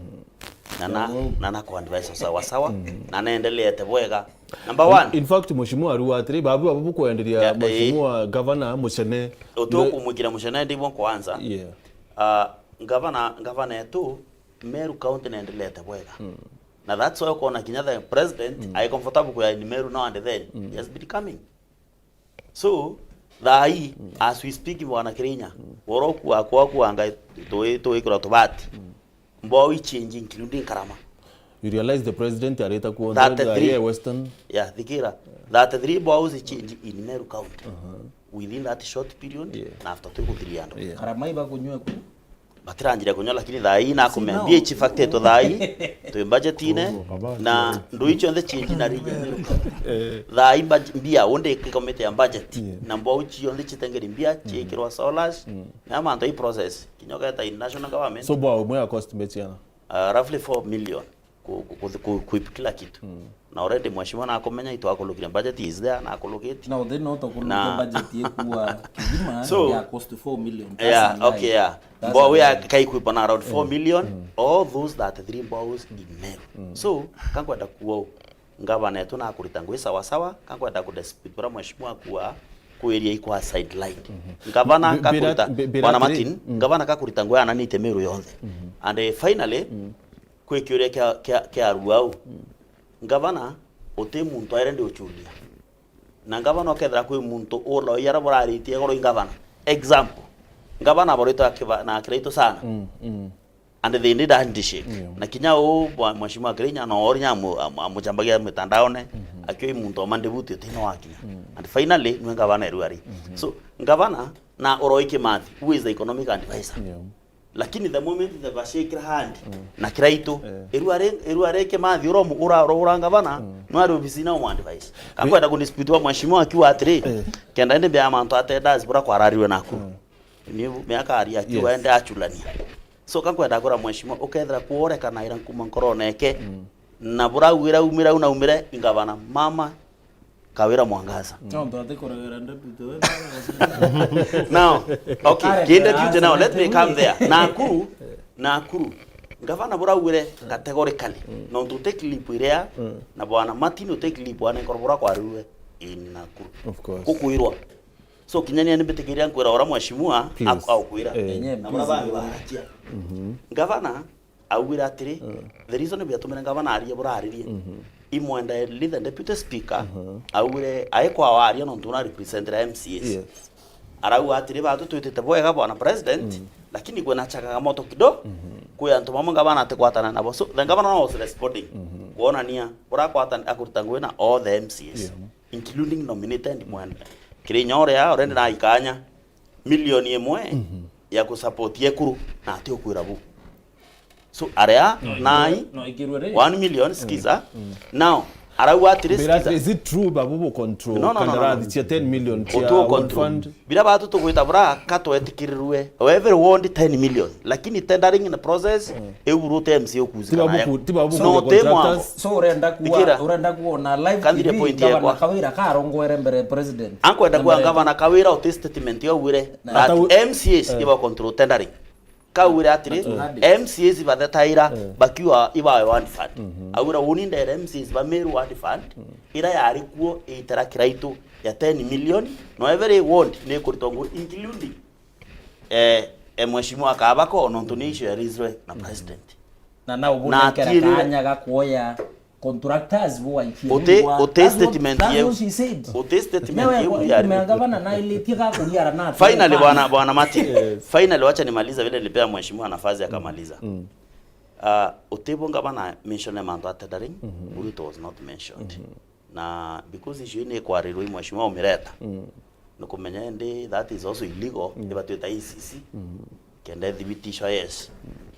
Na na na na ku advise sawa sawa na naendeleete bwega. Number one. In fact, mheshimiwa ariuga atiri, babu babu kwenderia Yeah, eh. Mheshimiwa Governor Muchene. Utukumwikira mucene ndibwo kwanza. Yeah. Ah, ngavana ngavana yetu Meru County naendeleete bwega. Na that's why ukona kinya the president ai comfortable kuya in Meru now and then. He has been coming. So, thaa hii, as we speak, bwana Kirinya, woroku akwa kuanga tui tuikira tubati. Mbwau ichange including Karama. You realize the president arita kuo Thirty-three. Yeah, Western. Yeah, thikira. Thirty-three mbwau ichange in Meru County. Within that short period, Yeah. Na after twi kuthiria andu. Yeah. Karama iba kunywe ku. Batiranjire kunywa, lakini thaa hii nakumea No. B H factor tu thaa hii twi budgetine na ndu icio nthe chinji na region. Thaa hii budget- mbia undi ikomete ya budget Yeah. na mbwau cionthe chitengeri mbia chiikirwa solas na mantu i process kinya ugeta in national government. So bwa umwe a cost mbechiana. Uh, roughly four million ku- ku- ku- ku equip kila kitu. Na already mheshimiwa nakumenya itwakulukire budget is there nakulukite. Na uthi no to kuruke Na- budget yekuwa kigima So, ya cost four million. That's Yeah, a lie. okay, yeah. That's Mbwau a ya lie. kaikwipa na around four million. All those thirty-three mbows in Meru. So, kankwenda kuwa u- ngavana yetu nakurita ngui sawa sawa, kankwenda kudispute bura mheshimiwa kuwa kwiria ikwa sideline. Ngavana Bi- bira- kakurita bi- bira bwana atiri- Martin, ngavana kakurita ngui ananite Meru yonthe. And eh, finally, kwi kiuria kia kia kia ruau. Ngavana uti muntu aire ndi uchuria. Na ngavana ukethira kwi muntu ula uyara buraritie igoro i ngavana. Example, ngavana aboritwe akiba na Kiraitu sana. And they need a handshake. Na kinya u bwa mheshimiwa Kirinya no ori nya amu- amu- amuchambagia mitandaone akio i muntu oma ndibuti uti no wakinya. And finally nwe ngavana eru ari. So ngavana na uroi Kimathi, who is the economic advisor. Lakini the moment the bashakira hand na Kiraitu, iru are iru are Kimathi ura ura ura ngavana no ari obisi na umu advice. Kakwenda ku dispute wa mheshimiwa akiwa atiri, kenda ende bia mantu ate das bura kwararirwe naku. Ni miaka ari akiwa ende achulania. So kakwenda kura mheshimiwa ukethira kuorekana ira nkuma nkorone eke. Na bura wira umira una umire ngavana mama Kawira Mwangaza. No ndo ate kuregera ndebu tu. Now, okay, Are- kiende kiute now, let me come there. Nakuru, Nakuru. Ngavana bura wire categorically. No to take leap iria na bwana Martin to take leap ane nkoro bura kwa ruwe in Nakuru. Of course. Kukwirwa. So kinyania ni mbitikiria nkwira ora mheshimiwa Please. Akwira. Eh. Enye, Na bura please. ba barakia. Ngavana augire atiri, the reason biatumire ngavana arie buraririe, imwenda lead the deputy speaker, augire ae kwa waria nontu na represent the M C As. Yes. Arauga atiri, batu twitite bwega bwana president, lakini kwina chagamoto kidogo, kwi antu bamwe ngavana atikwatana nabo. So the governor was responding, kuonania urakwatana akuruta ngui na all the M C As, including nominated mwenda. Kirinya uria urendi na ikanya milioni imwe ya kusupport ekuru na ati ukwira bu. So aria nai No igirwe ri. One million, skiza. Now arauga atiri, Mbira, skiza. Is it true babu bu control No, no, no, no, no. Kandarathi cia ten million cia Utuo ward control. Fund? Bira batu tugwita bura katwetikirirwe. Every ward ten million. Lakini tendering in the process, eu rute M C A ukuzika Tiba nayo. buku- tiba buku No, ya te mwambo. contractors. So urenda kuwa Thikira. urenda kuona live Kandire T V point ngavana yakwa. Kawira karongwere mbere president. Ankwenda kuwa Mbere- ngavana Kawira uti statement yo wire Na- that Atau- M C As iba control tendering. Kawira atiri, Atung'adi. M C As ibathetaira bakiwa ibawe one fund. Augire uni ndere M C As ba Meru one fund ira yari kuo itera Kiraitu ya ten million, no every ward ni kuritwa ngui including eh, eh, mheshimiwa Kabako nontu ni issue ya raised na president. Na na ubune Na kera atiri- kanya ga kuoya contractors bo wa ikiru. Uti- Wa- uti that's what- statement that's yeu. What she said. Uti statement Nyawe yeu kwa yari. Ngavana na ilitie ga kuria na Finally bwana bwana Martin. Finally wacha nimalize vile nilipea mheshimiwa nafasi akamaliza. Ah, utibo ngavana mention mantu a tendering, it was not mentioned. Na because issue ni kwarirwo i mheshimiwa umireta. Ni kumenya indi that is also illegal, ibatwita E C C. kenda ithibitishwa, yes,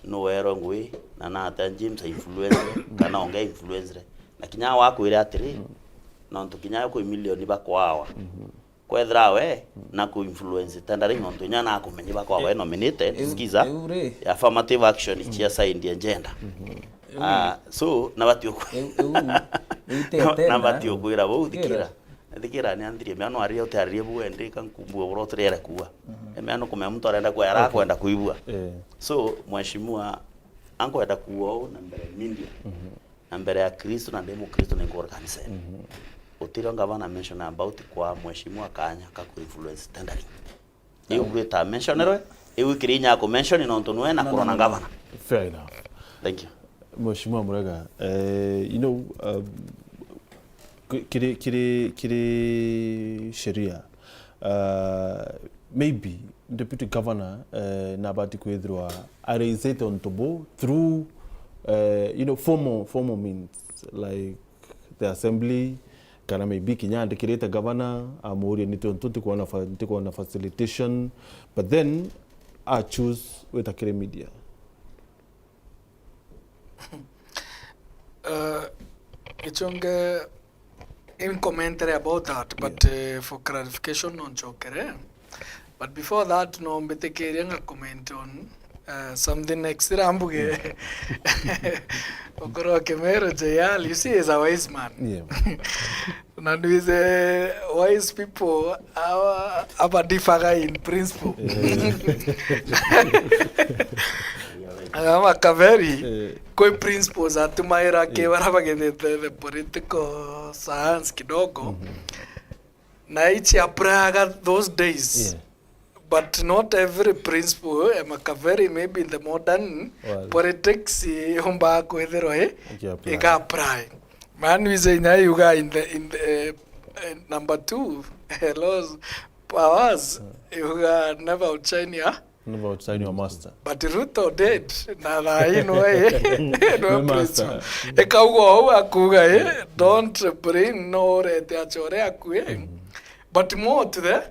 nuwerwe ngui, na nata James a influence, kana onge influence. Na kinya wakwire atiri, nontu kinya kwi milioni bakwawa. Kwethira we na ku influence tendering, nontu inya nakumenye bakwawa nominated, skiza, ya affirmative action chia side ya gender. Ah, so, nabati ukwe- nabati ukwira bau, thikira. Thikira, ni anthirie mea no aririe utiaririe bu wendi, kankumbua bura utiriere kuwa. Emea no kumea muntu arenda kuwa, arakwenda kuibua. So, mheshimiwa, ankwenda kuwa uu na mbere ya media, na mbere ya Kristo, na ndi Mukristo, ni nkuri kanisa. Utire ngavana mention about kwa mheshimiwa kanya ka ku influence tendering. Iu bwita mentionerwe, iu ikiri inya ya ku mention nontu nwe na kurona ngavana. Fair enough. Thank you. Mheshimiwa Murega, eh, you know, um, ki-, kiri, kiri, kiri sheria, uh, maybe deputy governor, eh, nabati kwithirwa araisite untu bu through, eh, you know, formal, formal means, like the assembly, kana maybe kinya andikirite gavana, amuurie, ni tiontu ntikwona fa-, ntikwona facilitation, but then a choose wita kiri media. Uh, Gichunge, in commentary about that, but, uh, for clarification, no nchokere. But before that, no mbitikirie nga comment on, uh, something next ira mbuge. Ukoro wa Kimero J L, you see, is a wise man. Yeah. Na ndwise wise people aba, aba differ in principle. Eh. Aba Makaveri, eh, kwi principles atumaira, eh, ke bara bagethete the political science kidogo. Mhm. Na ichi applyaga those days. Yeah. But not every principle, eh, Makaveri, maybe in the modern world, politics, eh, yumbaga kwithirwa, eh, iga apply. Man wise inya yuga in the, in the, eh, eh, number two, eh, laws, powers, yuga never outshine your, never outshine your master. But Ruto did. Na thaa ii nwe, nwe principal. Ikauga uu akuga, eh, don't bring, no urete achore aku, eh. But more to the,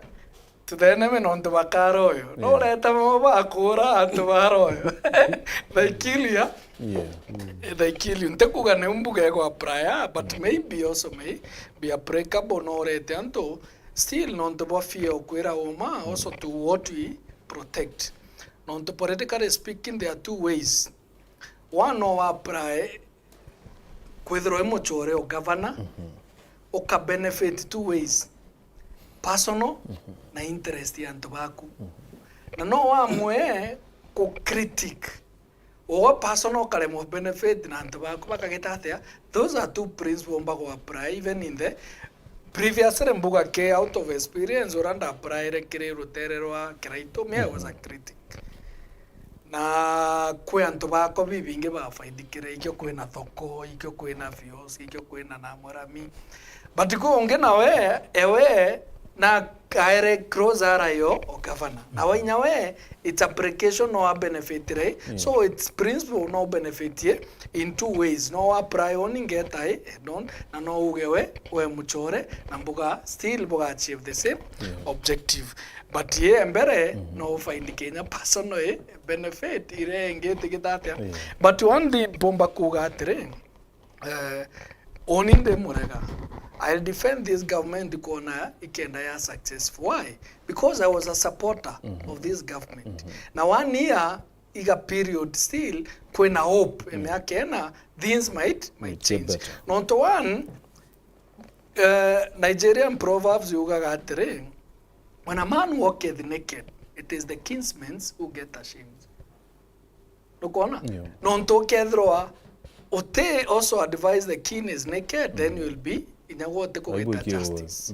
to the enemy, nontu bakara uyu. No ureta mo bakura antu bara uyu. They kill you. Yeah. They kill you. Ntikuga ni mbuga igwa prior, but maybe also may be applicable, no urete antu still nontu bwa fear ukwira uma, also to what we protect. Nontu politically speaking, there are two ways. One, no apply kwithirwa i muchore o governor, uka benefit two ways, personal na interest ya antu baku. Na no wamwe ku critic, uwe personal ukaremwa benefit na antu baku bakagita atia. Those are two principles umba ku apply even in the previously mbuga ke out of experience ura nda applyre kiri rutere rwa Kiraitu, me I was a critic. Na kwi antu bakwa bibingi bafaidikire, ikio kwina thoko, ikio kwina fuels, ikio kwina na murami. But kwi ungi nawe, ewe, na kaere close ara yo o governor. Na wainya we, it's application no a benefit rai. So it's principle no benefit ye in two ways. No apply on ngeta i, don, na no uge we, we muchore, na mbuga still buga achieve the same objective. But ye mbere, no find Kenya personal, eh, benefit, ire ingi itigita atia. Yeah. But one thing mpomba kuga atiri, eh, oni ndi murega. I defend this government kuona ikenda ya successful. Why? Because I was a supporter of this government. Na one year, iga period still, kwina hope, emiaka ena, things might, might change. Nontu one, eh, Nigerian proverbs yugaga atiri, "When a man walketh naked, it is the kinsmen who get ashamed." Nukwona? Yeah. Nontu ukethirwa uti also advise the king is naked, then you will be inya gwe uti kugita justice.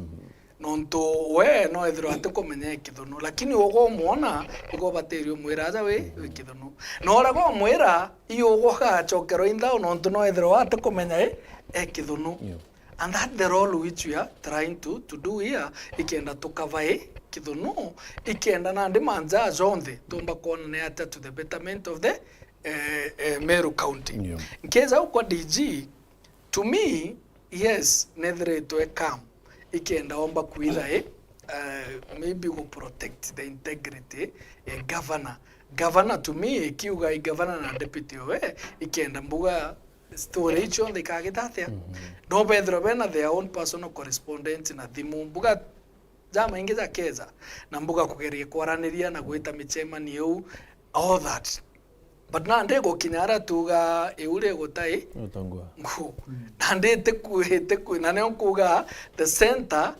Nontu we no ethirwa ati kumenya e kithunu, lakini ugwa umwona, igwa ubatiri umwira aja wi, wi kithunu. Na uria gwa umwira, i ugwa ugacokerwa inthao, nontu no ethirwa ati kumenya i, e kithunu. Yeah. And that the role which we are trying to, to do here, ikenda tukava i kithunu, ikenda nandi manjaa jonthe, tumba kwona ni atia to the betterment of the, eh, eh, Meru County. Yeah. Nkeza ukwa D G, to me, yes, nethiritwe calm, ikenda omba kwitha i, eh, maybe go protect the integrity, eh, governor. Gavana to me ikiuga i gavana na deputy owe, ikenda mbuga story icio nthe ikagita atia. No bethirwa bena their own personal correspondence na thimu, mbuga jamaingi jakeza, na mbuga kugeria kwaraniria na gwita micemanio iu, all that. But nandi gukinya aria tuga iu rigutai Utongwa. Ngu. Nandi itiku-, itiku-, na nio nkuga the center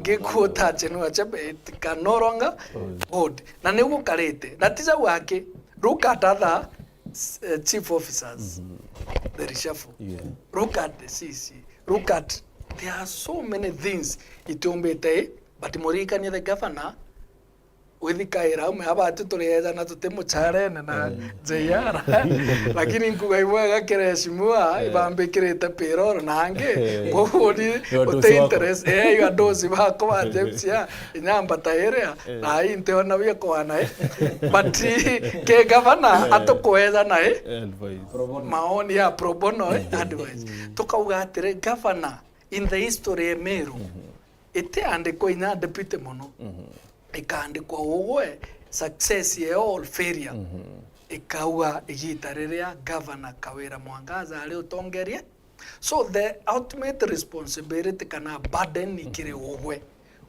ngikuta chenua chebe, it can no longer hold. Na niu gukarite. Na ti jau aki, look at other, uh, chief officers, the reshuffle. Yeah. Look at the C C. Look at, there are so many things itiumbite, but muririkanie the governor withikaira umwe abatu turiejana tuti mucharene na J R. Lakini nkuga ibwega kiri eshimiwa ibambikirite payroll na angi. Koguo ni uti interest, eh, iga dosi bako ba James ya inyamba ta iria na ai ntiona bia kwana, eh. But ke gavana atukuejana, eh, Advice. Maoni ya pro bono, eh, advice. Tukauga atiri, gavana in the history ya Meru, itiandikwa inya deputy mono, ikaandikwa ugwe success ya all failure. Ikauga igita riria gavana Kawira Mwangaza ari utongerie. So the ultimate responsibility kana burden ikiri ugwe,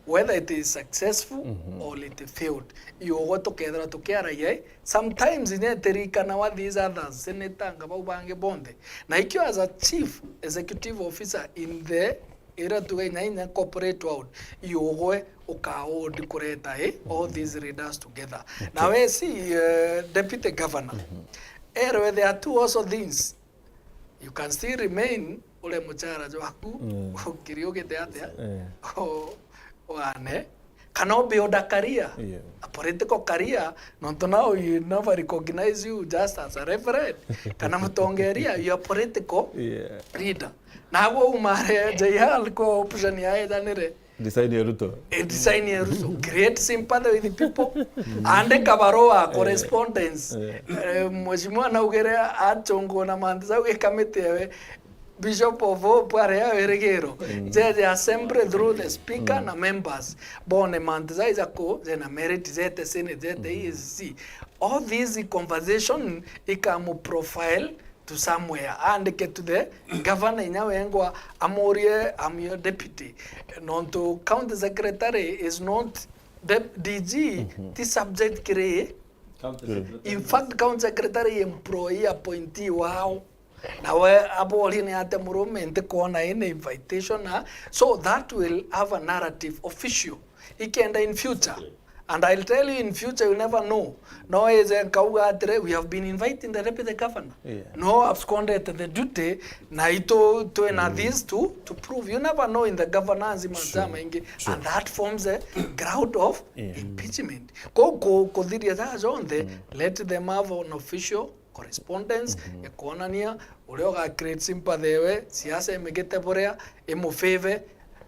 whether it is successful or it failed. Iugwe tukethira tukiaragia, eh, sometimes inya itirikanawa these others, senator anga bau bangi bonthe. Na ikio as a chief executive officer in the ira tuge inya inya corporate world, iugwe ukaondi kureta, eh, all these leaders together. Na we si, eh, deputy governor. Erwe there are two also things. You can still remain ure muchara jwaku, ukiri ugite atia, o-, wane, kana u build a career, a political career, nontu now you never recognize you just as a reverend, kana mutongeria, you are political leader. Nagwo umare J R kwa option ya ejanire. Design ya Ruto. Eh, design ya Ruto. Create sympathy with people. Andika barua, correspondence. Eh, mheshimiwa naugire achungwa na mantu jau gikamiti ewe. Bishop of Hope aria wirigiro. Jeje assembly through the speaker na members. Bone mantu jai jaku, jena merit, jete senate, jete E A C C. All these conversation ikamu profile to somewhere, aandike to the governor inya wengwa, amurie, "I'm your deputy." Nontu county secretary is not the D G, ti subject kiri. In fact, county secretary employee appointee wao. Nawe aborie ni atia murume nti kwona ini invitation na, so that will have a narrative official. Ikenda in future. And I'll tell you, in future, you never know. No eze nkauga atire, we have been inviting the deputy governor. No absconded the duty, na itu twina this to, to prove. You never know in the governance, mantu jamaingi. And that forms a ground of impeachment. Ko, ko, kuthiria jaa jonthe, let them have an official correspondence ya kwonania uria uga create sympathy ewe, siasa imigite buria, imufave,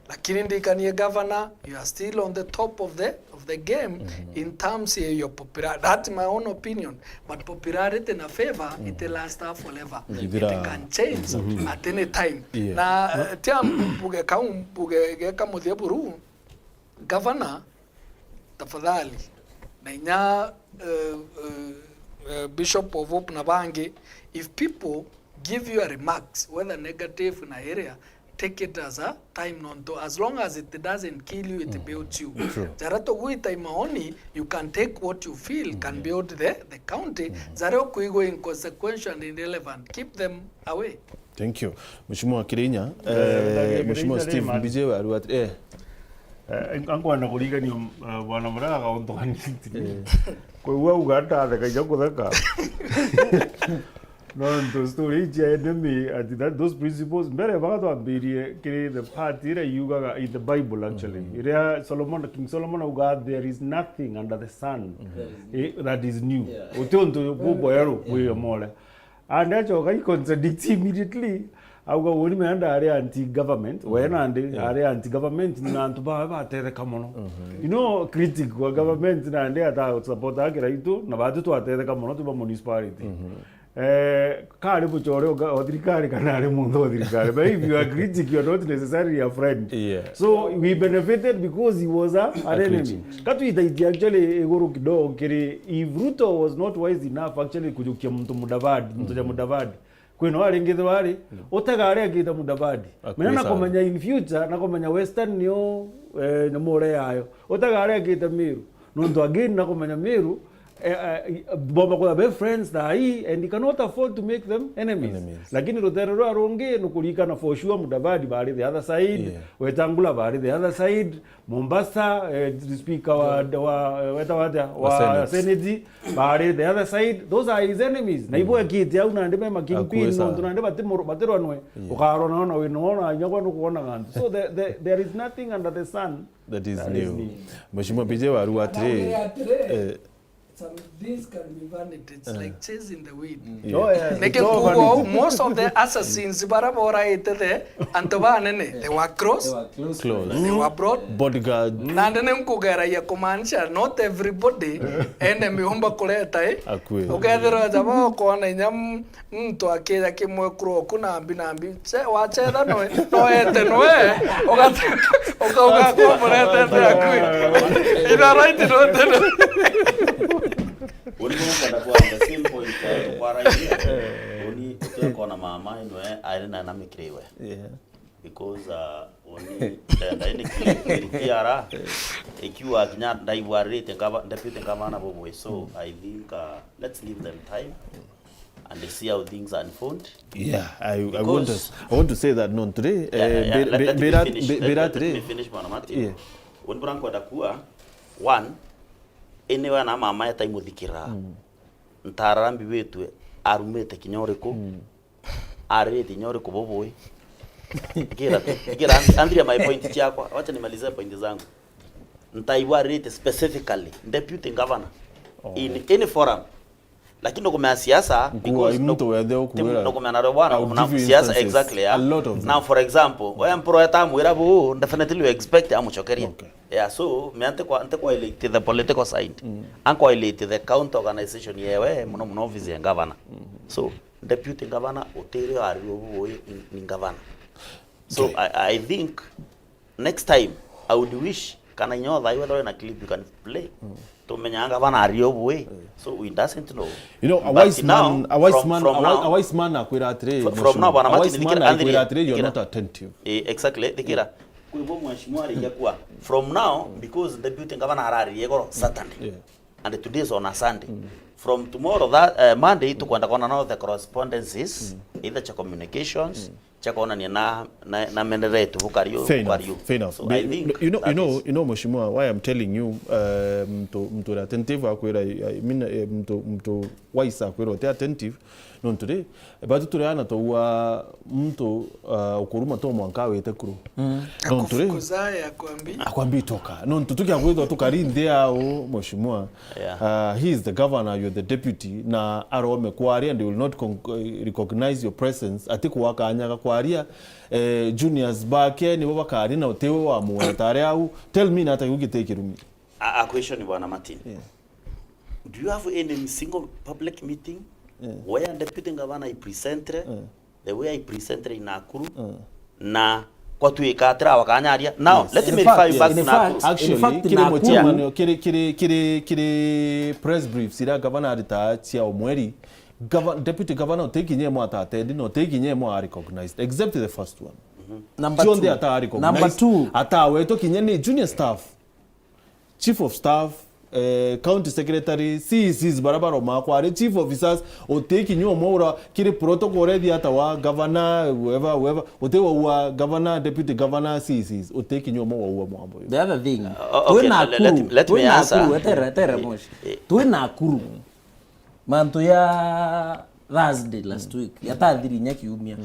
lakini ndikanie governor, you are still on the top of the, of the game in terms ya your popular-, that's my own opinion, but popularity na favor it last forever. It can change at any time. Na, eh, tia mbuge kau, mbuge geka muthia buru, governor, tafadhali, na inya, eh, eh, eh, Bishop of Hope na bangi, if people give you a remarks, whether negative na area, take it as a time, nontu as long as it doesn't kill you, it builds you. Jara tugwita imaoni, you can take what you feel can build the, the county. Jara ukuigwa inconsequential and irrelevant, keep them away. Thank you. Mheshimiwa Kirinya, eh, Mheshimiwa Steve Mbije, we are what, eh. Eh, ankwenda kurigania, eh, bwana Muraga untu kanini. Kwa hiyo uga atatheka ija kutheka. No, nto story iji ya enemy, ati that, those principles, mbere baga twambirie kiri the part ira yugaga in the Bible actually. Iria Solomon, King Solomon auga, "There is nothing under the sun, eh, that is new." Uti untu bubweru kwi omore. And acoka i contradict immediately. Auga, "Uni meenda ari anti government, we nandi ari anti government, na antu bawe batetheka mono." You know, critic wa government nandi ata support akira itu, na batu twatetheka mono tuba municipality. Eh, kari mucore o ga-, o thirikari kana ari muntu o thirikari. But if you are critic, you are not necessarily a friend. Yeah. So we benefited because he was a, an A enemy. critic. Katwitaitie actually iguru kidogo kiri, if Ruto was not wise enough actually kujukia muntu Mudavadi, muntu ja Mudavadi. Kwino aringithirwa ari, utega ari akita Mudavadi. Mena na Akwisa. Kumenya in future, na kumenya Western niyo, eh, nyamure yayo. Utega ari akita Meru. Nontu again na kumenya Meru, eh, eh, bomba kwitha be friends thaa ii, and you cannot afford to make them enemies. Enemies. Lakini rutere rwa rungi nukurikana for sure Mudavadi bari the other side, Yeah. Wetangula bari the other side, Mombasa, eh, speaker wa, wa, eh, weta wata, Wa wa Senate. Senate, bari the other side, those are his enemies. Na ibo ekite au nandi me makingpin, Akwisa. Nontu nandi batimur-, batirwa nwe. Ukarwa na ona wina ona inya kwa nukuona gantu. So the, the, there is nothing under the sun. That is That is new. new. Mheshimiwa P J Waru atiri, Anaongea atiri, eh, some things can be vanity. It's like chasing the wind. Yeah. Oh, yes. Niki It's all kuuga uu, vanity. Most of the assassins bara boraite the antu banene, they were close, Close. they were broad. Bodyguard. Nandi ni nkugeragia kumaanisha not everybody enemy umba kureta i. Akue. Ukethirwa jaba ukona inya m-, muntu akija kimwe kuru oku na mbi na mbi. Che-, wachetha noe, noete noe. Ugate-, uka-, ugakomborete nde akui. Ina right noete noe. Uni nkwenda kwa the same point, eh, kwa right. Uni utekona mama inwe aire na na mikiriwe. Yeah. Because, uh, uni tenda ini ki-, ki-, kiara, ikiwa kinya ndaigwarite ngava-, deputy ngavana bubwe. So, I think, uh, let's give them time and see how things unfold. Yeah, I, I Because want to, I want to say that no today. Yeah, yeah, yeah. Let, let me finish. Let, let me Atiri. Finish, Bwana Martin. Yeah. Uni bura nkwenda kuwa, one, ini we na mama eta imuthikira. Ntarara mbi witwe arumite kinya uriku. Arite kinya uriku bubui. Ngira, ngira, andiria my point ciakwa. Wacha nimalize point zangu. Ntaigwa arite specifically deputy governor in any forum. Lakini nukumenya siasa, Nkuwa, because i muntu wethe ti-, ukuwira, nukumenya na bwana, I'll nukumenya give you siasa, instances. Exactly, yeah. A lot of them. Now, for example, we mpro eta amwira bu, definitely you expect amucokerie. Okay. Yeah, so me ante kwa, ante kwa elect the political side. Anko elect the county organization yewe, muno muno office ya governor. So, deputy governor utiri ari ubu ni, ni governor. So, Okay. I, I think next time, I would wish, kana inya thai whether na clip you can play. Tumenya ngavana ari ubu. So, we doesn't know. You know, a But wise now, man, a wise from, man, from a, now, a wise man akwira atiri, fr-, from now, Bwana a wise Martin, man thikira, akwira Andrea, atiri, you're thikira. Not attentive. Eh, exactly, thikira. Kwi bo mheshimiwa arikia kuwa. From now, because deputy governor araririe goro Saturday. Yeah. And today is on a Sunday. From tomorrow, that, uh, Monday, tukwenda kuona now the correspondences, either cha communications, cha kuonania na, na, na menere yetu bukari u-, Fair enough, bukari u. Fair enough. So, Be-, I think you know, you that know, is you know, Mheshimiwa, why I'm telling you, uh, mtu, mtu uri attentive akwira, I mean, eh, mtu, mtu wise akwira uti attentive, nontu ri, batu turi ana twaua mtu, uh, ukuruma to mwanka wite kuru. Nontu ri, Kuzaya kwambi. akwambi toka. Nontu tukia kwithwa tukari nthi au, Mheshimiwa. Yeah. Uh, he is the governor, you're the deputy, na arome kwaria and they will not con-, eh, recognize your presence. Ati kwa kanya ga kwaria, eh, juniors bake nibo bakari na utiwe wa muweta ari au. Tell me na ata gugite kirumi. A, a question, Bwana Martin. Yeah. Do you have any single public meeting Yeah. where deputy governor I presented, Yeah. the way I presented in Nakuru, na kwa tuika atira wakanyaria? Now, let In me fact, refer you back in to fact, Nakuru. in Actually, fact, kiri Nakuru mucemanio, kiri, kiri, kiri, kiri press briefs iria governor arita cia omweri, Gava-, deputy governor utikinye mwa atatendi, no utikinye mwa recognized, except the first one. Number Cionthe two. ata recognized, Number two. atawetwo kinya ni junior staff, chief of staff, eh, county secretary, C E Cs bara baroma kwari chief officers, utikinye umwe ura kiri protocol ethia ata wa governor, whoever, whoever, uti wa governor, deputy governor, C E Cs, utikinye umwe wa mwambo. The other thing, Uh, okay, twi let, let, Nakuru, let twi me answer. Nakuru, etere, etere, Eh, Moshi. Eh. Twi Nakuru. Mantu ya Thursday last week, yatathiri inya kiumia.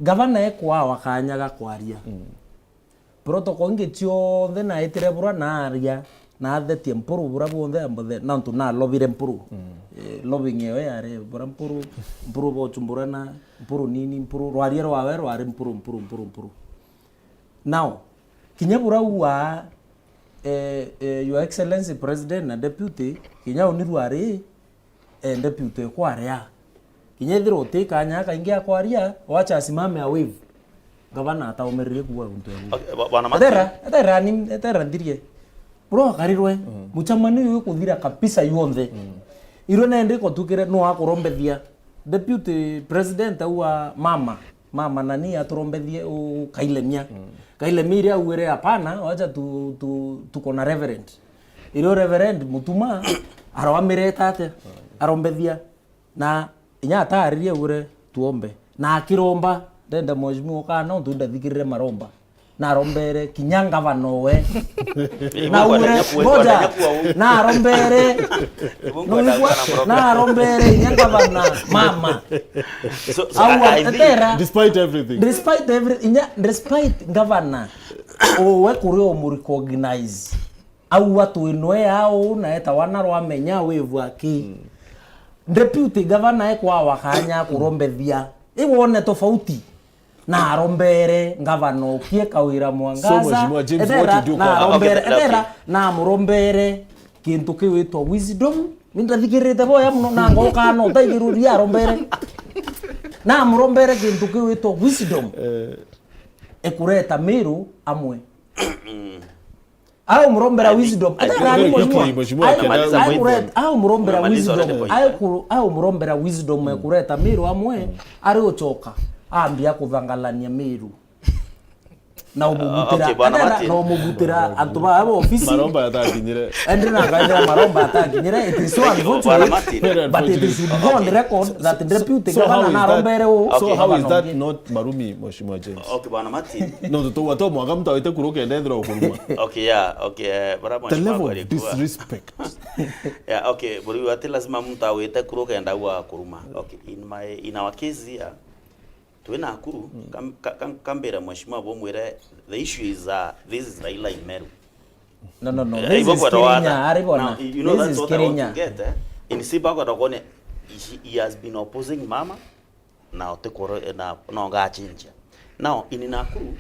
Gavana ekwawa kanya ga kwaria. Protocol ingi cionthe naitire bura naria, nathetie Mpuru bura buonthe ambothe, nontu nalobire Mpuru. Eh, lobbying eyo yari bura Mpuru, Mpuru bochumburana, Mpuru nini, Mpuru, rwaria rwawe rwari Mpuru, Mpuru, Mpuru, Mpuru. Now, kinya bura ua, eh, eh, Your Excellency President na Deputy, kinya uni rwari, eh, Deputy kwaria. Kinya ethirwa uti kanya kaingi akwaria, wacha asimame a wave. Gavana ataumererie kuuga untu ya wave. Okay, bwa-, bwana Martin. Etera, etera ni, etera nthirie. Bro, akarirwe, mucemanio uyu ukuthira kabisa yonthe. Irwe nende ikotukire no akurombethia. Deputy President au wa mama, mama nani aturombethie u Kailemia. Kailemia iria augire, "Hapana, wacha tu, tu, tuko na Reverend." Irio Reverend Mutuma aroamireta atia? Arombethia. Na inya ataaririe augire, "Tuombe." Na akiromba, ndenda mheshimiwa ukana untu ndathikirire maromba. Narombere kinya ngavana we. Na ugure, ngoja, narombere, narombere inya ngavana mama. So, so, au I, I think etera, despite everything. Despite every, inya, despite ngavana, uwe kuri umurecognize. Au atwinwe au na etawa na rwamenya wivwa ki. Deputy governor ekwawa kanya kurombethia. Iwone tofauti. Na arombere ngavana ukie Kawira Mwangaza. So, Mheshimiwa James, etera, what do you call na arombere, okay, okay, etera, na amurombere kintu kiwitwa wisdom. Ni ndathikirite boya muno na ngoka no utaigiruria arombere. Na amurombere kintu kiwitwa wisdom. Eh. Ekureta Miru amwe. Au murombera wisdom. Ata nani mheshimiwa? Au murombera wisdom. Au murombera wisdom ya kureta Miru amwe, ari ucoka, ambia kuthangalania Miru. Na umugutira. Okay, bwana Martin. Na umugutira antu ba abo ofisi. Maromba atakinyire. Ende na ngaithira maromba atakinyire. It is so unfortunate. But it is good on record that deputy governor narombere u. So how is that not Marumi, Mheshimiwa James? Okay, bwana Martin. No, tutuga to mwaka mtu awite kuru kenda ethira ukuruma. Okay, yeah, okay, eh, bara mheshimiwa. The level of disrespect. Yeah, okay, buri ati lazima mtu awite kuru kenda ua kuruma. Okay, in my, in our case here, twi Nakuru, kam-, ka-, kam-, kambira mheshimiwa bo mwire, the issue is, uh, this is Raila in Meru. No, no, no. Eh, this is Kirinya, ari bona. Now, you know, this is what I want to get, eh? In Simba kwenda kuone, he, he has been opposing mama, na utikoro, na, na ugachinjia. Now, in Nakuru,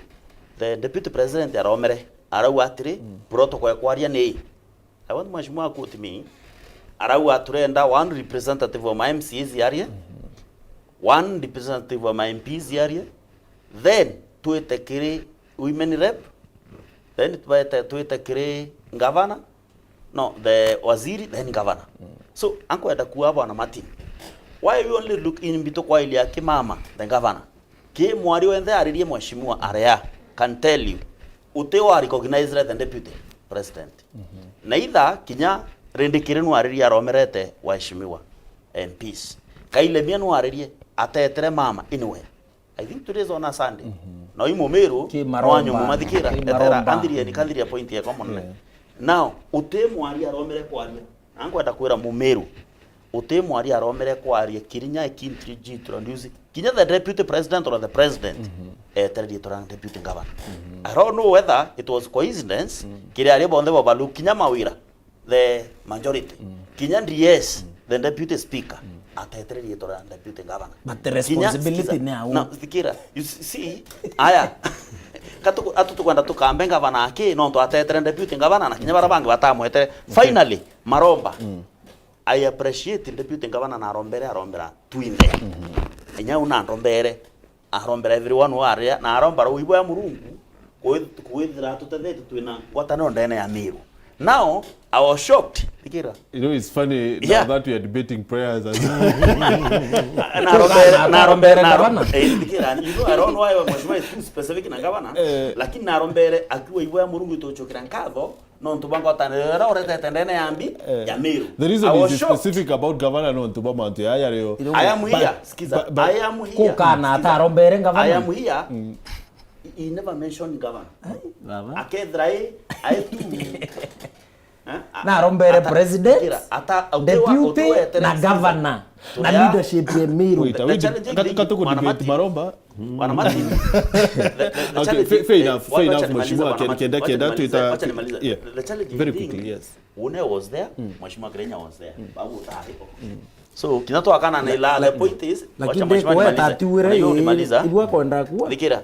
the deputy president aromere, arauga atiri, protocol ya kwaria ni ii. I want mheshimiwa quote me. Arauga turenda one representative wa ma M C As arie, one representative wa ma M Ps arie, then twite kiri women rep, then twite, twite kiri governor, no, the waziri, then governor. So, ankwenda kuuga bwana Martin, why we only look in bitu kwailia ki mama, the governor? Ki mwari wenthe aririe mheshimiwa area can tell you, uti wa recognize the deputy president. Neither kinya Rindikiri nwaririe aromerete waheshimiwa M Ps. Kailemia nwaririe atetere mama anywhere. I think today is on a Sunday. Na uyu Mumiru, ki maromba, no anyumu mathikira, ki etera, maromba. Kanthiria ni kanthiria point ya common. Yeah. Now, uti mwari aromere kwaria. Na nkwenda kwira Mumiru, uti mwari aromere kwaria Kirinya ikintroduce. Kinya the deputy president or the president, etererie tura deputy governor. I don't know whether it was coincidence, kiri aria bonthe bobalu kinya mawira, the majority. Kinya D S, the deputy speaker, atetererie tura deputy governor. But the responsibility ni au. Na, thikira, you see, aya, katuku-, atu tukwenda tukambe governor aki, no twatetere deputy governor, na kinya bara bangi batamwetere. Finally, maromba. I appreciate deputy governor na arombere, arombera twinthe. Inya u na ndombere, arombera everyone who are there, na aromba ruu ibo ya Murungu, kwith-, kwithira tutethetwe twina ngwataniro ndene ya Miru. Now, I was shocked. Thikira. You know, it's funny now that we are debating prayers and na arombere, na arombere, na arombere, eh, thikira. You know, I don't know why mheshimiwa is too specific na governor, lakini na arombere akiwa ibo ya Murungu ituchukira nkatho, nontu bwa ngwataniro iria uretete ndene ya mbi, ya Miru. The reason is specific about governor nontu bwa mantu ya, ya rio. I am here, sikiza, I am here. Kukana atarombere governor. I am here. He, he never mentioned governor. Baba. Akethira i, ai tu. Eh? Na arombere president, deputy, na governor, na leadership ya Miru. Wait, are we katuku debate maromba? Bwana Martin. The, the, the challenge, fair enough, fair enough, mheshimiwa, kenda, kenda, tuita, yeah. The challenge very quickly, yes. Une was there, mheshimiwa Kirenya was there. Babu utari. So, kina twakana na ila, the point is, lakini wacha mheshimiwa nimalize. Ati wire, unajua unimaliza. Igwa kwenda kuwa. Thikira.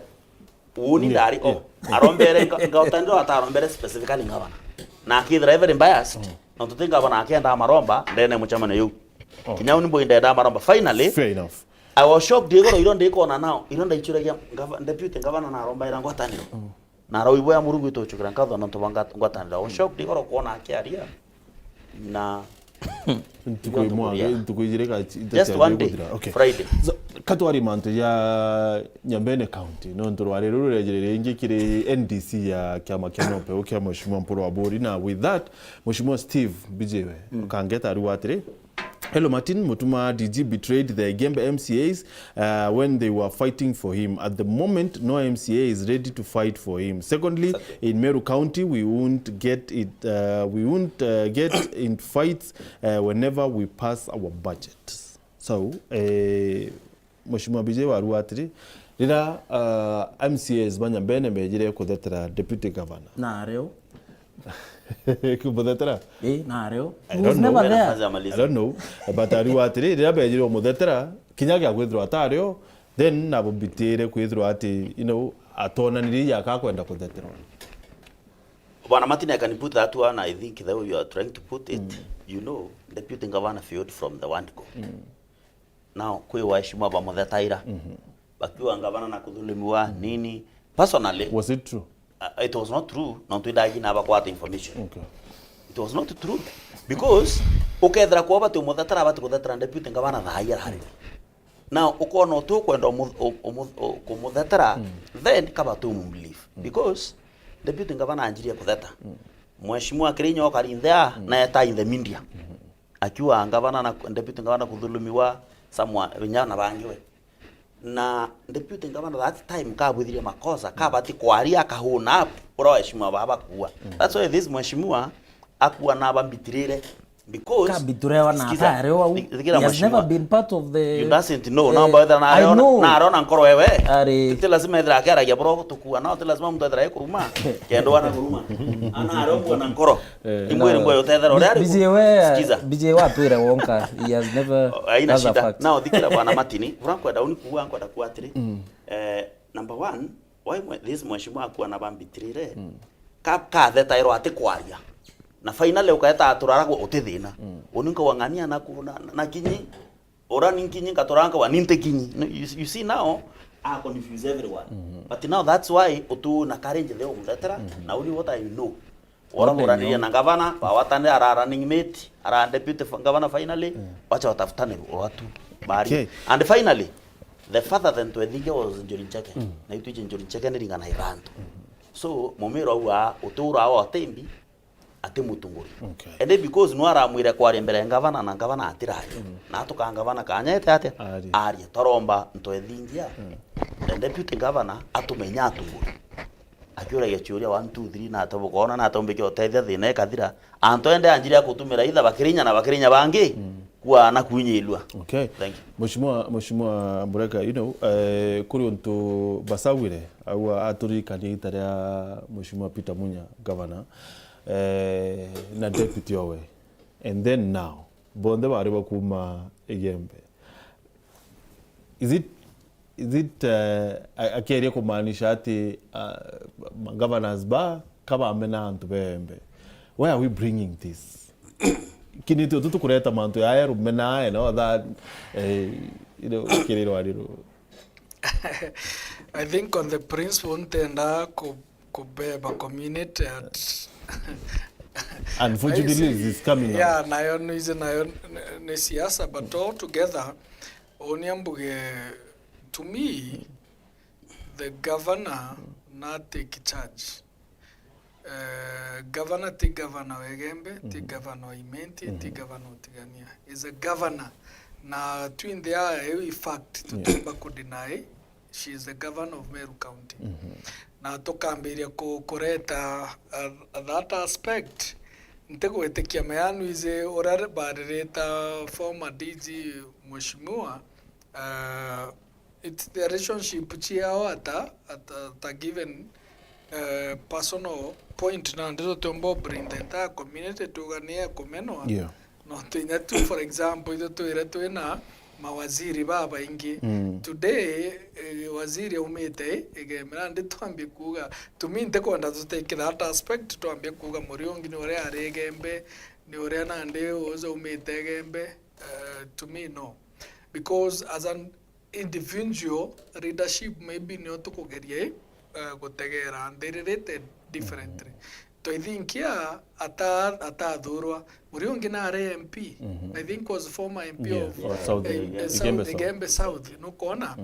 Uni ndari, oh. Arombere, nga-, ngautandira atarombere specifically ngavana. Na akithira very biased, na tuti ngavana akenda maromba, ndene mucemano yu. Oh. Kinya uni mbo indenda maromba. Finally, fair enough. I was shocked igoro iro ndikona nao. Iro ndaichuragia gava-, deputy governor na aromba ira ngwataniro. Mm. Na arauibwa ya Murungu ituchukira nkatho nontu bwa ngat-, ngwataniro. I was shocked igoro kuona akiaria. Na ntuku imwe, ntuku ijiri ka, just one day, guthira. Okay. Friday. So, katwari mantu ja Nyambene County, nontu rwari ruru rurejire ringi kiri N D C ya kiama kia Nopeu kia Mheshimiwa Mpuru Aburi, na with that, Mheshimiwa Steve Mbijiwe, mm, ukangeta ariu atiri, "Hello Martin, Mutuma D G betrayed the Igembe M C As, uh, when they were fighting for him. At the moment, no M C A is ready to fight for him. Secondly, in Meru County, we won't get it, uh, we won't, uh, get in fights, uh, whenever we pass our budget." So, eh, Mheshimiwa B J waru atiri, rira, uh, M C As ba Nyambene mejire kuthetera deputy governor. Na ario. Kumuthetera? Eh, na ario. I don't know. Nafasi ya Malisa. I don't know. But ariu atiri, rira bejire umuthetera, kinya gia kwithirwa atario, then nabo mbitire kwithirwa ati, you know, atonanirie ya kakwenda kutheterwa. Bwana Martin, I can put that one, I think the way you are trying to put it, mm, you know, deputy governor failed from the word go. Mm. Now, kwi waheshimiwa bamuthetaira. Mhm. Bakiuga ngavana na kuthulumiwa, mm, nini. Personally, was it true? Uh, it was not true. Nontu indagi na bakwata information. Okay. It was not true. Because ukethira kwa bati umuthetera, bati kuthetera deputy ngavana thaa ii arari. Now, ukona uti ukwenda umu-, u-, umu-, u-, kumuthetera, mm, then kaba tu umbelieve. Mm. Because deputy ngavana anjirie kutheta. Mm. Mheshimiwa Kirinya okari nthea, mm, na eta in the media. Mm. Akiuga ngavana na deputy ngavana kuthulumiwa, someone, vinya na bangi we. Na deputy ngavana that time kabwithirie makosa, kabati kwaria, akahuna up, ura waheshimiwa baba kuua. Mm. That's why this mheshimiwa akuua na bambitirire. Because, kabiturewa na sikiza, atari wau. Thi-, thikira mheshimiwa. He has never been part of the, you doesn't know. Eh, namba wethira na I arona, know. Na arona nkoro wewe. Ari. Ti lazima ethira akiaragia bro tukuua nao, ti lazima mtu ethira ekuruma. Kendo wana kuruma. Ana arombo na nkoro. Eh. Imwiri mboyo tethera uria ari. B J we, sikiza. B J we atwire wonka. He has never. Oh, haina shida. That's a fact. Now, thikira bwana Martin, bura nkwenda uni kuuga, nkwenda kuuga atiri. Mm. Eh, number one, why mwe-, this mheshimiwa akuwa na bambitirire? Mm. Ka-, kathetairwo ati kwaria. Na finally ukaeta aturaragwo uti thina. Mm. Uni nkauga ng'ania na ku-, na, na, na kinyi. Ura ni nkinyi ngatura nkauga ni nti kinyi. No, you, you see now, I confuse everyone. Mm-hmm. But now that's why utu na courage the umthetera, mm-hmm, na uni what I know. Ora kuraniria na ngavana, wawatane ara running mate, ara deputy f-, governor finally, mm, wacha watafutane watu. Bari. Okay. And finally, the father than Twethinge was Njuri Ncheke. Mm. Na itwije Njuri Ncheke ni ringana irantu. Mm. So, mumiro au a, utura wa Otembi, ati mutunguri. Okay. And then because no aramwire kwaria mbere ya ngavana na ngavana atiraria. Mm. Na atuka ngavana kanyete atia? Aria. Aria. Twaromba Ntwethingia. Mm. The deputy governor atumenya atunguri. Akiuragia ciuria one, two, three, na atoboka ona na atombike utethia thina ikathira. Antu ende anjire akutumira itha bakirinya na bakirinya bangi, mm, kwa na kuinyilua. Okay. Thank you. Mheshimiwa, Mheshimiwa Murega, you know, eh, kuri untu basawire, au aturirikania ita ria Mheshimiwa Peter Munya, governor, eh, na deputy owe. And then now, bonthe bari bakuma Igembe. Is it, is it, uh, a-, akeria kumaanisha ati, uh, governors ba kabamena antu bembe? Where are we bringing this? Kiniti utu tukureta mantu ya rumena, you know, that, eh, you know, kiriro ariro. I think on the principle, ntenda ku-, kubeba community at unfortunately, it's coming out. Yeah, nayo ni, nayo ni, ni siasa, but all together, unia mbuge, to me, the governor na take charge. Eh, governor ti governor wa Igembe, ti, mhm, governor wa Imenti, ti, mhm, governor wa Tigania. Is a governor. Na twinthe aa, iu i fact, yeah, tutimba ku deny. She is the governor of Meru County. Mhm. Na tukambiria ku-, kureta, uh, that aspect. Ntigwitikia meanu iji uria baririta former D G Mheshimiwa, uh, it's the relationship ciao at a, at a, at a given, uh, personal point, nandi tutiumba bring the entire community tuga ni ekumenwa. Yeah. No twinya tu, for example, ithu twire twina mawaziri babaingi. Mm. Today, eh, waziri aumite Igembe, nandi twambie kuuga, to me ntikwenda tutake that aspect, twambie kuuga Muriungi ni uria ari Igembe, ni uria nandi uja aumite Igembe. Uh, to me, no. Because as an individual, leadership maybe nio tukugeria i, uh, gutegera nthiririite differently. Twithinkia ata-, atathurwa. Uri ungi nari M P. I think was former M P of, South, eh, eh, Igembe South, South. Igembe South, nukona?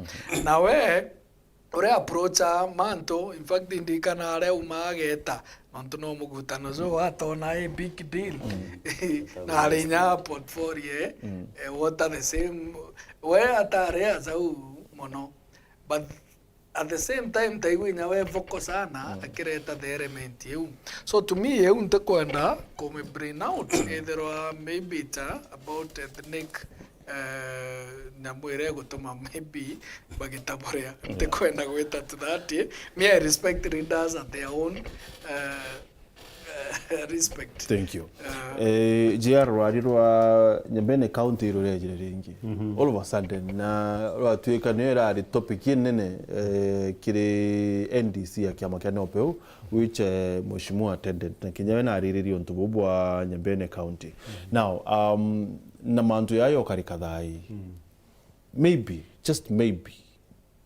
Nawe uria approacha mantu, in fact, ndirikana aria uma ageta, nontu no mugutano jo atona a big deal. Na ari inya portfolio, eh, eh, what are the same, we atari azau mono. But at the same time, taigua inya we vocal sana, akireta the element iu. So to me, iu ntikwenda kume bring out, ethirwa maybe it's a about ethnic, eh, nyamu iria igutuma maybe bagitaborea. Ntikwenda gwita to that, eh. Me, I respect leaders at their own, eh, eh, respect. Thank you. Eh, J R, rwari rwa Nyambene County rurejire ringi. All of a sudden, na rwatuika niyo irari topic inene, eh, kiri N D C ya kiama kia NOPEU, which, eh, Mheshimiwa attended, na kinya we nariririe untu buu bwa Nyambene County. Now, um, na mantu yaya ukarika thai. Maybe, just maybe,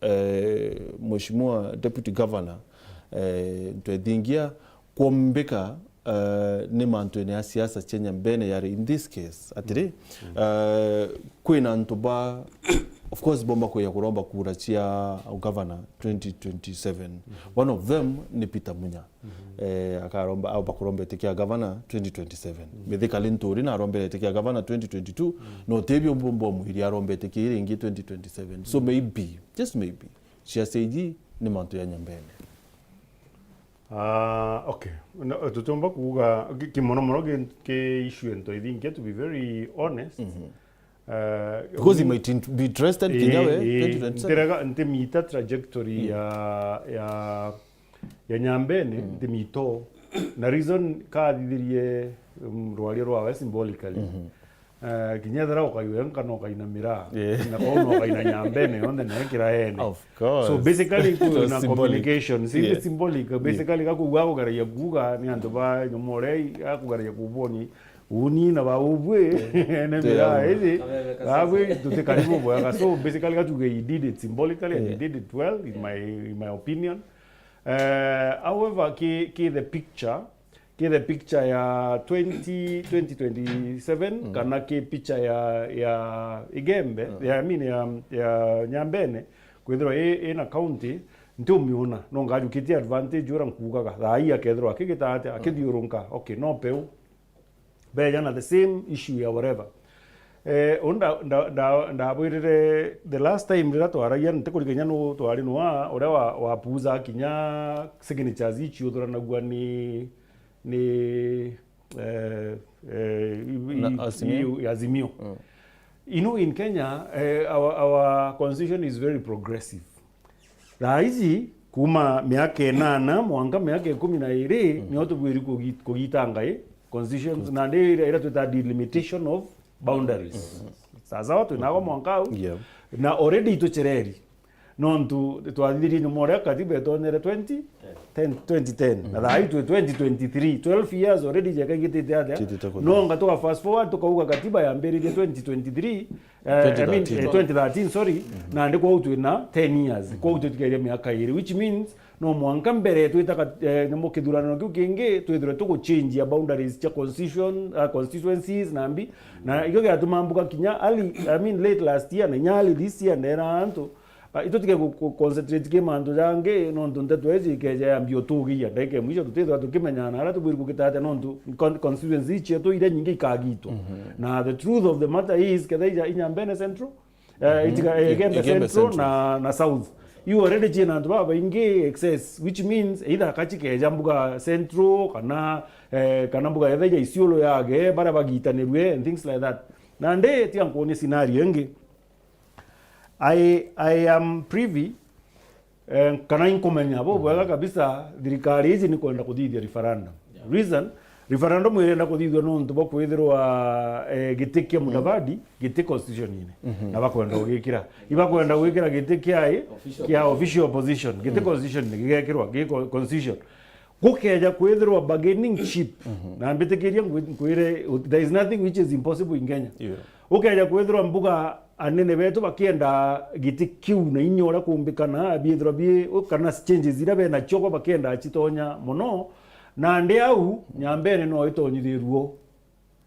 eh, Mheshimiwa Deputy Governor, eh, ntwethingia kwombika, eh, ni mantuene ya siasa cia Nyambene yari in this case. Atiri, eh, kwina antu ba, of course, bomba kwija kuromba kura cia governor twenty twenty-seven. One of them ni Peter Munya. Eh, akaromba, au bakuromba iti kia gavana twenty twenty-seven. Mithika Linturi na arombere iti kia gavana twenty twenty-two, no tebio mbombo mwiri aromba iti kia ringi twenty twenty-seven. So maybe, just maybe, ciaca iji ni mantu ya Nyambene. Ah, okay. No, tutiumba kuuga ki, ki mono mono ki, ki issue into, I think, to be very honest. Eh, Because he might int-, be interested kinya we, twenty twenty-seven. Ntirega, ntimita trajectory ya, ya, ya Nyambene, ntimito. Na reason kathithirie, um, rwaria rwawe symbolically. Eh, kinya ethira ukaiwe nka no ukaina miraa. Na kwou no ukaina Nyambene yonthe na kiraene. Of course. So basically, It was kwina symbolic. Communication. Si Yeah. Symbolic. Basically, gakuuga akugaragia kuuga ni antu ba nyomorei, akugaragia kuboni. Uni na ba ubwe, ene miraa iji. Abwe tutikari bubwega. So basically, gatuge he did it symbolically and he did it well, in my, in my opinion. Eh, however, ki, ki the picture, ki the picture ya twenty, twenty twenty-seven, kana ki picture ya, ya Igembe, ya, I mean, ya, ya Nyambene, kwithirwa i, ina county, ntiumiona, no ngajukitie advantage uria nkuugaga, thaa ii akethirwa akigita atia, akithiurunka, okay, NOPEU, beja na the same issue ya whatever. Eh, u nda-, nda-, nda-, ndabwirire the last time riria twaragia, ntikurikania nu twari nwa, uria wa, wapuuza kinya signatures ici uthuranagua ni, ni, eh, eh, i-, Na i-, Azimio? i-, Azimio. You know, in Kenya, eh, our, our constitution is very progressive. Thaa ici, kuma miaka inana mwanka miaka ikumi na iri, nio tubwiri kugi-, kugita ngai constitutions, na ndi ira, ira twita delimitation of boundaries. Sawa sawa, twinago mwanka au. Yeah. Na already ituchereri. Nontu twathithirie nyuma uria katiba itonyere twenty ten, twenty ten. Na thaa ii twi twenty twenty-three, twelve years already jeka igitite atia? Itite kuthira. No nga tuka fast forward, tukauga katiba yambiririe twenty twenty-three, eh, I mean, eh, twenty thirteen, sorry, na ndi kwou twina ten years. Kwou tutikeria miaka iri, which means no mwanka mbere twita ka-, eh, nyamu kithurano kiu kingi, twithirwe tuguchange boundaries cia constitution, uh, constituencies na mbi. Na ikio giatuma mbuga kinya early, I mean, late last year na inya early this year, ndera antu, ah, itutige ku, ku concentrate ki mantu jangi, nontu nteto iji ikeja yambia utugiia. Ndaika ya mwisho tutithirwa tukimenyana aria tubwiri kugita atia, nontu con-, constituency cietu iria nyingi ikagitwa. Na the truth of the matter is, kethira ija inya Nyambene Central, eh, itiga, eh, Igembe Central na, na South. You already ciina antu babaingi excess, which means either kachikeja mbuga Central kana, eh, kana mbuga yetha ija Isiolo yage, baria bagitanirue and things like that. Na ndi tiga nkuonie scenario ingi. I, I am privy, eh, kana inkumenya bubwega kabisa thirikari iji ni kwenda kuthithia referendum. Reason, referendum irenda kuthithua nontu bwa kwithirwa, eh, giti kia Mudavadi giti constitution-ini. Na bakwenda ugikira. Ibakwenda gwikira giti kia i, kia official opposition. Giti constitution-ini gigekirwa, gi co-, constitution. Gukeja kwithirwa bargaining chip. Na mbitikiria ngwi-, ngwire, there is nothing which is impossible in Kenya. Yeah. Ukeja kwithirwa mbuga anene betu bakienda giti kiu na inya uria kumbikana, biithirwa bi, kana changes iria benacio bo bakienda citonya mono, nandi au nyambene no itonyithirue.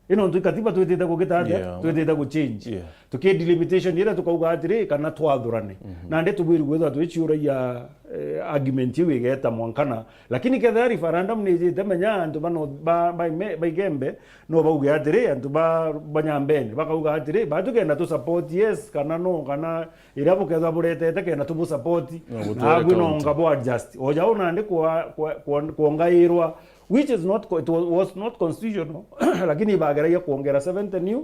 Ino ntu ikatiba twitite kugita atia? Yeah. Twitite guchange. Yeah. Tuki delimitation iria tukauga atiri, kana twathurane. Mhm. Nandi tubwiri kwithirwa twiciuragia, eh, argument iu igeta mwankana. Lakini kethira referendum ni ijite, menya antu bano ba, ba, ba Igembe no bauge atiri, antu ba, ba Nyambene bakauga atiri, ba tukenda tu support yes kana no, kana iria bukethirwa buretete kenda tubu support, na butwere na agwi no counter. Nga bu adjust. O jau nandi kwa, kwa, kwa, kwongairwa, which is not co-, it was, was not constitutional, lakini ibageragia kwongera seventy new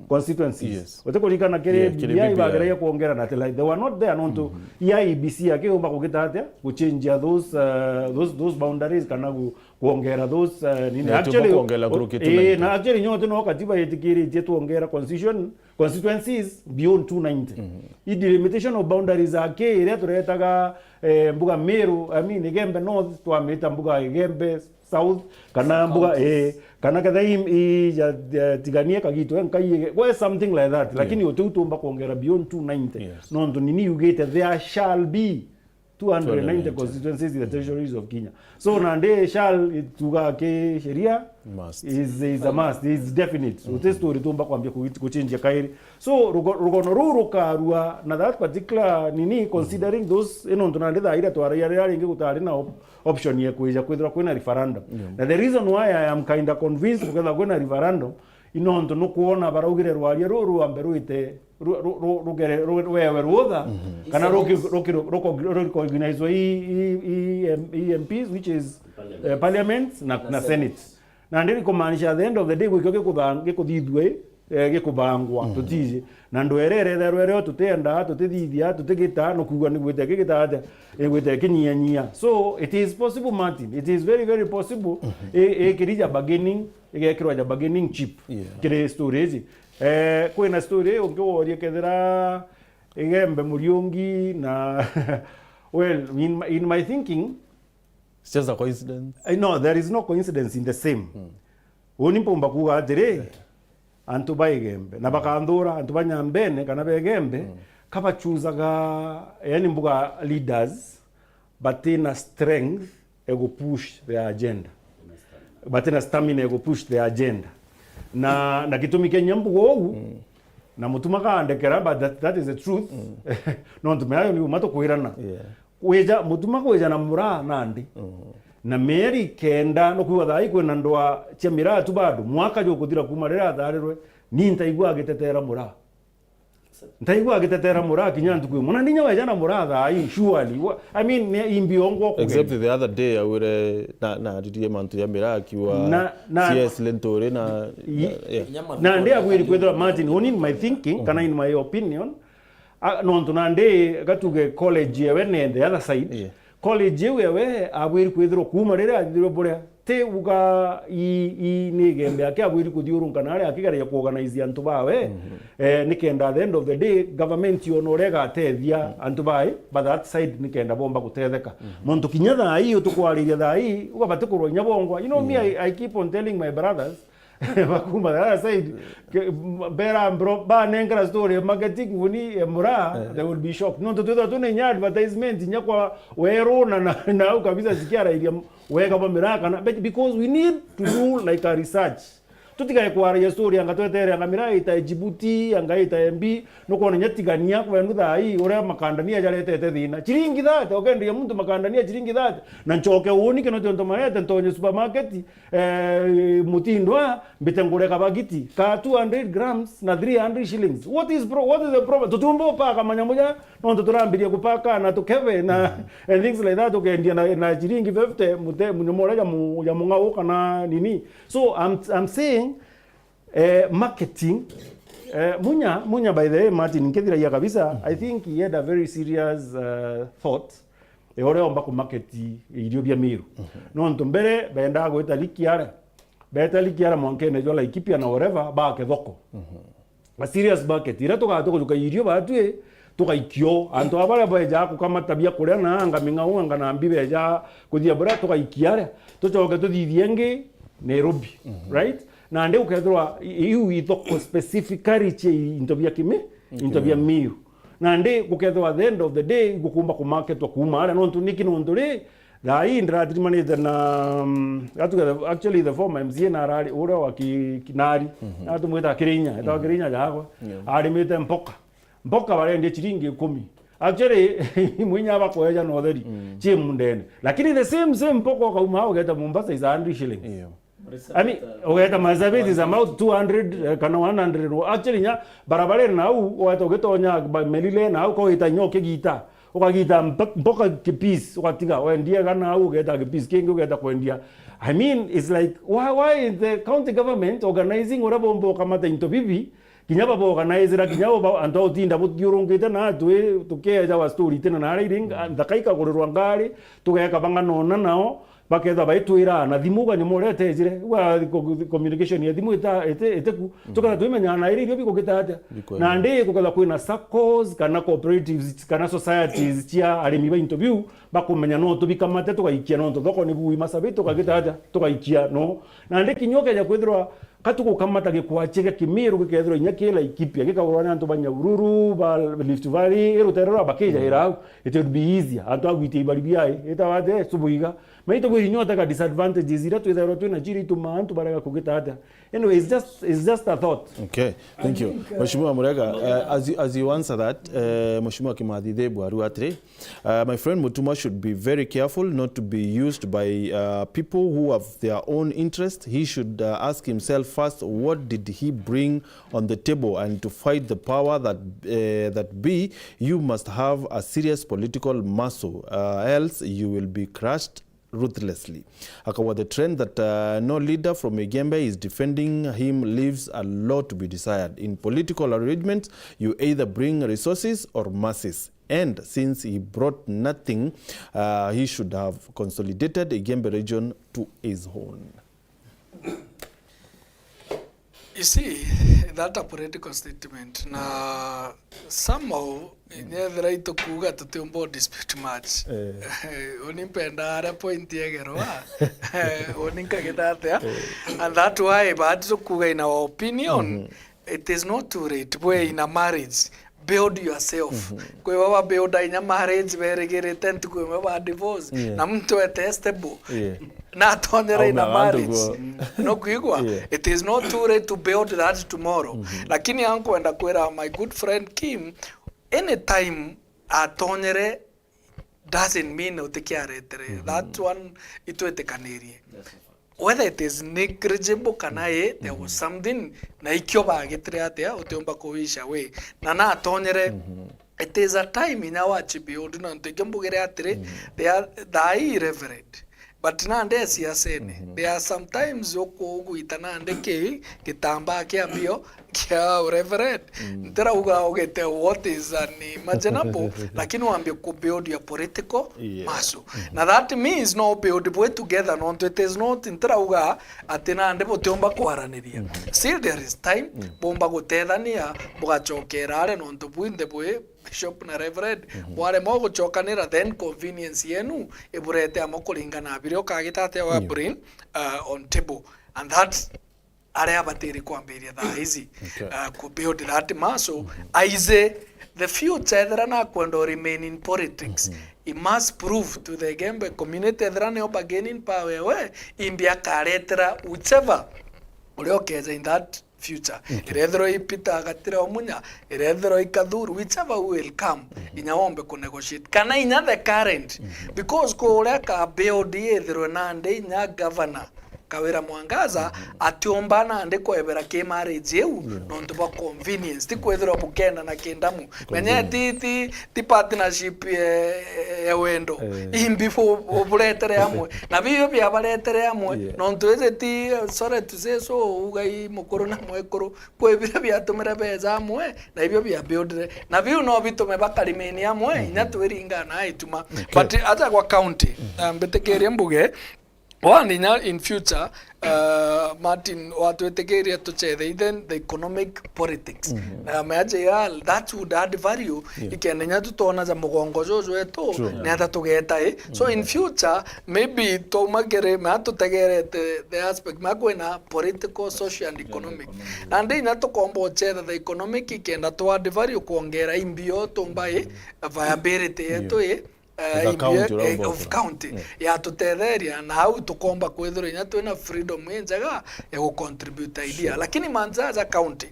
constituencies. Yes. Utikuririkana kiri Yeah, kiri B B I B I. Ibageragia kwongera na ati, like, they were not there nontu I E B C akiumba kugita atia, guchange those, uh, those, those boundaries kana gu-, kwongera those, uh, nini. Na itubu Actually, kwongera o-, nkuruki eh, two ninety. Na actually nyote no katiba itikiritie twongera constitution, constituencies beyond two ninety. Mhm. I delimitation of boundaries aki iria turetaga, eh, mbuga Meru, I mean, Igembe North, twamita mbuga Igembe South, kana mbuga, counties. Eh, kana ketha i, i, ya, ya, tiganie kagitu, eh, nkai, eh, well, something like that. Yeah. Lakini utiu tumba kwongera beyond two ninety. Yes. Nontu nini yugite, there shall be two hundred ninety constituencies in the territories of Kenya. So, nandi shall ituga ki sheria Must. Is, is a must, is definite. So, this story tumba kwambia ku-, kuchinjia kairi. So, rugo-, rugono ruu rukarua na that particular nini, considering those, ino ntu nandi thaira twaraia riria ringi gutari na op-, option ya kwija kwithirwa kwina referendum. Yeah. Na the reason why I am kinda convinced kukethirwa kwina referendum, i nontu nukwona baraugire rwaria ruu rwambe rwite ru-, ru-, ru-, rugere-, ru-, rwewe rutha, kana ruki-, ruki-, ruko-, rurecognizewa i, i, i, M-, i M Ps, which is, eh, parliament na, na senate. Nandi ni kumaanisha at the end of the day, gwikio gikutha-, gikuthithua i, eh, gikubangwa, tutiji. Na ndwere iretherwa irio tutiendaa, tutithithia, tutigita, nukuigua ni gwite kigita atia, igwite kinyianyia. So, it is possible, Martin. It is very, very possible. I, i kirija bargaining, igekirwa ja bargaining chip. Yeah. Kiri story iji. Eh, kwina story ungi worie kethira Igembe Muriungi na, well, in my, in my thinking, it's just a coincidence. Eh, no, there is no coincidence in the same. Uni mpumba kuuga atiri, antu ba Igembe, na bakanthura antu ba Nyambene kana ba Igembe, kabachuzaga, yani mbuga leaders, batina strength ya gu push their agenda. Batina stamina ya gu push their agenda. Na, na gitumi kia inya mbuga uu, na Mutuma kandekera, but that, that is the truth. Nontu mea ni uma tukwirana. Yeah. Kwija, Mutuma kwija na muraa nandi. Na mieri kenda, nukwigua thaa ii kwina ndwaa cia miraa tu bado. Mwaka jukuthira kuuma riria atharirwe, ni ntaigua agitetera muraa. Ntaigua agitetera muraa kinya ntuku imwe. Na ninya weja na muraa thaa ii, surely. Wha-, I mean, ni imbi ongwa kugeni. Except the other day, awire na, na aririe mantu ya miraa akiwa Na, na, C S Linturi na, I-, na, yeah. Na ndi agwiri kwithirwa, Martin, uni in my thinking, kana in my opinion, a, nontu na ndi gatuge college yewe ne the other side, Yeah. College iu ewe abwiri kwithirwa kuuma riria athithirwe buria, ti uga i, i ni Igembe yake abwiri kuthiurunka na aria akigeria kuorganize antu bawe, eh, nikenda at the end of the day, government yona uria igatethia antu bae, ba that side nikenda bomba gutetheka. Muntu kinya thaa ii utukwariria thaa ii, uga batikurwa inya bongwa. You know me, I, I keep on telling my brothers, bakuma the other side, ke-, m-, mbera bro, banengera story ya marketing uni ya muraa, they will be shocked. Nontu twithwa twina inya advertisement inya kwa weru na, na, na au kabisa zikiarairia wega bwa miraa kana, but because we need to do, like, a research. Tutigae kwaragia story anga twetere anga miraa ita Djibouti, anga ita M B, nukwona inya tigania kwenu thaa ii uria makandania jaretete thina. Chiringi thate, ukenderia muntu makandania chiringi thate. Na nchoke uni kino tionto marete ntonye supermarket, eh, Mutindwa, mbite ngure kabagiti ka two hundred grams na three hundred shillings. What is pro-, what is the problem? Tutiumba upaka manyamu ja, nontu turambirie kupaka na tukebe na, and things like that, tukendia na, na chiringi fifty, mute-, munyamu uria ja mu-, ja mung'au kana nini. So, I'm, I'm saying, eh, marketing, eh, Munya, Munya, by the way, Martin, nkithiragia kabisa, I think he had a very serious, uh, thought ya uria omba kumaketi irio bia Meru. Nontu mbere bendaa gwita Likiare, beta Likiare mwankene jwa Laikipia na whatever, bake thoko. A serious market. Iria tugate kujuka irio batwi, tugaikio. Antu aba baria bejaa kukamata bia kuria na anga ming'au anga na mbi bejaa kuthia buria, tugaikia aria. Tucoke tuthithie ingi Nairobi, right? Nandi gukethirwa i-, iu ithoko specifically cia into bia kimi, into bia Miru. Nandi gukethirwa at the end of the day, igukumba kumarketwa kuuma aria, nontu niki, nontu ri, thaa ii ndiratirimanite na, mm, atuge the, actually the former M C A na arari, uria wa ki-, Kinari, na tumwita Kirinya, etawa Kirinya jagwa, arimite mpoka. Mpoka barendia chiringi ikumi. Actually, imwe inya bakweja na utheri, chi mundene. Lakini the same, same mpoka ukauma au ugeta Mombasa is a hundred shillings. I mean, ugeta Marsabit is about two hundred, eh, kana one hundred. Actually, nya barabara iri nau, ugeta ugitonya ba-, Melile nau, kogita inya ukigita. Ukagita mp-, mpoka kipiece, ugatiga, wendia kana au, ugeta kipiece kingi, ugeta kwendia. I mean, it's like, why, why is the county government organizing uria bomba ukamata into bibi, kinya baboorganizera, kinya bo ba-, antu a utinda buthiurungite na atwi, tukieja wa story tena na aria iringi, nthaka ikagurirwa ngari, tugeka bang'ana ona nao, bakethwa baitwira na thimu, uga nyuma uria etejire, uga co-, communication ya thimu ita-, iti-, itiku, tukethwa twimenyaa na iria irio bigukita atia. Nandi gukethwa kwina saccos, kana cooperatives, kana societies cia arimi ba into biu, bakumenya no tubikamate, tugaikia nontu thoko ni bui Marsabit, tukagita atia, tugaikia no. Nandi kinya ukeja kwithirwa ka tugukamata gikwachi gia Kimiru gikethirwa inya ki Laikipia, gikagurwa ni antu ba Nyahururu, ba Rift Valley, i rutere rwa bakijaira au, it would be easier. Antu a gwitia ibari biai, itawa atia, subuiga. Maitu bwiri inya utega disadvantages iria twithairwa twina cio iria itumaa antu barega kugita atia. Anyway, it's just, it's just a thought. Okay, thank you. Mheshimiwa Murega, uh, as you, as you answer that, uh, Mheshimiwa Kimathi Thebwaru atiri, Uh, my friend Mutuma should be very careful not to be used by, uh, people who have their own interest. He should, uh, ask himself first, what did he bring on the table? And to fight the power that, uh, that be, you must have a serious political muscle, uh, else you will be crushed ruthlessly. Akawa the trend that, uh, no leader from Igembe is defending him leaves a lot to be desired. In political arrangements, you either bring resources or masses. And since he brought nothing, uh, he should have consolidated Igembe region to his own. You see, that a political statement. Na somehow, nyethira itukuga tutiumba u dispute much. Eh. Uni mpenda aria point yegerwa. Uni nkagita atia? Eh. And that why, but tukuga in our opinion, it is not too late. Bwe in a marriage, build yourself. Kwi baba builda inya marriage berigirite ntuku imwe ba divorce. Yeah. Na muntu ete stable. Yeah. Na atonyere in a marriage. No kuigua? Yeah. It is not too late to build that tomorrow. Lakini ankwenda kwira my good friend Kim, anytime atonyere doesn't mean utikiaretere. That one itwitikanirie. Whether it is negligible kana i, there was something, na ikio bagitire atia, utiumba kuwisha we. Na natonyere, it is a time inya wa chibuild, na ntu ikio mbugire atiri, they are, thaa ii irreverent. But nandi siasene, there are sometimes uku-, ugwita nandi ki, gitambaa kia mbio, kia u reverend. Ntirauga ugite what is unimaginable, lakini wambie ku build your political muscle. Na that means no build bwe together, nontu it is not, ntirauga ati nandi butiumba kwaraniria. Still there is time, bumba gutethania, bugachokera aria, nontu bwinthe bwi bishop na reverend, bwaremwa guchokanira, then convenience yenu iburete amwe kuringana na biria ukagita atia wa bring, uh, on table. And that aria abatiri kwambiria thaa ici, uh, ku build that muscle. Aize the future, ethira nakwenda u remain in politics, he must prove to the Igembe community, ethira nio ba gaining power ewe, imbi akaretera whichever uria ukeja in that future. Irethirwa i Peter Gatira Omunya, irethirwa i Kathuru, whichever who will come, inya wombe ku negotiate. Kana inya the current, because kwi uria ka build ithirwe nandi inya governor Kawira Mwangaza atiumba nandi kwebera ki marriage iu, nontu bwa convenience, ti kwithirwa bukenda na kindamu. Menya ti, ti, ti partnership, eh, ya wendo. Imbi bu-, bu-, buretere amwe. Na bibio biabaretere amwe. Nontu iji ti, sorry to say so, ugai mukuru na mwekuru, kwi biria biatumire beja amwe, na ibio bia buildire. Na biu no bitume bakarimeni amwe, inya twiringana ituma. But aja gwa county, ah, mbitikirie mbuge, One, inya in future, uh, Martin, watwitikiria tuchethe ithe the economic politics. Na mea J R, that would add value. Yeah. Ikenda inya tutona ja mugongo juju wetu, ni ata tugeta, eh? So in future, maybe twauma kiri, mea tutegerete the aspect, mea kwina political, social and economic. And inya tukomba uchetha the economic, ikenda tu add value kwongera imbio tumba, eh, viability yetu, eh? Eh, As a imbia, county, eh, uraumba of gukura. County, yatutetheria, na au tukomba kwithirwa inya twina freedom injega ya gucontribute idea. Lakini manza as a county,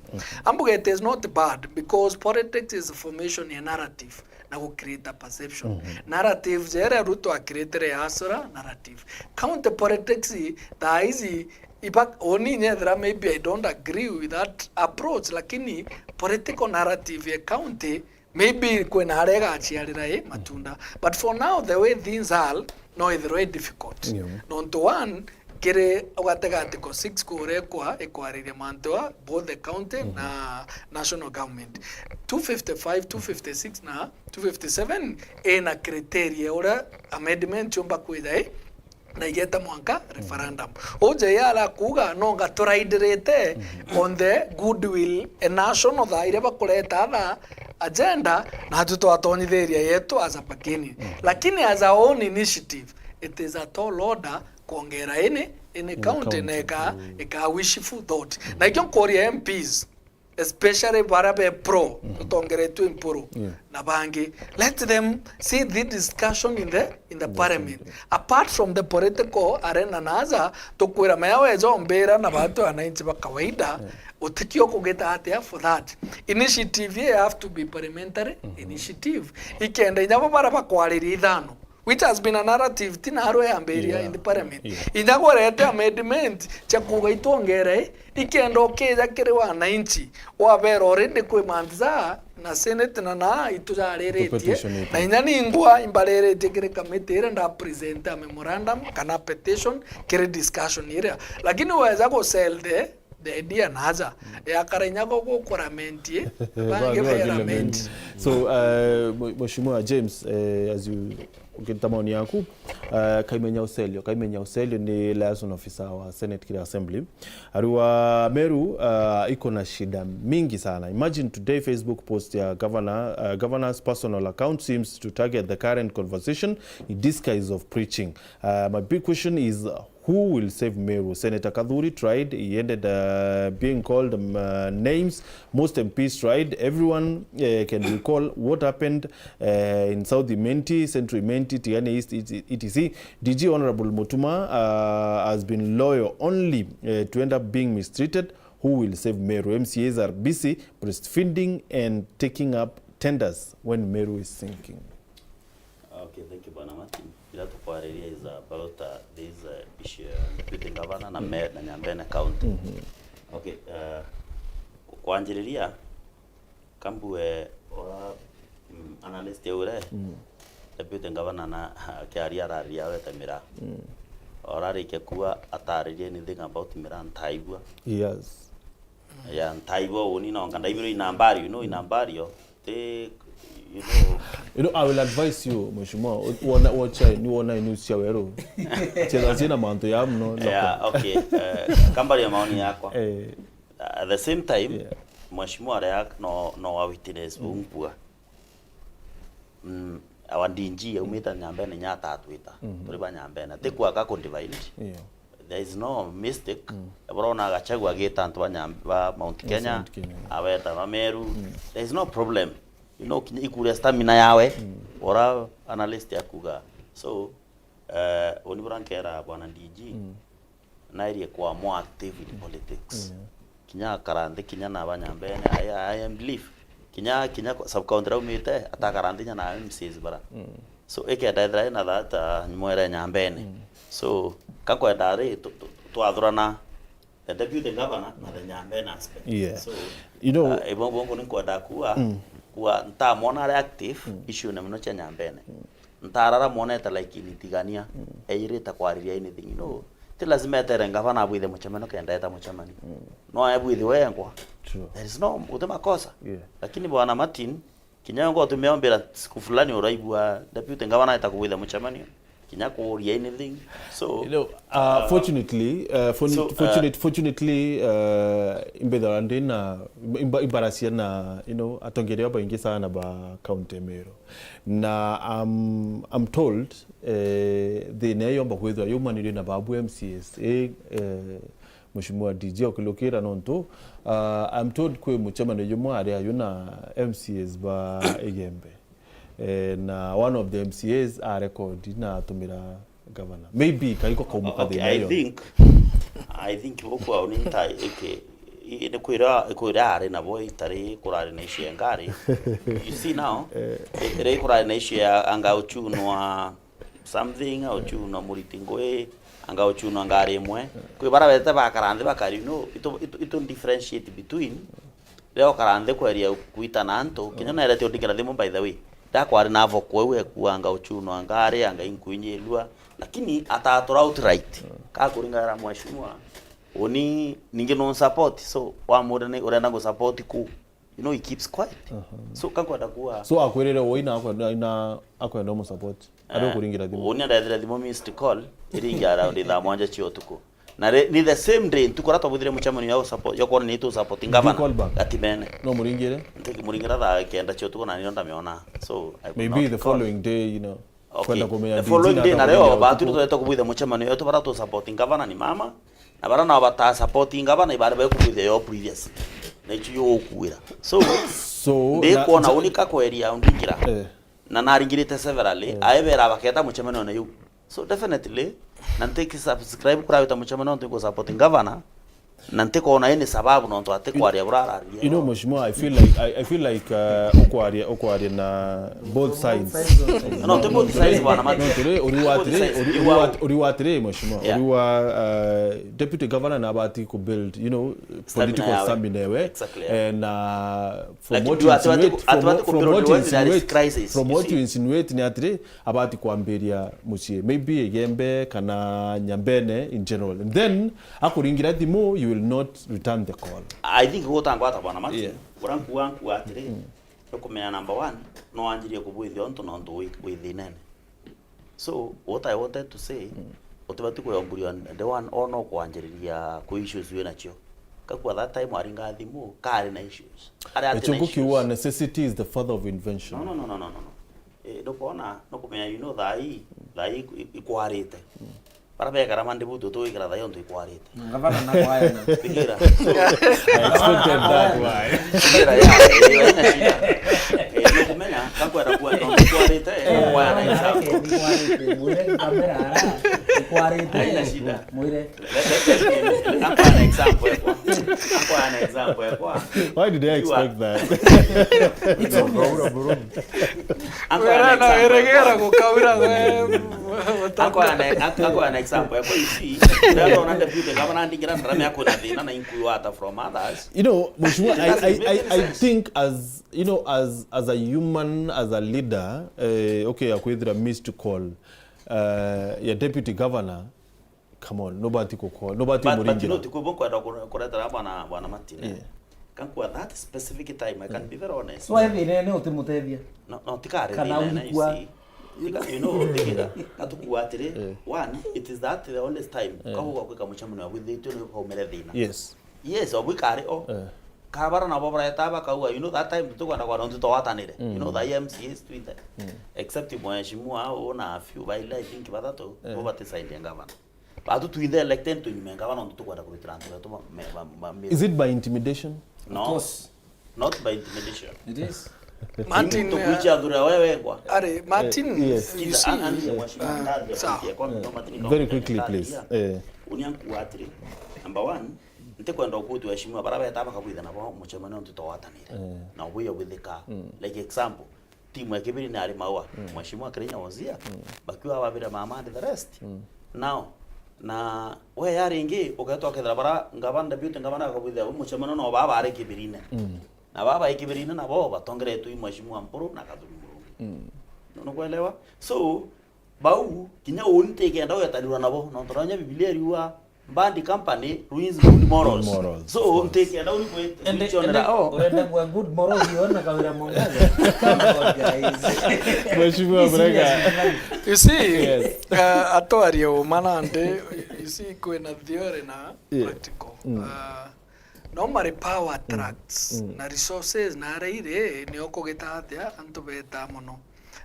ambuga it is not bad because politics is formation ya narrative na gucreate a perception. Narrative jere Ruto acreatere ya Asura narrative. County politics thaa ici iba, oni nyethira maybe I don't agree with that approach, lakini political narrative ya county maybe kwina aria igaciarira i matunda. But for now, the way things are, no ithirwe i difficult. Yeah. Nontu one, kiri ugatega article six kuria ikwa-, ikwariria mantu a both the county na national government. Two fifty-five, two fifty-six na two fifty-seven ina criteria uria amendment yumba kwija i na igeta mwanka referendum. Uu J R akuuga, no nga turaidirite on the goodwill e national thaa iria bakureta tha agenda, na atu twatonyithiria yetu as a beginning. Lakini as our own initiative, it is a tall order kwongera ini, ini county na ika, ika wishful thought. Na ikio nkuria M Ps, especially baria be pro, tutongeretwe Mpuru na bangi. Let them see the discussion in the, in the parliament. Apart from the political arena, naja tukwira mea weja umbira na batu wananchi ba kawaida, utikio kugita atia for that. Initiative here have to be parliamentary initiative. Ikenda inya bo baria bakwariria ithano, which has been a narrative ti narua yambiria in the parliament. Inya gwarete amendment cia kuuga itwongere, ikenda ukija kiri wananchi, wabera already kwi mantha na senate na na itujariritie, na inya ningwa imbariritie kiri committee iria nda present a memorandum kana petition kiri discussion iria. Lakini weza gu sell the the idea naja, yakara inya go gukura menti, bangi bagira menti. So, uh, Mheshimiwa James, uh, as you ukita maoni yaku, uh, Kaimenya Ocelio, Kaimenya Ocelio ni liaison officer wa Senate kiri Assembly. Ariwa Meru, uh, iko na shida mingi sana. Imagine today Facebook post ya governor, uh, governor's personal account seems to target the current conversation in disguise of preaching. Uh, my big question is, who will save Meru? Senator Kathuri tried. He ended, uh, being called, um, uh, names. Most M Ps tried. Everyone, uh, can recall what happened, uh, in South Imenti, Central Imenti, Tigania East, et cetera. D G Honorable Mutuma, uh, has been loyal only, uh, to end up being mistreated. Who will save Meru? M C As are busy breastfeeding and taking up tenders when Meru is sinking. Okay, thank you, Bwana Martin. Ira tukwariria is about, uh, this, uh, issue ya deputy governor na me-, na Nyambene County. Okay, uh, kwanjiriria, kambue ora, mm, analyst ya ure, deputy governor na, akiaria araria awete miraa. Ora arikia kuwa ataririe anything about miraa ntaigua. Yes. Ya, ntaigua uni nonga ndaibirwo inambario, you know, inambario. Ti, you know. You know, I will advise you, Mheshimiwa, u-, wona, watch, ni wona news cia weru. Cheza zina mantu ya mno. Yeah, okay. Eh, kambari ya maoni yakwa. Eh. At the same time, yeah, Mheshimiwa React no, no wa witness, mm, umpua. Mm, our D G aumite Nyambene, inya atatwita. Mhm. Turi ba Nyambene. Ti kwaga ku divide. Yeah. There is no mistake. Mm. Burona Gachagua agita antu ba Nyam-, ba Mount Kenya, Mount Kenya, aweta ba Meru. Mm. There is no problem. You know, kinya ikuria stamina yawe. Mm. Ora analyst akuga. So, eh, uni bura nkera bwana D G. Mm. Nairie kwa more active in politics. Yeah. Kinya akara nthi, kinya na ba Nyambene, I, I believe. Kinya, kinya kwa sub county raumite, atakara nthi kinya na M C As bara. Mm. So, ikenda ethira ina that, uh, mwere Nyambene. Mm. So, kakwenda ri, tu-, tu-, twathurana the deputy governor na the Nyambene aspect. Yeah. So, you know, uh, ibongo bongo ni kwenda kuwa, mm, kuwa ntamwona ari active, mm, issue na muno cia Nyambene. Mm. Ntarara mwonete like nitigania, mm, eirite kwariria anything, you know. Ti lazima etere ngavana abwithe mucemanio kenda eta mucemanio. Mm. No ebwithe wengwa. True. There is no, uti makosa. Yeah. Lakini bwana Martin, kinya wengwa utumeombira siku fulani uraigua deputy ngavana eta kubwitha mucemanio. kinya kuuria anything. So, You know, uh, fortunately, uh, fortu- so, uh, fortunate, fortunately, uh, imbethagwa ndi na imba- imbaracia na, you know, atongeria baingi sana ba county ya Meru. Na I'm, I'm told, eh, thina iyo yomba kwithirwa yumanire na babu M C As, eh, eh, Mheshimiwa D J okilukira nontu, uh, I'm told kwi mucemanio jumwe ari ayo na M C As ba Igembe. Eh, na one of the M C As a record na atumira governor. Maybe kaiko kauma Okay, kathina I iyo. think, I think bukwao ni nta iki i- ni kwira kwira ari nabo itari kurari na icio engari. You see now, ri kurari na icio ya anga uchunwa something, uchunwa muriti ngui, anga uchunwa ngari imwe. Kwi bara bete bakara nthi bakari, you know, itu, itu, itu differentiate between riria ukara nthi kweria kuitana antu, kinya naeretie undikira thimu, by the way. Ndakwari navo kwou ekuanga uchunwa ngari, anga inkuinyilua, lakini atatura outright. Kakuringana na mheshimiwa, uni ningi no support, so wamwira ni urenda ngu support ku, you know, he keeps quiet. So kankwenda kuwa So akwirire ui na akwenda, na akwenda umusupport. Ari ukuringira thimu. Uni andethire thimu missed call, iringi around thaa mwanja cia utuku. Na ri- ni the same day, ntuku uria twabuthire mucemanio ya support, ya kuona ni tu support governor. Call back. Gatimene. No muringire? Ntikimuringira thaa kenda cia utuku na nio ndamiona. So, I could Maybe not the call. Following day, you know. Okay. Kwenda kumenya The D G following na day, na rio, kamuringira batu utuku. Twete kubuithia mucemanio yetu, bara tu support governor ni mama, na bara nao bata support governor, ibari bakubuithia yo previous. Na icio yo ukuira. So, So, ndi na- kuona unika kweria undingira. Eh. Na naringirite severally, aebera baketa mucemanio na yu. So definitely, na ntiki subscribe kurawita mucemanio nontu iku support governor, na ntikona any sababu nontu atikwaria burararia. You know, Mheshimiwa, I feel like, I, I feel like, uh, ukwaria, ukwaria na both sides. No, ti both sides, bwana Mati. No, tiri, uri wa Both tiri, sides. Uri, You uri wa, are uri wa tiri, Mheshimiwa. Yeah. Uri wa, uh, deputy governor na abati ku build, you know, Stamina political yawe. Stamina yawe. Exactly, yeah. Eh, na from Lakini what you ati bati insinuate, ku-, ati from bati what, from kubuild what you when there is insinuate, crisis, from you what see. You insinuate ni atiri, abati kwambiria mucii, maybe Igembe kana Nyambene in general. And then, akuringira thimu, you will not return the call. I think gutangwata bwana Mati, yeah. Uria nkuga, nkuga atiri, nukumenya number one, no anjirie kubwithia untu nontu wi, wi thinene. So, what I wanted to say, utibati kwiyonguria the one, o no kwanjiriria ku issues wi nacio. Kakua that time aringa thimu, kari na issues. Ari ati na Echungu kiuga issues. Necessity is the father of invention. No, no, no, no, no, no, no. Eh, ndukwona, nukumenya, you know, thaa ii, thaa ii iku-, ikwarite. Bara bekara mandibutu twikira thaa ii ontu ikwarite. Ngavana nakwaya na. Thigira. So, I expected that, why? Thigira, ya, eh, haina shida. Eh, nukumenya, kakwenda kuwa, no, ikwarite, eh, kwaya na example. Ikwarite, mwire kamera ara, ikwarite. Haina shida. Mwire. Let, let, let me, let, I'm an example, eh, kwa. I'm an example, eh, kwa. Why did I expect that? It's obvious. Akwira na weregera gukaura we. Akwira na, akwira na example yako isi. Ndona deputy governor ndingira ndarame akona thina na inkuiwa ata from others. You know, Mheshimiwa, I, I, I, I think as, you know, as, as a human, as a leader, eh, okay, akwithira missed call, uh, ya deputy governor, Come on, nobody ku call, nobody But, but you know, muringira. Tikubu kwenda kure-, kuretera bwana, bwana Martin, eh. Yeah. Kankwa that specific time, I can be very honest. So, ethire ni utimutethia? No, no, tikare Kana thina, na you ulikua. See. Tika, you know, thikira, katukua atiri, yeah. One, it is that the only time, yeah. Kahuga kwika mucemanio withitio ni kaumire thina. Yes. Yes, obwikare o. Yeah. Kabara nabo bareta bakauga, you know, that time tukwenda kwa nontu twatanire. Mm. You know, the M C As twite. Mm. Except mheshimiwa au na a few baile, I think, bathatu, yeah. Bo batisaidie governor. Batu twinthe elected tunyume ngavana nontu tukwenda kuritira antu betu ma, ma, ma, ma, Is it by intimidation? No. Of course. Not by intimidation. It is. Martin, to kuicha thura wewe kwa. Are Martin. Eh, yes. You see. Very quickly, please. Eh. Unianku atiri. Number one, ntikwenda ukuti waheshimiwa bara beta bakabwitha nabo muchemano nontu twatanire. Eh. Na ubuya bwithika. Mm. Like example, timu ya Kibiri ni ari Maua, mm. Mheshimiwa Kirinya Wazia, mm. Bakiwa babire mama and the rest. Mm. Now, na we ya ringi, ugetwa kethira bara ngavana, deputy ngavana akabwithia bo muchemano no baba ari Kibirine. Mm. Na baba i Kibirine nabo batongeretwe i Mheshimiwa Mpuru na Kathuri Murungi. Mm. Nukwelewa? So, bau, kinya uni ntikenda ugetanirwa nabo, nontu nonya Bibilia iriuga, Bad company ruins good morals. Good morals, of course. So, ntikenda uni kwit-, And, and kwichonera, oh. Urenda kwa good morals, you wanna Kawira Mwangaza? Come on, guys. Mheshimiwa Be serious Murega. With life. You see, Yes. uh, atwarie uma nandi, you see, kwina theory na Yeah. practical. Mm. Uh, normally power attracts, Mm. na resources na aria iri, ni ukugita atia antu beta mono.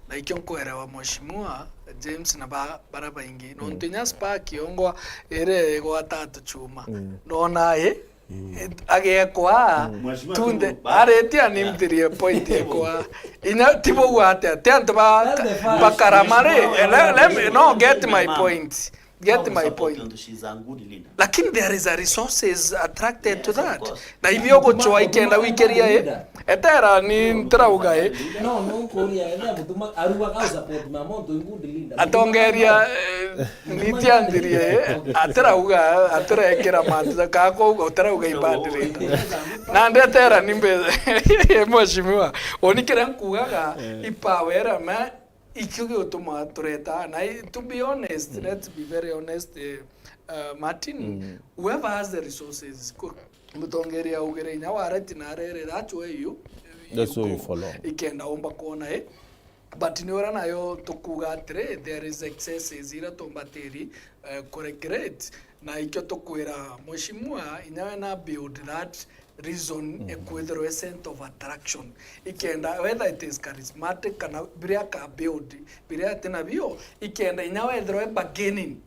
Na ikio nkwerewa Mheshimiwa James na ba-, bara baingi. Nontu inya spark yongwa iri igwata tuchuma. Nona i, agekwa, Mheshimiwa tunde, Kimu, ba- aritie animthirie point ekwa. Inya ti bou atia, ti antu ba, That's the first bakarama ri. Mheshimiwa, Let, let me, no, get my point. Get my point. Lakini there is a resources attracted to that. Na ivyo guchwa ikenda wikiria i. Etera ni ntirauga i. No, no, kuria, ethira mutuma, aruga ka support mama, untu i good leader. Atongeria, eh, nitiandirie i. Atirauga, atirekira mantu ja ka kuuga, utirauga i bad leader. Na ndetera ni mbe, mheshimiwa. Oni kiria nkugaga, i power iria me, Ikio giutuma tureta, na i-, to be honest, let's be very honest, eh, uh, Martin, whoever has the resources, ku-, mutongeria augire inya wareti na arere, that's where you, you That's where you go. Follow. Ikenda umba kuona i. But ni uria nayo tukuga atiri, there is excesses iria tumbatiri, eh, kuregret. Na ikio tukwira mheshimiwa, inya we na build that reason ekwithirwa e center of attraction. Ikenda, whether it is charismatic kana biria aka build, biria ati nabio, ikenda inya wethirwa e bargaining.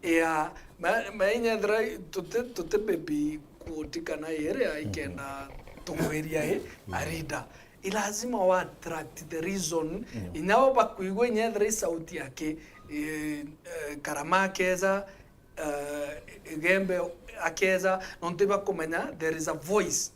Ya, ma, ma inya ethirwa tuti, tuti maybe quote kana area, ikenda tugwiria i, a leader. I lazima wa attract the reason, inya bo bakwigua inya ethirwa i sauti yake, eh, eh, Karama akeza, eh, Igembe akeza, nontu ibakumenya there is a voice.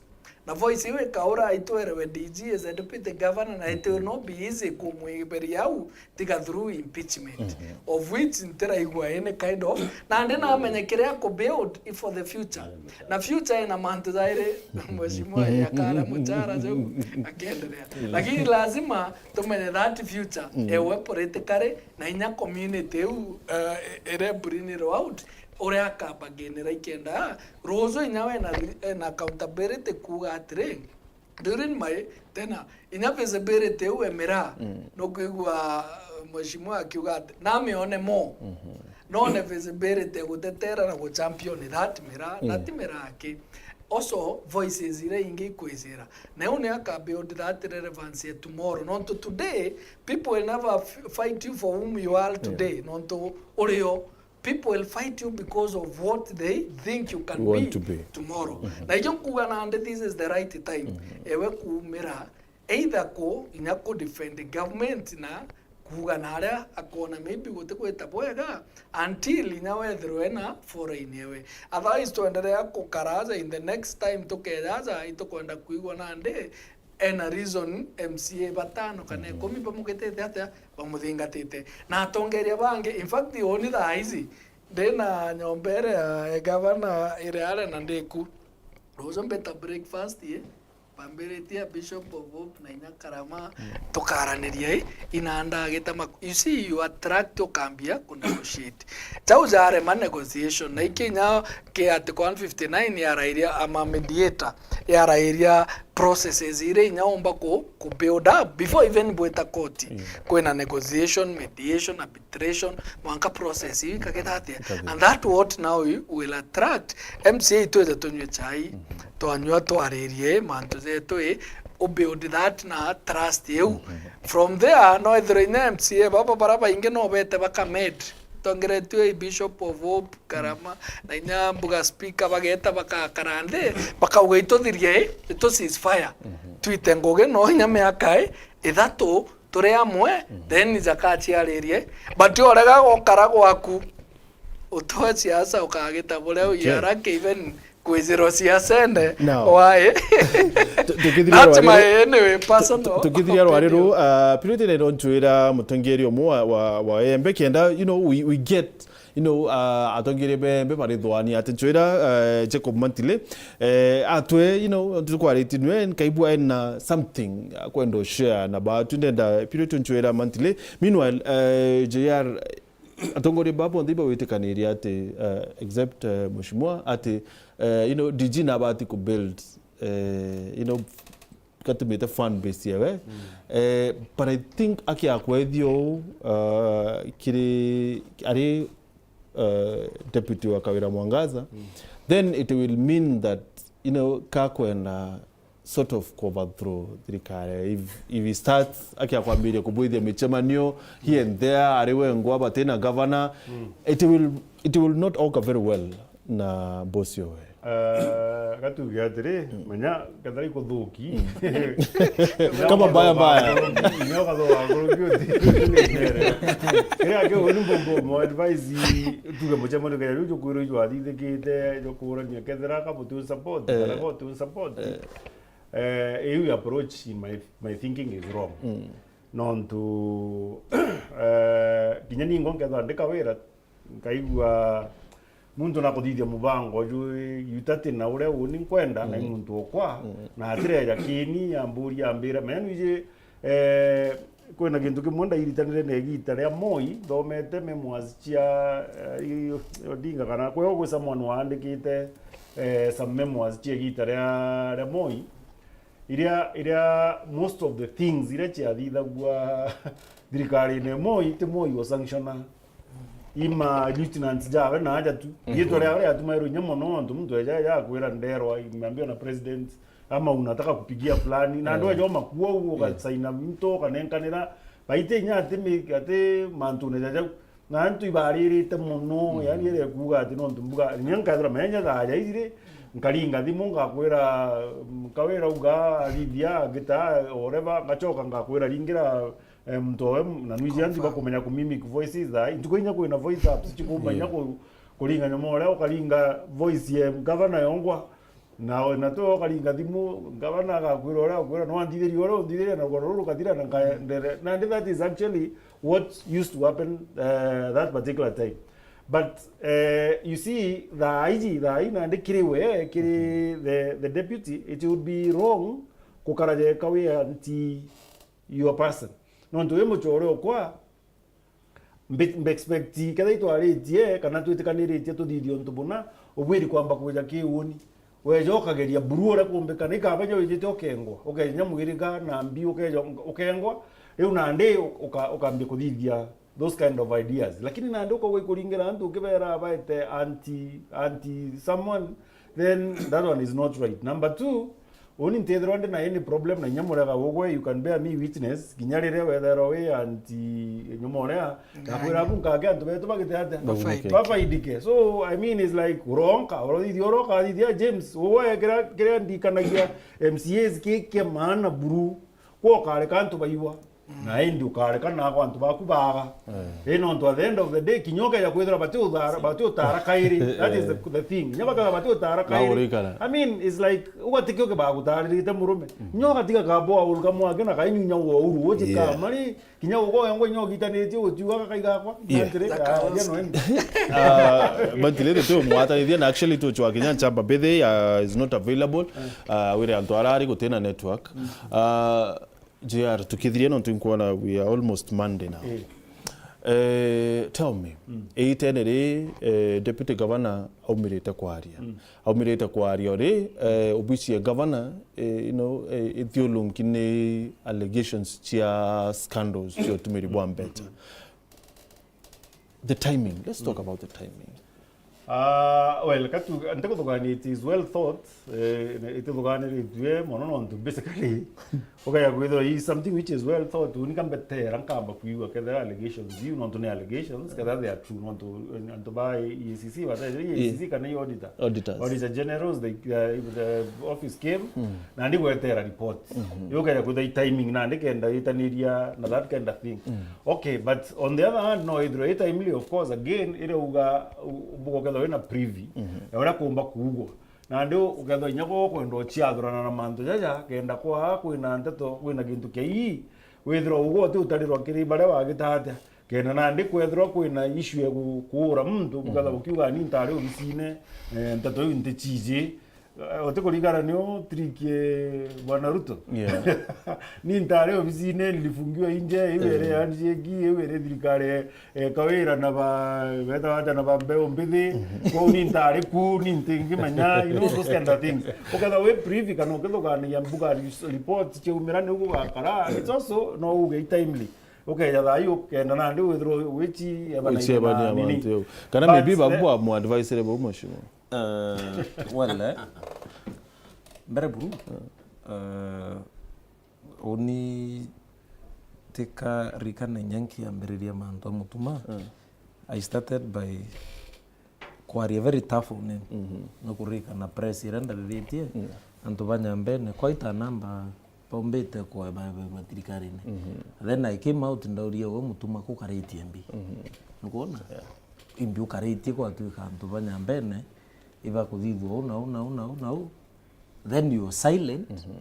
Na voice iu ikaura itwerewe D G is a deputy governor, na it will not be easy kumwiberia au tiga through impeachment, of which ntiraigua any kind of, na ndi namenya kiria aku build i for the future. Na future ina mantu jairi, mheshimiwa yakara muchara jau akiendelea. Lakini lazima tumenye that future, ewe politically, na inya community iu, eh, iria burinirwo out, uria akabagenera ikenda, ruju inya we na, na accountability kuuga atiri, during my tenure, inya visibility iu e miraa, nukwigua, eh, mheshimiwa akiuga ati, namione mo. None visibility gutetera na guchampion that miraa, na ti miraa aki. Also, voices iria ingi ikwizira. Na iu ni aka build that relevance ya tomorrow. Nontu today, people will never f-, fight you for whom you are today. Nontu urio, people will fight you because of what they think you can be tomorrow. Na ikio nkuga nandi, this is the right time. Ewe kuumira, either ku, inya ku defend government na kuuga na aria akona maybe gutigwita bwega, until inya wethirwe na foreign ewe. Otherwise, twenderea gukara aja, in the next time tukeja aja, itukwenda kwigua nandi ena reason M C A batano kana ikumi bamugitite atia, bamuthingatite. Na atongeria bangi, in fact, uuni thaa ici, ndina nyomba iria ya gavana iria aria na ndiku. Ruju mbita breakfast, i, bambiritie Bishop of Hope na inya Karama, tukaraniria, i, inanda agitama. You see, you attract, ukambia ku negotiate. Jau jarema negotiation, na iki inya ki Article one fifty-nine yarairia, I'm a mediator, yarairia processes iria inya umba ku, ku build up before even bwita court. Kwina negotiation, mediation, arbitration, mwanka process iu ikageta atia. And that what now will attract M C A itwite tunywe chai, twanywa twaririe mantu jetu, i, u build that na trust iu. From there, no ethirwe inya M C A baba bara baingi no bete bakamed. Tongeretue i Bishop of Hope, Karama, na inya mbuga speaker bageta bakakara nthi, bakauga ituthirie, i, itu ceasefire. Twite ngugi no inya miaka, i, ithatu, turi amwe, then jakaciaririe. But urega gukara gwaku, utwe siasa ukagita buria uiarake even kwizirwa siasa ende. Why? Tukithiria rwari ru, anyway, personal tukithiria rwari ru, uh, Purity neno ncwira mutongeri umwe wa, wa, wa Embe kenda, you know, we, we get, you know, uh, atongeria bembe barithwania ati ncwira, uh, Jacob Mantile, eh, atwe, you know, tukwaritie nwe nkaigua ena something, uh, kwenda share na batu ndenda Purity ncwira Mantile. Meanwhile, uh, J R, atongoria baba bonthe ibagwitikaniria ati, uh, except, uh, Mheshimiwa, ati, uh, you know, D G nabati ku build, uh, you know, katumite fan base yewe. Eh, but I think akiakwethio, uh, kiri, ari, uh, deputy wa Kawira Mwangaza, then it will mean that, you know, kakwenda sort of overthrow thirikari. If, if he starts akiakwambiria kubwithia michemanio here and there, ari wengwa batina governor, it will, it will not augur very well na boss owe. Eh, gatuge atiri, menya kethira ikuthuki. Kama mbaya mbaya. Nyo kathuka kuruki uti. Kiria kiu ni mbombo mo advise, tuge muchemanio kethira riu jukwirwo ijwathithikite, jukurania kethira ka buti support, kana ka buti support. Eh, iu approach in my, my thinking is wrong. Nontu, eh, kinya ningo nkethira ndi Kawira, nkaigua muntu nakuthithia mubango uju, yu tati na uria uni nkwenda, na i muntu okwa, na atireja kini, amburia, ambira, menya nwiji, eh, kwina gintu kimwe ndairitanire na igita ria Moi, nthomete memoirs cia, eh, Odinga, kana kweo gwi someone waandikite, eh, some memoirs cia igita ria, ria Moi, iria, iria most of the things iria ciathithagua thirikarine Moi, ti Moi wa sanctiona. Ima lieutenants jawe na aja tu. Riitwa riawe riatumairwe inya mono, nontu muntu eja, eja akwira nderwa, imeambiwa na president, ama unataka kupigia fulani. Na andu eja omakua u, ugasaina into, ukanenkanira. Baite inya ati mi-, ati mantune jaja u. Na antu ibaririte mono, yani ere kuuga ati nontu mbuga, inya nkathira menya thaa jaiji ri, nkaringa thimu, ngakwira, mm, Kawira uga, arithia, ngita, whatever, ngachoka ngakwira, ringira, eh, muntu owe, na nwiji antu bakumenya ku mimic voices thaa, ntuku inya kwina voice apps, chikumba inya ku-, kuringa nyuma uria, ukaringa voice ya governor yongwa, na, na tu ukaringa thimu, governor agakwira uria akwira, no anthithirie uria unthithirie, na rugoro ruru rukathira, na nkaenderea. Nandi that is actually what used to happen, eh, that particular time. But, eh, you see, thaa iji, thaa ii nandi kiri we, kiri the, the deputy, it would be wrong gukara jeka wi anti your person. Nontu wi muchore okwa, mbe, mbe expect, kethira itwaritie, kana twitikaniritie tuthithie untu buna, ubwiri kwamba kuja kiuni. Weja ukageria buru uria kumbikana, ikaba inya wijite ukengwa, ukeja mwiriga na mbi, ukeja ukengwa, riu nandi uka-, ukambia kuthithia those kind of ideas. Lakini nandi ukauga ikuringira antu ukibera baete anti, anti someone, then that one is not right. Number two, uni ntithirwa ndi na any problem na inya murega ugwe, you can bear me witness, kinya riria wetherwa wi anti nyuma uria, nakwira abu nkage antu betu bagite atia? Bafaidike. Bafaidike. So, I mean, it's like, uronka, urothithia, uroka thithia James, ugwe kiria, kiria ndikanagia M C As ki kia maana buru, kwa ukareka antu baiwa. Na indi ukareka nako antu baku baaga. Eh. Ii nontu at the end of the day, kinya ukeja kwithirwa bati uthara-, bati utara kairi. That is the, the thing. Kinya bakethirwa bati utara kairi. Baurikana. I mean, it's like, ugatiki uke bagutaririte murume. Kinya ugatiga kabo aurika mwake na kainyunya wa uru, uji kamari, kinya ugoya ngwe nyo gitanitie utiuga kakai gakwa. Yeah. Atiri, ah, jeno eni. Ah, but riri tu mwatanithia na actually tu chwa kinya nchamba bethe, uh, is not available. Uh, wire antu arari gutina network. Uh, J R, tukithiria nontu nkwona we are almost Monday now. Eh. Eh, tell me, mm, itene ri, eh, Deputy Governor aumirite kwaria. Mm. Aumirite kwaria ori, eh, obisi ya Governor, eh, you know, eh, ithiulunki ni allegations cia scandals cia utumiri bwa mbecha. Mm. The timing. Let's talk about the timing. Ah, well, katu, ntikuthugaania, it is well thought, eh, itithuganiritue mono nontu basically, ukaya kwithirwa is something which is well thought, unika mbetera nkamba kwigua kethira allegations iu, nontu ni allegations, kethira they are true, nontu, eh, antu ba E A C C, bateje E A C C kana i auditor. Auditors. Auditor Generals, they, uh, the office came, mm, na ndigwetera report. Mhm. Yukaya kwithirwa i timing, na ndikenda itaniria na that kind of thing. Mm. Okay, but on the other hand, no ithirwe i timely, of course, again, iria uga, u-, bugokethwa wina privy, mhm, ya uria kumba kuugwa. Nandi u-, ukethwa inya gwo kwenda uchiathurana na mantu jaja, kenda kwa kwina nteto, kwina gintu kia ii, withirwa ugwo uti utarirwa kiri baria bagita atia. Kenda nandi kwethirwa kwina issue ya ku-, kuura muntu, bukethwa, mhm, bukiuga ni ntari obisine, eh, nteto iu ntichiji. Eh, utikuririkana niu trick, eh, Bwana Ruto? Yeah. Ni ntari obisine, nilifungiwa nje, iu iri handshake, iu iri thirikari, eh, Kawira na ba, beta bata na ba mbeu mbithi. Kwou ni ntari ku, ni ntingimenya, you know, those kind of things. Ukethirwa wi privy kana ukithuganagia mbuga ris-, report ciaumira niu gugakara, it's also no uge i timely. Ukeja thaa ii ukenda nandi withirwa wichi ebana Wichi ebana nini. Kana maybe babu bamu advisere bau mheshimiwa. Eh, well, eh, mbere buru, eh, uni tika rikana inya nkiambiriria mantu a Mutuma, I started by kwaria very tough name. Mhm. Nukurikana press iria ndathithitie, antu ba Nyambene, quite a number baumbite kuebaebwa thirikarine. Mhm. Then I came out ndauria, we Mutuma kukaritie mbi? Mhm. Nukwona? Yeah. Imbi ukaritie gwatuika antu ba Nyambene ibakuthithua uu na uu na uu na uu na uu, then you are silent, mhm,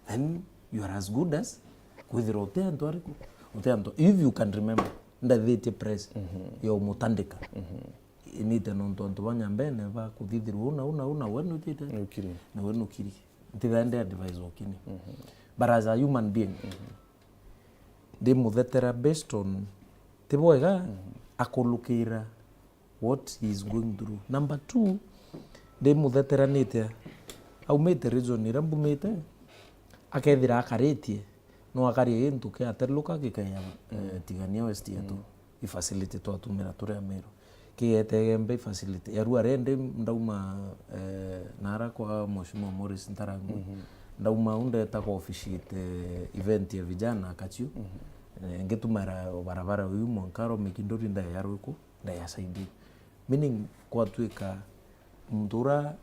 then you are as good as kwithirwa uti antu ariku, uti antu, if you can remember, ndathithitie press, mhm, ya umutandika. Mhm. Inite nontu antu ba Nyambene bakuthithirwa uu na uu na uu na we nujite. Nukiri. Na we nukiri. Ntithae ndi advise ukini. Mhm. But as a human being, mhm, ndimuthetera based on ti bwega, mhm, akulukira what he is going through. Number two, ndimuthetera nitia aumite region iria mbumite, akethira akaritie, no akaria gintu kia Teluka gikeya, eh, Tigania West yetu. Mm. I facility twatumira turi Ameru. Kigete Igembe i facility. Yarua rendi ndauma, eh, nara kwa Mheshimiwa Morris Ntarangwi. Mhm. Ndauma au ndeta kwa officiate, eh, event ya vijana Kachiu. Mhm. Eh, ngitumira barabara uyu mwanka aro Mikinduri ndaya rwiku, ndaya side. Meaning kwatuika muntu ura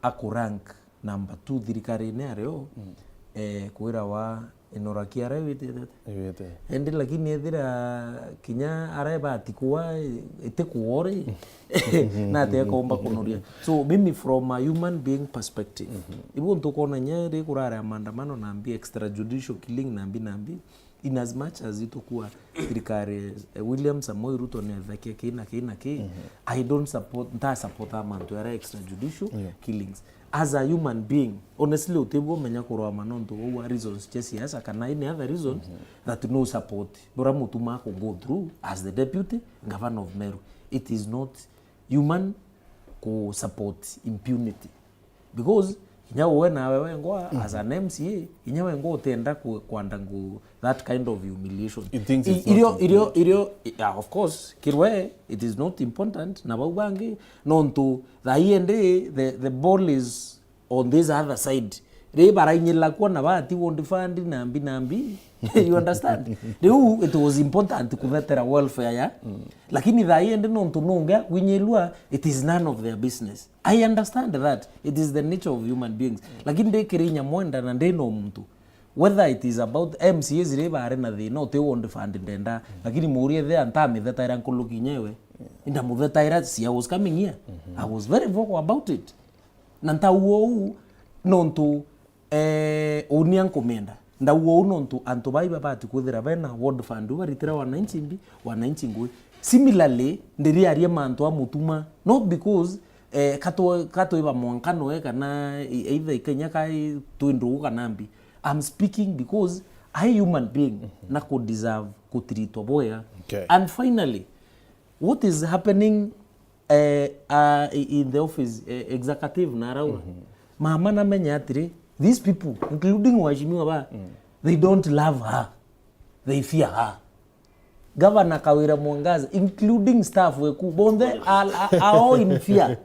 akurank number two thirikarine ario, mm, eh, kwirawa inora kia aria witite. Iwite. Indi lakini ethira kinya aria ibati kuwa, iti kuwa ri, nate akomba kunoria. So mimi from a human being perspective, mhm, ibu ntukona nya ri kurare maandamano nambi extrajudicial killing nambi nambi, in as much as itukua thirikari, eh, William Samoei Ruto ni ethakia ki na ki na ki, mhm, I don't support, nta support mantu yara extrajudicial, yeah, killings. As a human being, honestly, utibwo menya kurwama nontu wa reasons cia siasa kana any other reason, mhm, that no support bura Mutuma aku go through as the deputy governor of Meru. It is not human ku support impunity. Because kinya we nawe wengwa, mhm, as an M C A, kinya wengwa utenda ku-, kwanda ngu that kind of humiliation. He thinks it's not important. Irio, irio, irio, yeah, of course, kirwe, it is not important, na bau bangi, nontu thaa ii ndi, the, the ball is on this other side. Ri barainyila kwa na bati ward fund nambi nambi. You understand? Riu it was important kuthetera welfare ya. Mm. Lakini thaa ii ndi nontu nunge kwinyilua, it is none of their business. I understand that. It is the nature of human beings. Lakini ndi kiri nyamwenda na ndi no muntu. Whether it is about M C As ri bari na thina, uti ward fund ndenda. Lakini muria the antamithetaira nkuluki nyewe. Indamuthetaira, see, I was coming here. I was very vocal about it. Na ntauga uu nontu, eh, uni ankumenda. Ndauga uu nontu antu bai babati kwithira bena ward fund, baritire wananchi mbi, wananchi ngui. Similarly, ndiriaria mantu a Mutuma, not because, eh, katwe-, katwiba mwanka noe kana i-, either ikenya kai twi ndugu kana mbi. I'm speaking because I human being na ku deserve kutreatwa bwega. Okay. And finally, what is happening, eh, uh, in the office, eh, executive na araura? Mhm. Mama namenya atiri, these people, including waheshimiwa ba, mm, they don't love her. They fear her. Governor Kawira Mwangaza, including staff weku, bonthe are, are, are all in fear.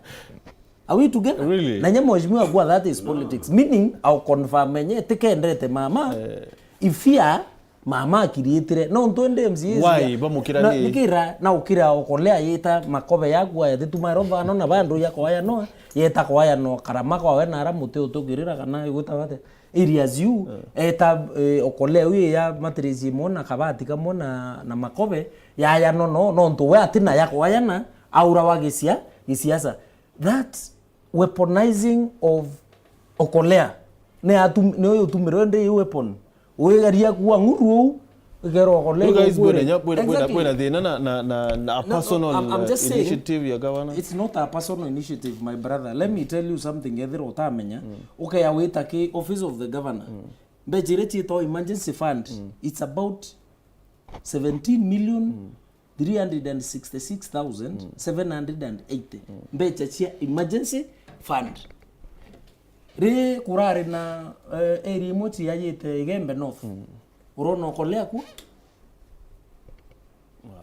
Are we together? Really? Na nye mheshimiwa kwa that is politics. Meaning, I'll confirm enye, tikendete mama, eh, i fear mama akiriitire. No ntu indi M C As. Why? Bamukira na, ni? Nikira, na ukira okolea yita makobe yaku aya, tituma roba no na bandu ya kwaya no, yeta kwaya no, karama kwa we na ara muti utukirira kana igwita bate. Areas you, eh, eta, eh, okolea uyu ya matirisi mo na kabati kamwe na, na makobe, yaya no, no, no ntu we atina ya kwaya na, aura wa gisia-, gisiasa. That weaponizing of okolea. Ni atum-, ni uyu utumirwe ndi weapon. Wigeria kuwa ng'uru uu, Ikerwo okole. You guys, kwina nya, kwina, kwina, Exactly. kwina thina na, na, na, na a No, no, personal I'm, I'm uh, just saying, initiative ya governor. It's not a personal initiative, my brother. Let me tell you something, ethira utamenya. Ukea wita ki office of the governor. Mbecha iria ciitagwa emergency fund, it's about seventeen million three hundred and sixty-six thousand seven hundred and eighty. Mbecha cia emergency fund. Ri kurari na eh, area imwe ciayite Igembe North. Urona okolea ku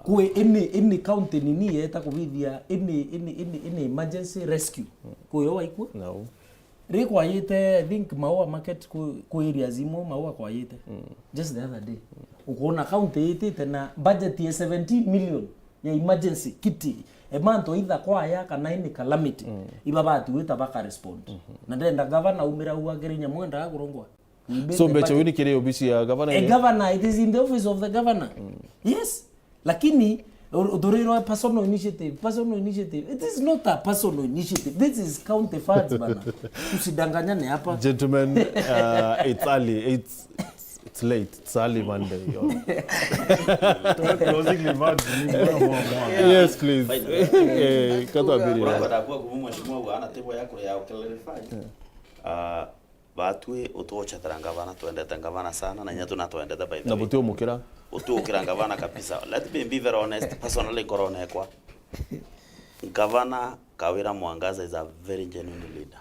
kwi ini, ini county nini yeta kubithia ini, ini, ini, ini emergency rescue. Kuyo waikua. No. Ri kwayite, I think, Maua market ku, ku areas imwe Maua kwayite. Just the other day. Ukona county itite na budget ya seventeen million ya emergency kiti. Emanto either kwaya kana ini calamity. Iba batu wita baka respond. Na ndenda governor umira uagire nyamwenda agurongwa. We made So the mbecha budget. Wini kiri ofisi ya governor. A governor, it is in the office of the governor. Yes. Lakini u- uthuriro personal initiative, personal initiative. It is not a personal initiative. This is county funds bana. Tusidanganyane hapa. Gentlemen, uh, it's early. It's, it's it's late. It's early Monday. Yo. Closing remarks ni mwa mwa mwa. Yes, please. Eh, kata abiri. Urakwenda kuwa kuma mheshimiwa uga ana tebo ya kuria clarify. Ah, batwi utuocethera ngavana, twendete ngavana sana na inya tunatwendete by the Na way. butiumukira. Utiukira ngavana kabisa. Let me be very honest, personally, nkoronekwa. Ngavana Kawira Mwangaza is a very genuine leader.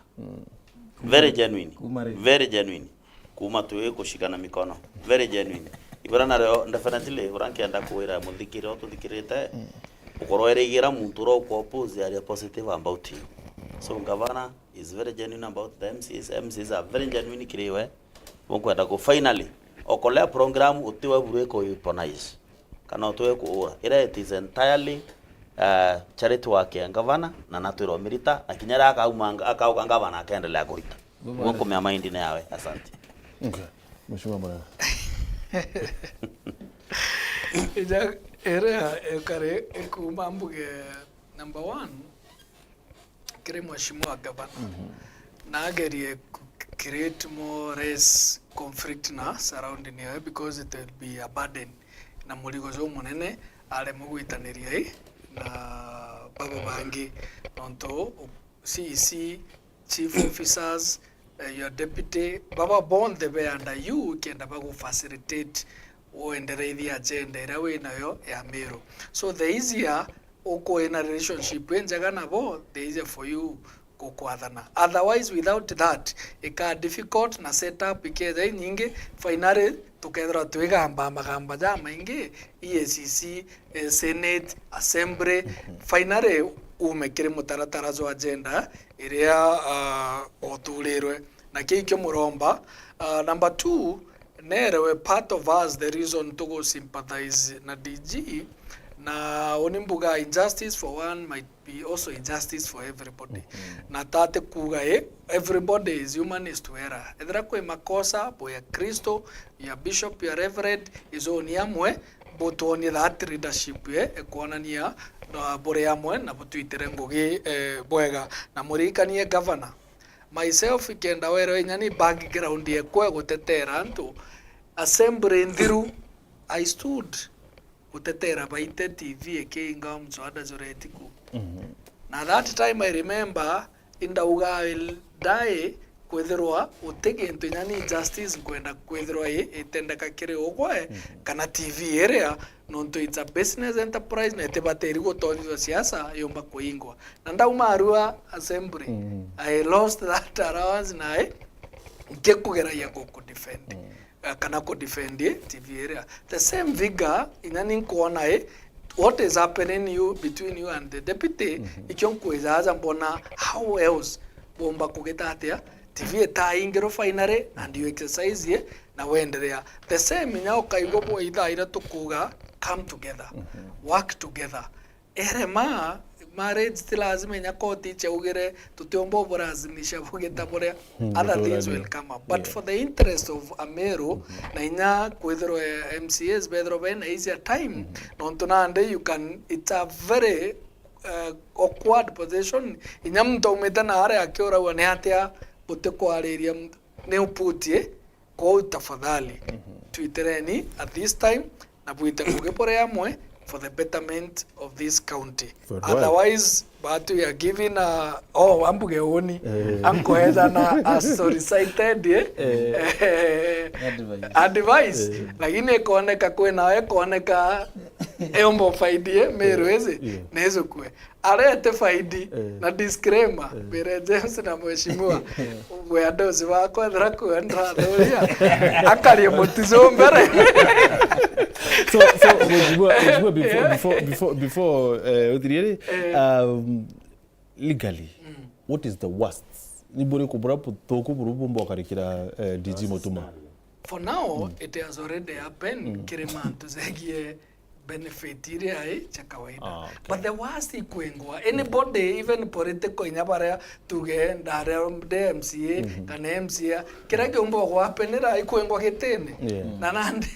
Very genuine. Kuma ri? Very genuine. Kuma twi kushikana mikono. Very genuine. Ibura nario definitely ibura nkienda kuwira muthikiri ututhikirite. Ukorwo irigira muntu uria uku oppose aria positive about you. So ngavana is very genuine about the M Cs. M Cs are very genuine kiri we. Bunkwenda ku finally okolea program utiwe buru ikuiponise kana utiwe kuura. Ira it is entirely uh, charity work ya ngavana na natwirwa mirita na kinya ria akauma akauka ngavana akaendelea kurita. Guo nkumea mindine yawe. Asante. Okay. Mheshimiwa Murega. Ija iria ikari ikuma mbuge number one kiri mheshimiwa governor na agerie ku create more less conflict na surrounding yawe because it will be a burden na murigo jumunene aremwe gwitaniria i na babo bangi nontu C E C chief officers, eh, your deputy, baba bonthe be under you kenda bagu facilitate wendereithia agenda iria winayo ya Meru. So the easier ukwina relationship injega nabo, the easier for you gukwathana. Otherwise, without that, ika difficult na setup ikeja inyingi, finally tukethirwa twigamba magamba jamaingi, E A C C, eh, Senate, Assembly, finally ume kiri mutaratara jwa agenda iria uh, uturirwe. Na kiu ikio muromba. Uh, number two, nerewe part of us the reason tugu sympathize na D G, na uni mbuga injustice for one might be also injustice for everybody. Na tate kuga i, everybody is human, is to error. Ethira kwi makosa, bwi a Kristo, your bishop, your reverend, is oni amwe, butwonie that leadership ye ikwonania na buri amwe na butwitire ngugi eh, bwega. Na muririkanie governor, myself ikenda werwe inya ni background yekwe gutetera antu, assembly nthiru I stood gutetera baite T V ikiinga mswada jureti ku. Na that time I remember indauga I will die kwithirwa uti gintu inya ni justice nkwenda kwithirwa i- itendeka kiri ugwe kana T V iria, nontu it's a business enterprise na itibatiri gutonyithwa siasa yumba kuingwa. Na ndauma Arua assembly, I lost that allowance na i- nkikugeragia guku defend. Eh, kana ku defend T V iria. The same vigor inya ni nkwona i what is happening you between you and the deputy, ikio nkwija aja mbona how else bomba kugita atia T V itaingirwo finally and you exercise ye na wenderea. The same inya ukaigwa bwa ithaa iria tukuga come together, work together. Erema, marriage ti lazima inya koti ichaugire tutiumba uburazimisha bugita buria. Other things will come up, but for the interest of Ameru na inya kwithirwa M C As bethirwa bena easier time, nontu nandi you can, it's a very uh, awkward position. Inya muntu aumite na aria akiuragwa ni atia utikwariria ni uputie. Kwou tafadhali twitireni at this time na bwite ngugi buri amwe for the betterment of this county. Very well. Otherwise, but we are giving a, oh, ambuge uni. Eh. Ankoethana as solicited, eh? Eh. Eh, advice. Advice. Eh. Lakini ikoneka kwina, ikoneka eomba ufaidie, Meru izi, yeah, nizukue. Arete faidi, eh, na disclaimer, eh, mbere James na mheshimiwa, we andosi bakwa, ethira kwendra athuria, akarie mutizo mbere. So, so, mheshimiwa, mheshimiwa, before, yeah, before, before, before, eh, uthiriri, eh, um, legally, mm, what is the worst? Ni buriku buria buthuku buru bumba ukarikira, eh, D G Mutuma? For now, mm, it has already happened, mm, kiri mantu jegie benefit iria i cia kawaida. Ah, okay. But the worst ikwingwa. Anybody, even political, inya baria tuge ndare ndi M C A, mhm, kana M C A, kiria kiumba gwapenera ikwingwa gitini. Yeah. Na nandi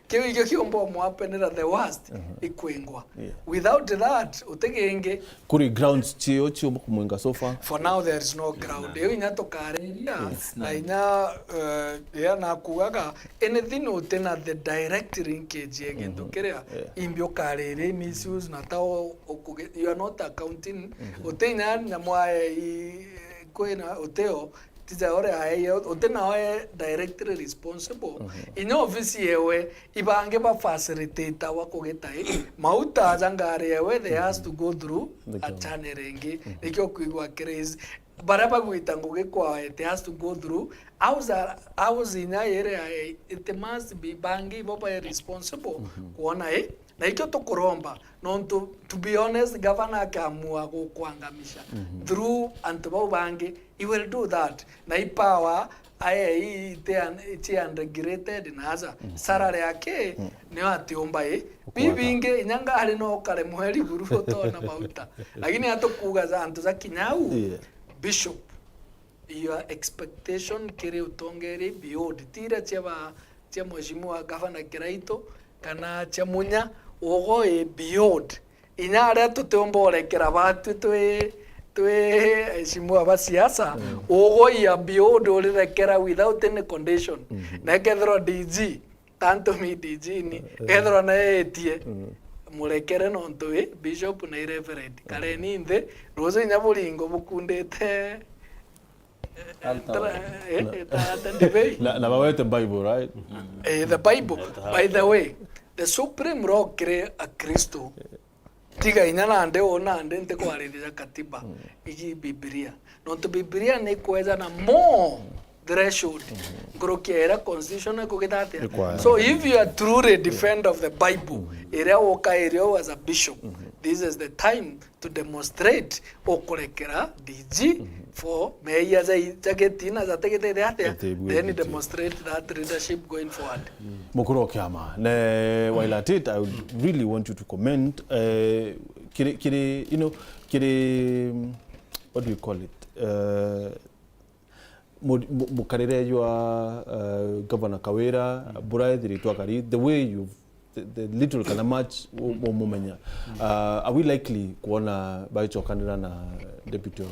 kiu ikio kiumba mwapenera the worst, mhm, ikwingwa. Yeah. Without that, utigingi. Kuri grounds cio ciumba kumwinga so far? For now, there is no ground. None. Iyo inya tukariria, yes, na none, inya, eh, ya nakugaga, anything utina the direct linkage ya gintu, mhm, kiria, yeah, imbi ukariria misuse na ta u-, ukuge-, you are not accounting, mhm, utinya nyamu aye i-, kwina uteo, tija uria aye, utina oe directly responsible. Mhm. Inya ofisi yewe, ibangi ba facilitator wa kugita i, mauta aja ngari yewe, they has to go through the a channel ingi. Mhm. Nikio kwigwa crazy. Baria bagwita ngugi kwawe, it has to go through. House, house inya iria, it must be bangi ibo ba responsible, mhm, kuona i. Na ikio tukuromba, nontu, to be honest, governor akamua gukwangamisha, mhm, through antu bau bangi, he will do that. Na i power aye i, iti un-, iti unregulated na aja. Mhm. Salary yake, mhm, nio atiumba i. Ukwata. Bibingi, inya ngari no ukare mweri buru utona mauta. Lakini atukuga ja antu ja kinya au, yeah, Bishop, your expectation kiri utongeri beyond, ti iria cia ba, cia mheshimiwa governor Kiraitu, kana cia Munya, ugo i beyond. Inya aria tutiumba urekera batwi twi, twi mheshimiwa ba siasa, mm, ugo ya beyond urirekera without any condition. Mhm. Na ikethirwa D G, tantu mi D G ni, eh, eh, ethirwa na etie, mm, murekere nontu i Bishop na i Reverend. Mm. Kareni nthi, rucio inya buringo bukundite, eh, altar, tra-, eh, eh, ta, ta ndibei. Na, na bawete Bible, right? Eh, the Bible. By the way, the supreme law kiri Akristo, tiga inya nandi uu nandi ntikwaririria katiba, mm, iji Bibilia. Nontu Bibilia ni ikwejana more threshold, mm, nkuruki ya iria constitution ikugita atia. Ikwaya. So if you are truly defender of the Bible, mm, iria ukairio as a bishop, mm, this is the time to demonstrate ukurekera D G, mm, for meeyia ja, ja gitina jatigitite atia, atibuirite, then demonstrate that leadership going forward. Mukuru wa kiama, ne, while at it, I would really want you to comment, eh, kiri, kiri, you know, kiri, what do you call it? Eh, mu-, mu-, mukarire jwa, eh, Governor Kawira, mm, bura ethiritwe akari, the way you, the, the little kana much u-, umumenya, mm, uh, are we likely kuona bagicokanira na deputy owe?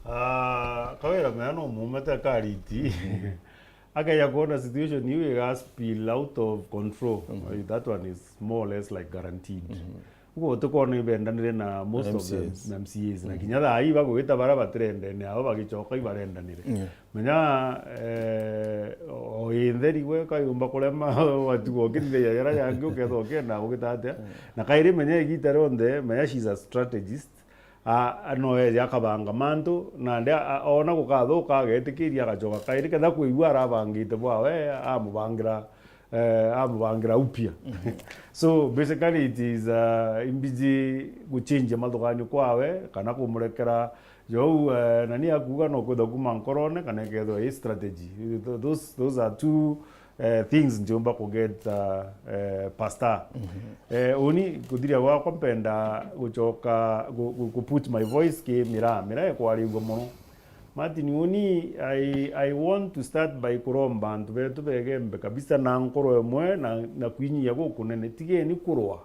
Ah, Kawira mea no mumete akariti. Akeja kwona situation iu iga spill out of control. Mhm. That one is more or less like guaranteed. Mhm. Uguo utikwona ibendanire na most of the M C As. M C As. Na, mhm, kinya thaa ii bagwita baria batirendene, abo bagicoka ibarendanire. Yeah. Menya, eh, o, o intheri gwe kayumba kurema, watiga ukithithia jaria jangi ukethwa ukienda gugita atia. Yeah. Na kairi menya igita rionthe, menya she's a strategist. A, a, no eje akabanga mantu, nandi a, a, ona gukathuka, agetikiria agacoka kairi, ketha kwigua arabangite bwawe, amubangira, eh, amubangira upya. Mhm. So, basically, it is, uh, imbiji guchenjia mathuganio kwawe, kana kumurekera jou, eh, nani akuga no kwithwa kuma nkorone, kana ikethwa i strategy. Th-, those, those are two eh, things ntiumba kugeta, eh, pastor. Mhm. Eh, uni kuthiria gwakwa mpenda gucoka gu-, gu-, gu put my voice ki Miraa. Miraa ekwarigua mono. Martin, uni, I, I want to start by kuromba antu betu begembe kabisa na nkoro emwe na, na kwinyia gukunene. Tigeni kurwa.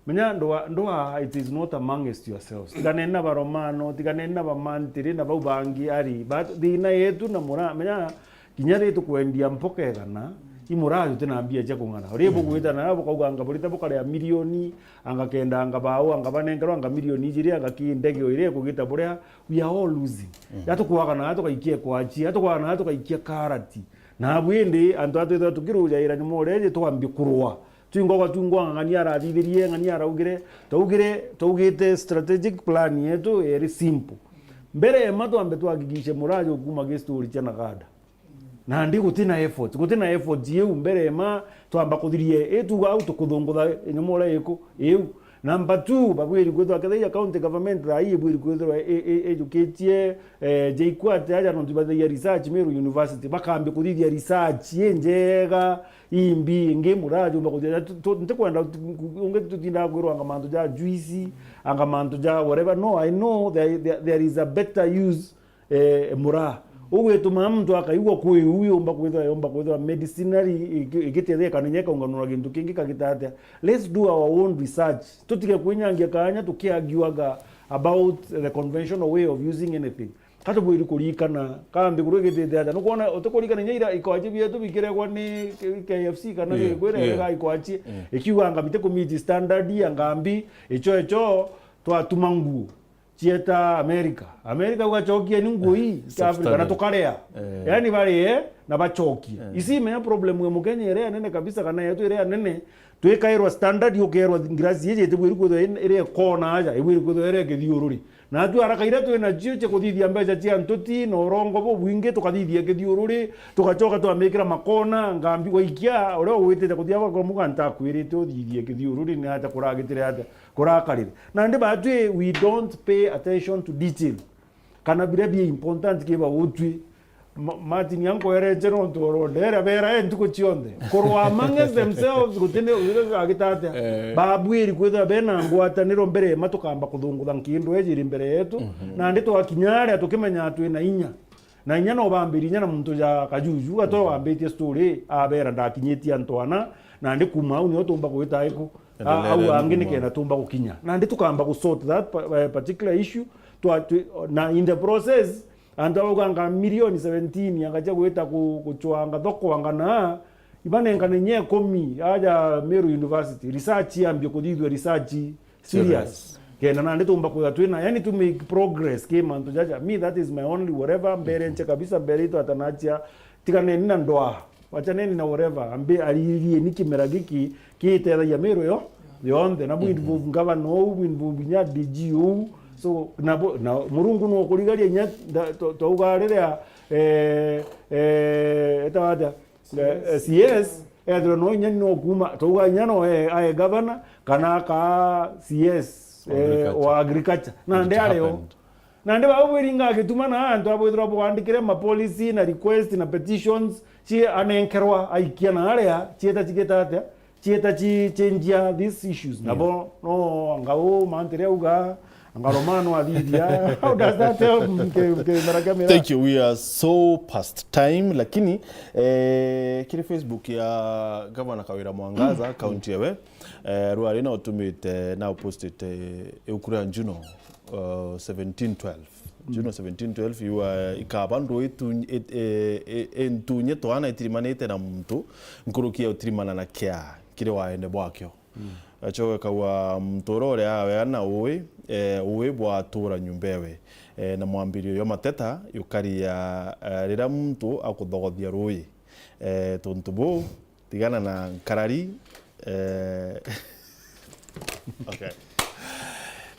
Menya ndwa, ndwa, it is not amongst yourselves. Tiganeni na Baromano, tiganeni na Bamantiri, na bau bangi ari. Ba, thina yetu na mura, menya, kinya ri tukwendia mpoka igana, I Muraa juti na mbia cia kung'ana. Uri bugwita na bukauga anga burita bukarea milioni, anga kenda, anga bau, anga banenkerwa, anga milioni ijiri, anga ki ndege o iria ikugita buria, we are all losing. Ya tukwaga na tukaikia kwachi, ya tukwaga na tukaikia karati. Na abu indi antu atwithwa tukirujaira nyuma uria iji twambi kurwa. Twingwa gwatungwa ng'ania arathithirie, ng'ania araugire, twaugire, twaugite strategic plan yetu iri simple. Mbere ema twambe twahakikishe Muraa jukuma gi story cia Nagada. Nandi guti na effort, guti na effort iu mbere ema twamba kuthiria i tuga au tukuthungutha nyuma uria iku iu. Number two, babwiri kwithirwa kethira county government thaa ii ibwiri kwithirwa i- i- ijukitie eh, J KUAT aja nontu bathagia research Meru University, bakambi kuthithia research injega imbi ingi Muraa jumba kuthithia. Tu- tu- ntikwenda tu- ungi tutindaga kwirwa anga mantu ja juice, anga mantu ja whatever. No, I know there, there, there is a better use eh, Muraa. Ugwituma muntu akaigua kwi uu yumba kwithirwa, yumba kwithirwa medicinary iki- igitethia kana inya ikaunganura gintu kingi kagita atia. Let's do our own research. Tutige kwinyangia kanya tukiagiwaga about the conventional way of using anything. Katubwiri kurikana kambi kuru igitite atia. Nukwona utikurikana inya ira ikwachi bietu bikiregwa ni K F C kana Yeah, gikwira yeah. Ega ikwachi ikiuga anga bite kumiti standard anga mbi icho icho twatuma nguo cieta America. America ugacokia ni nguo ii cia Africa na Substandard. Tukarea. Eh. Yani barie na bacokie. Eh. Isi imenya problem ya Mukenya iria nene kabisa kana yetu iria nene, twikairwa standard, ukairwa ngirasi iji itibwiri kwithirwa iri ikona aja, ibwiri kwithirwa iri ikithiururi. Na atu haraka iria twi nacio cia kuthithia mbeca cia ntuti na urongo bubwingi, tukathithia ikithiururi, tugacoka twamikira makona, ngambi waikia, uria ugwitite kuthia kwa muga ntakwirite uthithie ikithiururi, ni atia kuragitire atia? Kurakarire. Nandi batwi, we don't pay attention to detail. Kana biria bi important kiba utwi. Ma- Martin ankwereche nontu orondera bera e ntuku cionthe. Kurwa amongst themselves gutine uria agitatia. Eh. Babwiri kwithirwa bena ngwataniro mbere ma tukamba kuthungutha nkindu ejiri mbere yetu. Nandi twakinya aria tukimenya twina inya. Na inya no bambiri inya na muntu ja Kajuju, gato wambitie story, abera ndakinyitie antu ana, nandi kuma au nio tumba gwita iku. A- Endelea au angi nikenda tumba gukinya. Nandi tukamba gu sort that pa- eh, particular issue. Twa, twi- na in the process, antu abauganga milioni seventeen anga cia gwita ku- guchwanga thoko anga na, ibanengane inya ikumi aja Meru University, research yambie kuthithua research serious. Serious. Kenda nandi tumba kwithirwa twina, yani to make progress ki mantu jaja. Me, that is my only whatever, mbere nche kabisa, mbere itu atanachia, tiganeni na ndwaa, wachaneni na whatever, ambi aririeni kimera giki kitethagia Meru yo yonthe, na bu involve ngavana ou, bu involve inya D G ou. So, na bu- na Murungu no kurigaria inya nda- to- twauga riria, eh, eh, etawa atia? Eh, eh, C S, ethirwa no inya no kuma, twauga inya no, eh, ae gavana, kana aka C S, eh, Agriculture. Wa agriculture. Nandi areo. Nandi bau bwiringa agituma na antu abwithirwa bwandikire ma policy na request na petitions, ci anenkerwa aikia na aria, cieta cigeta atia? Cieta ci change these issues. Yeah. Nabo no anga u mantire auga, anga Romano athithia. How does that help? Ke- ke- mara kamera? Thank you. We are so past time, lakini, eh, kiri Facebook ya Gavana Kawira Mwangaza, county ewe, eh, rwari na utumite, na upostite, eh, iuku ria Juno, uh, seventeen twelve. Juno seventeen twelve, you are, ikaba ndu itu- it- eh, eh, eh, ntunye twana itirimanite na muntu, nkuruki ya utirimana na kia kiri waende bwakio. Acoke kauga, muntu uria uria awe ana ui, eh, ui bwatura nyumba ewe, eh, na mwambirio yo mateta yukaria, eh, riria muntu akuthogothia rui. Eh, tuntu buu, tigana na nkarari, eh, okay.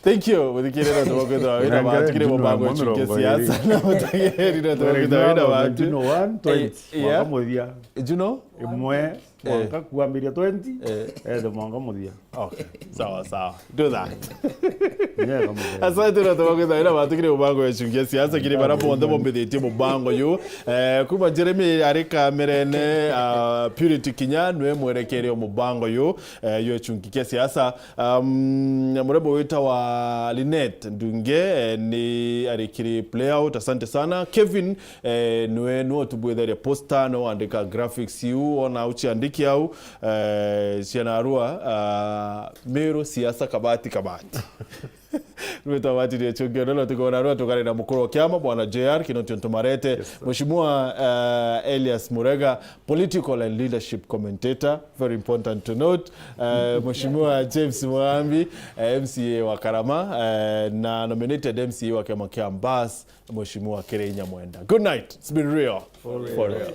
Thank you, muthikirira, tubakwithirwa wina bantu kiri mubango wa chunkia siasa, na muthikirira, tubakwithirwa wina bantu. Juno one, twenty, eh, yeah. Mwaka muthia. Juno? Imwe, eh, mwanka kuambiria twenty, eh, ethe mwanka muthia. Okay, sawa, sawa. Do that. Asante na tubakwithirwa wina bantu kiri mubango wa chunkia siasa, kiri bara bonthe bombithitie mubango yu. Eh, kuma Jeremy ari kamerene, ah, Purity Kinya nwe mwerekeri o mubango yu, eh, yo chunkia siasa. Um, murembo wita wa Linet Ndunge, eh, ni arikiri play out. Asante sana. Kevin, eh, nwe, nwe utubwitheria poster, nwe wandika graphics iu, ona uchiandiki kiau, eh, ciana arua, ah, Meru siasa kabati kabati. Rwita watirie chungio nelo tukona rwa tukare na mukuru wa kiama, Bwana J R Kinoti Ntumarete, Mheshimiwa, eh, Elias Murega, political and leadership commentator, very important to note, eh, Mheshimiwa James Mwambi, eh, M C A wa Karama, eh, na nominated M C A wa kiama kia Mbas, Mheshimiwa Kirei Nyamwenda. Good night. It's been real. For real.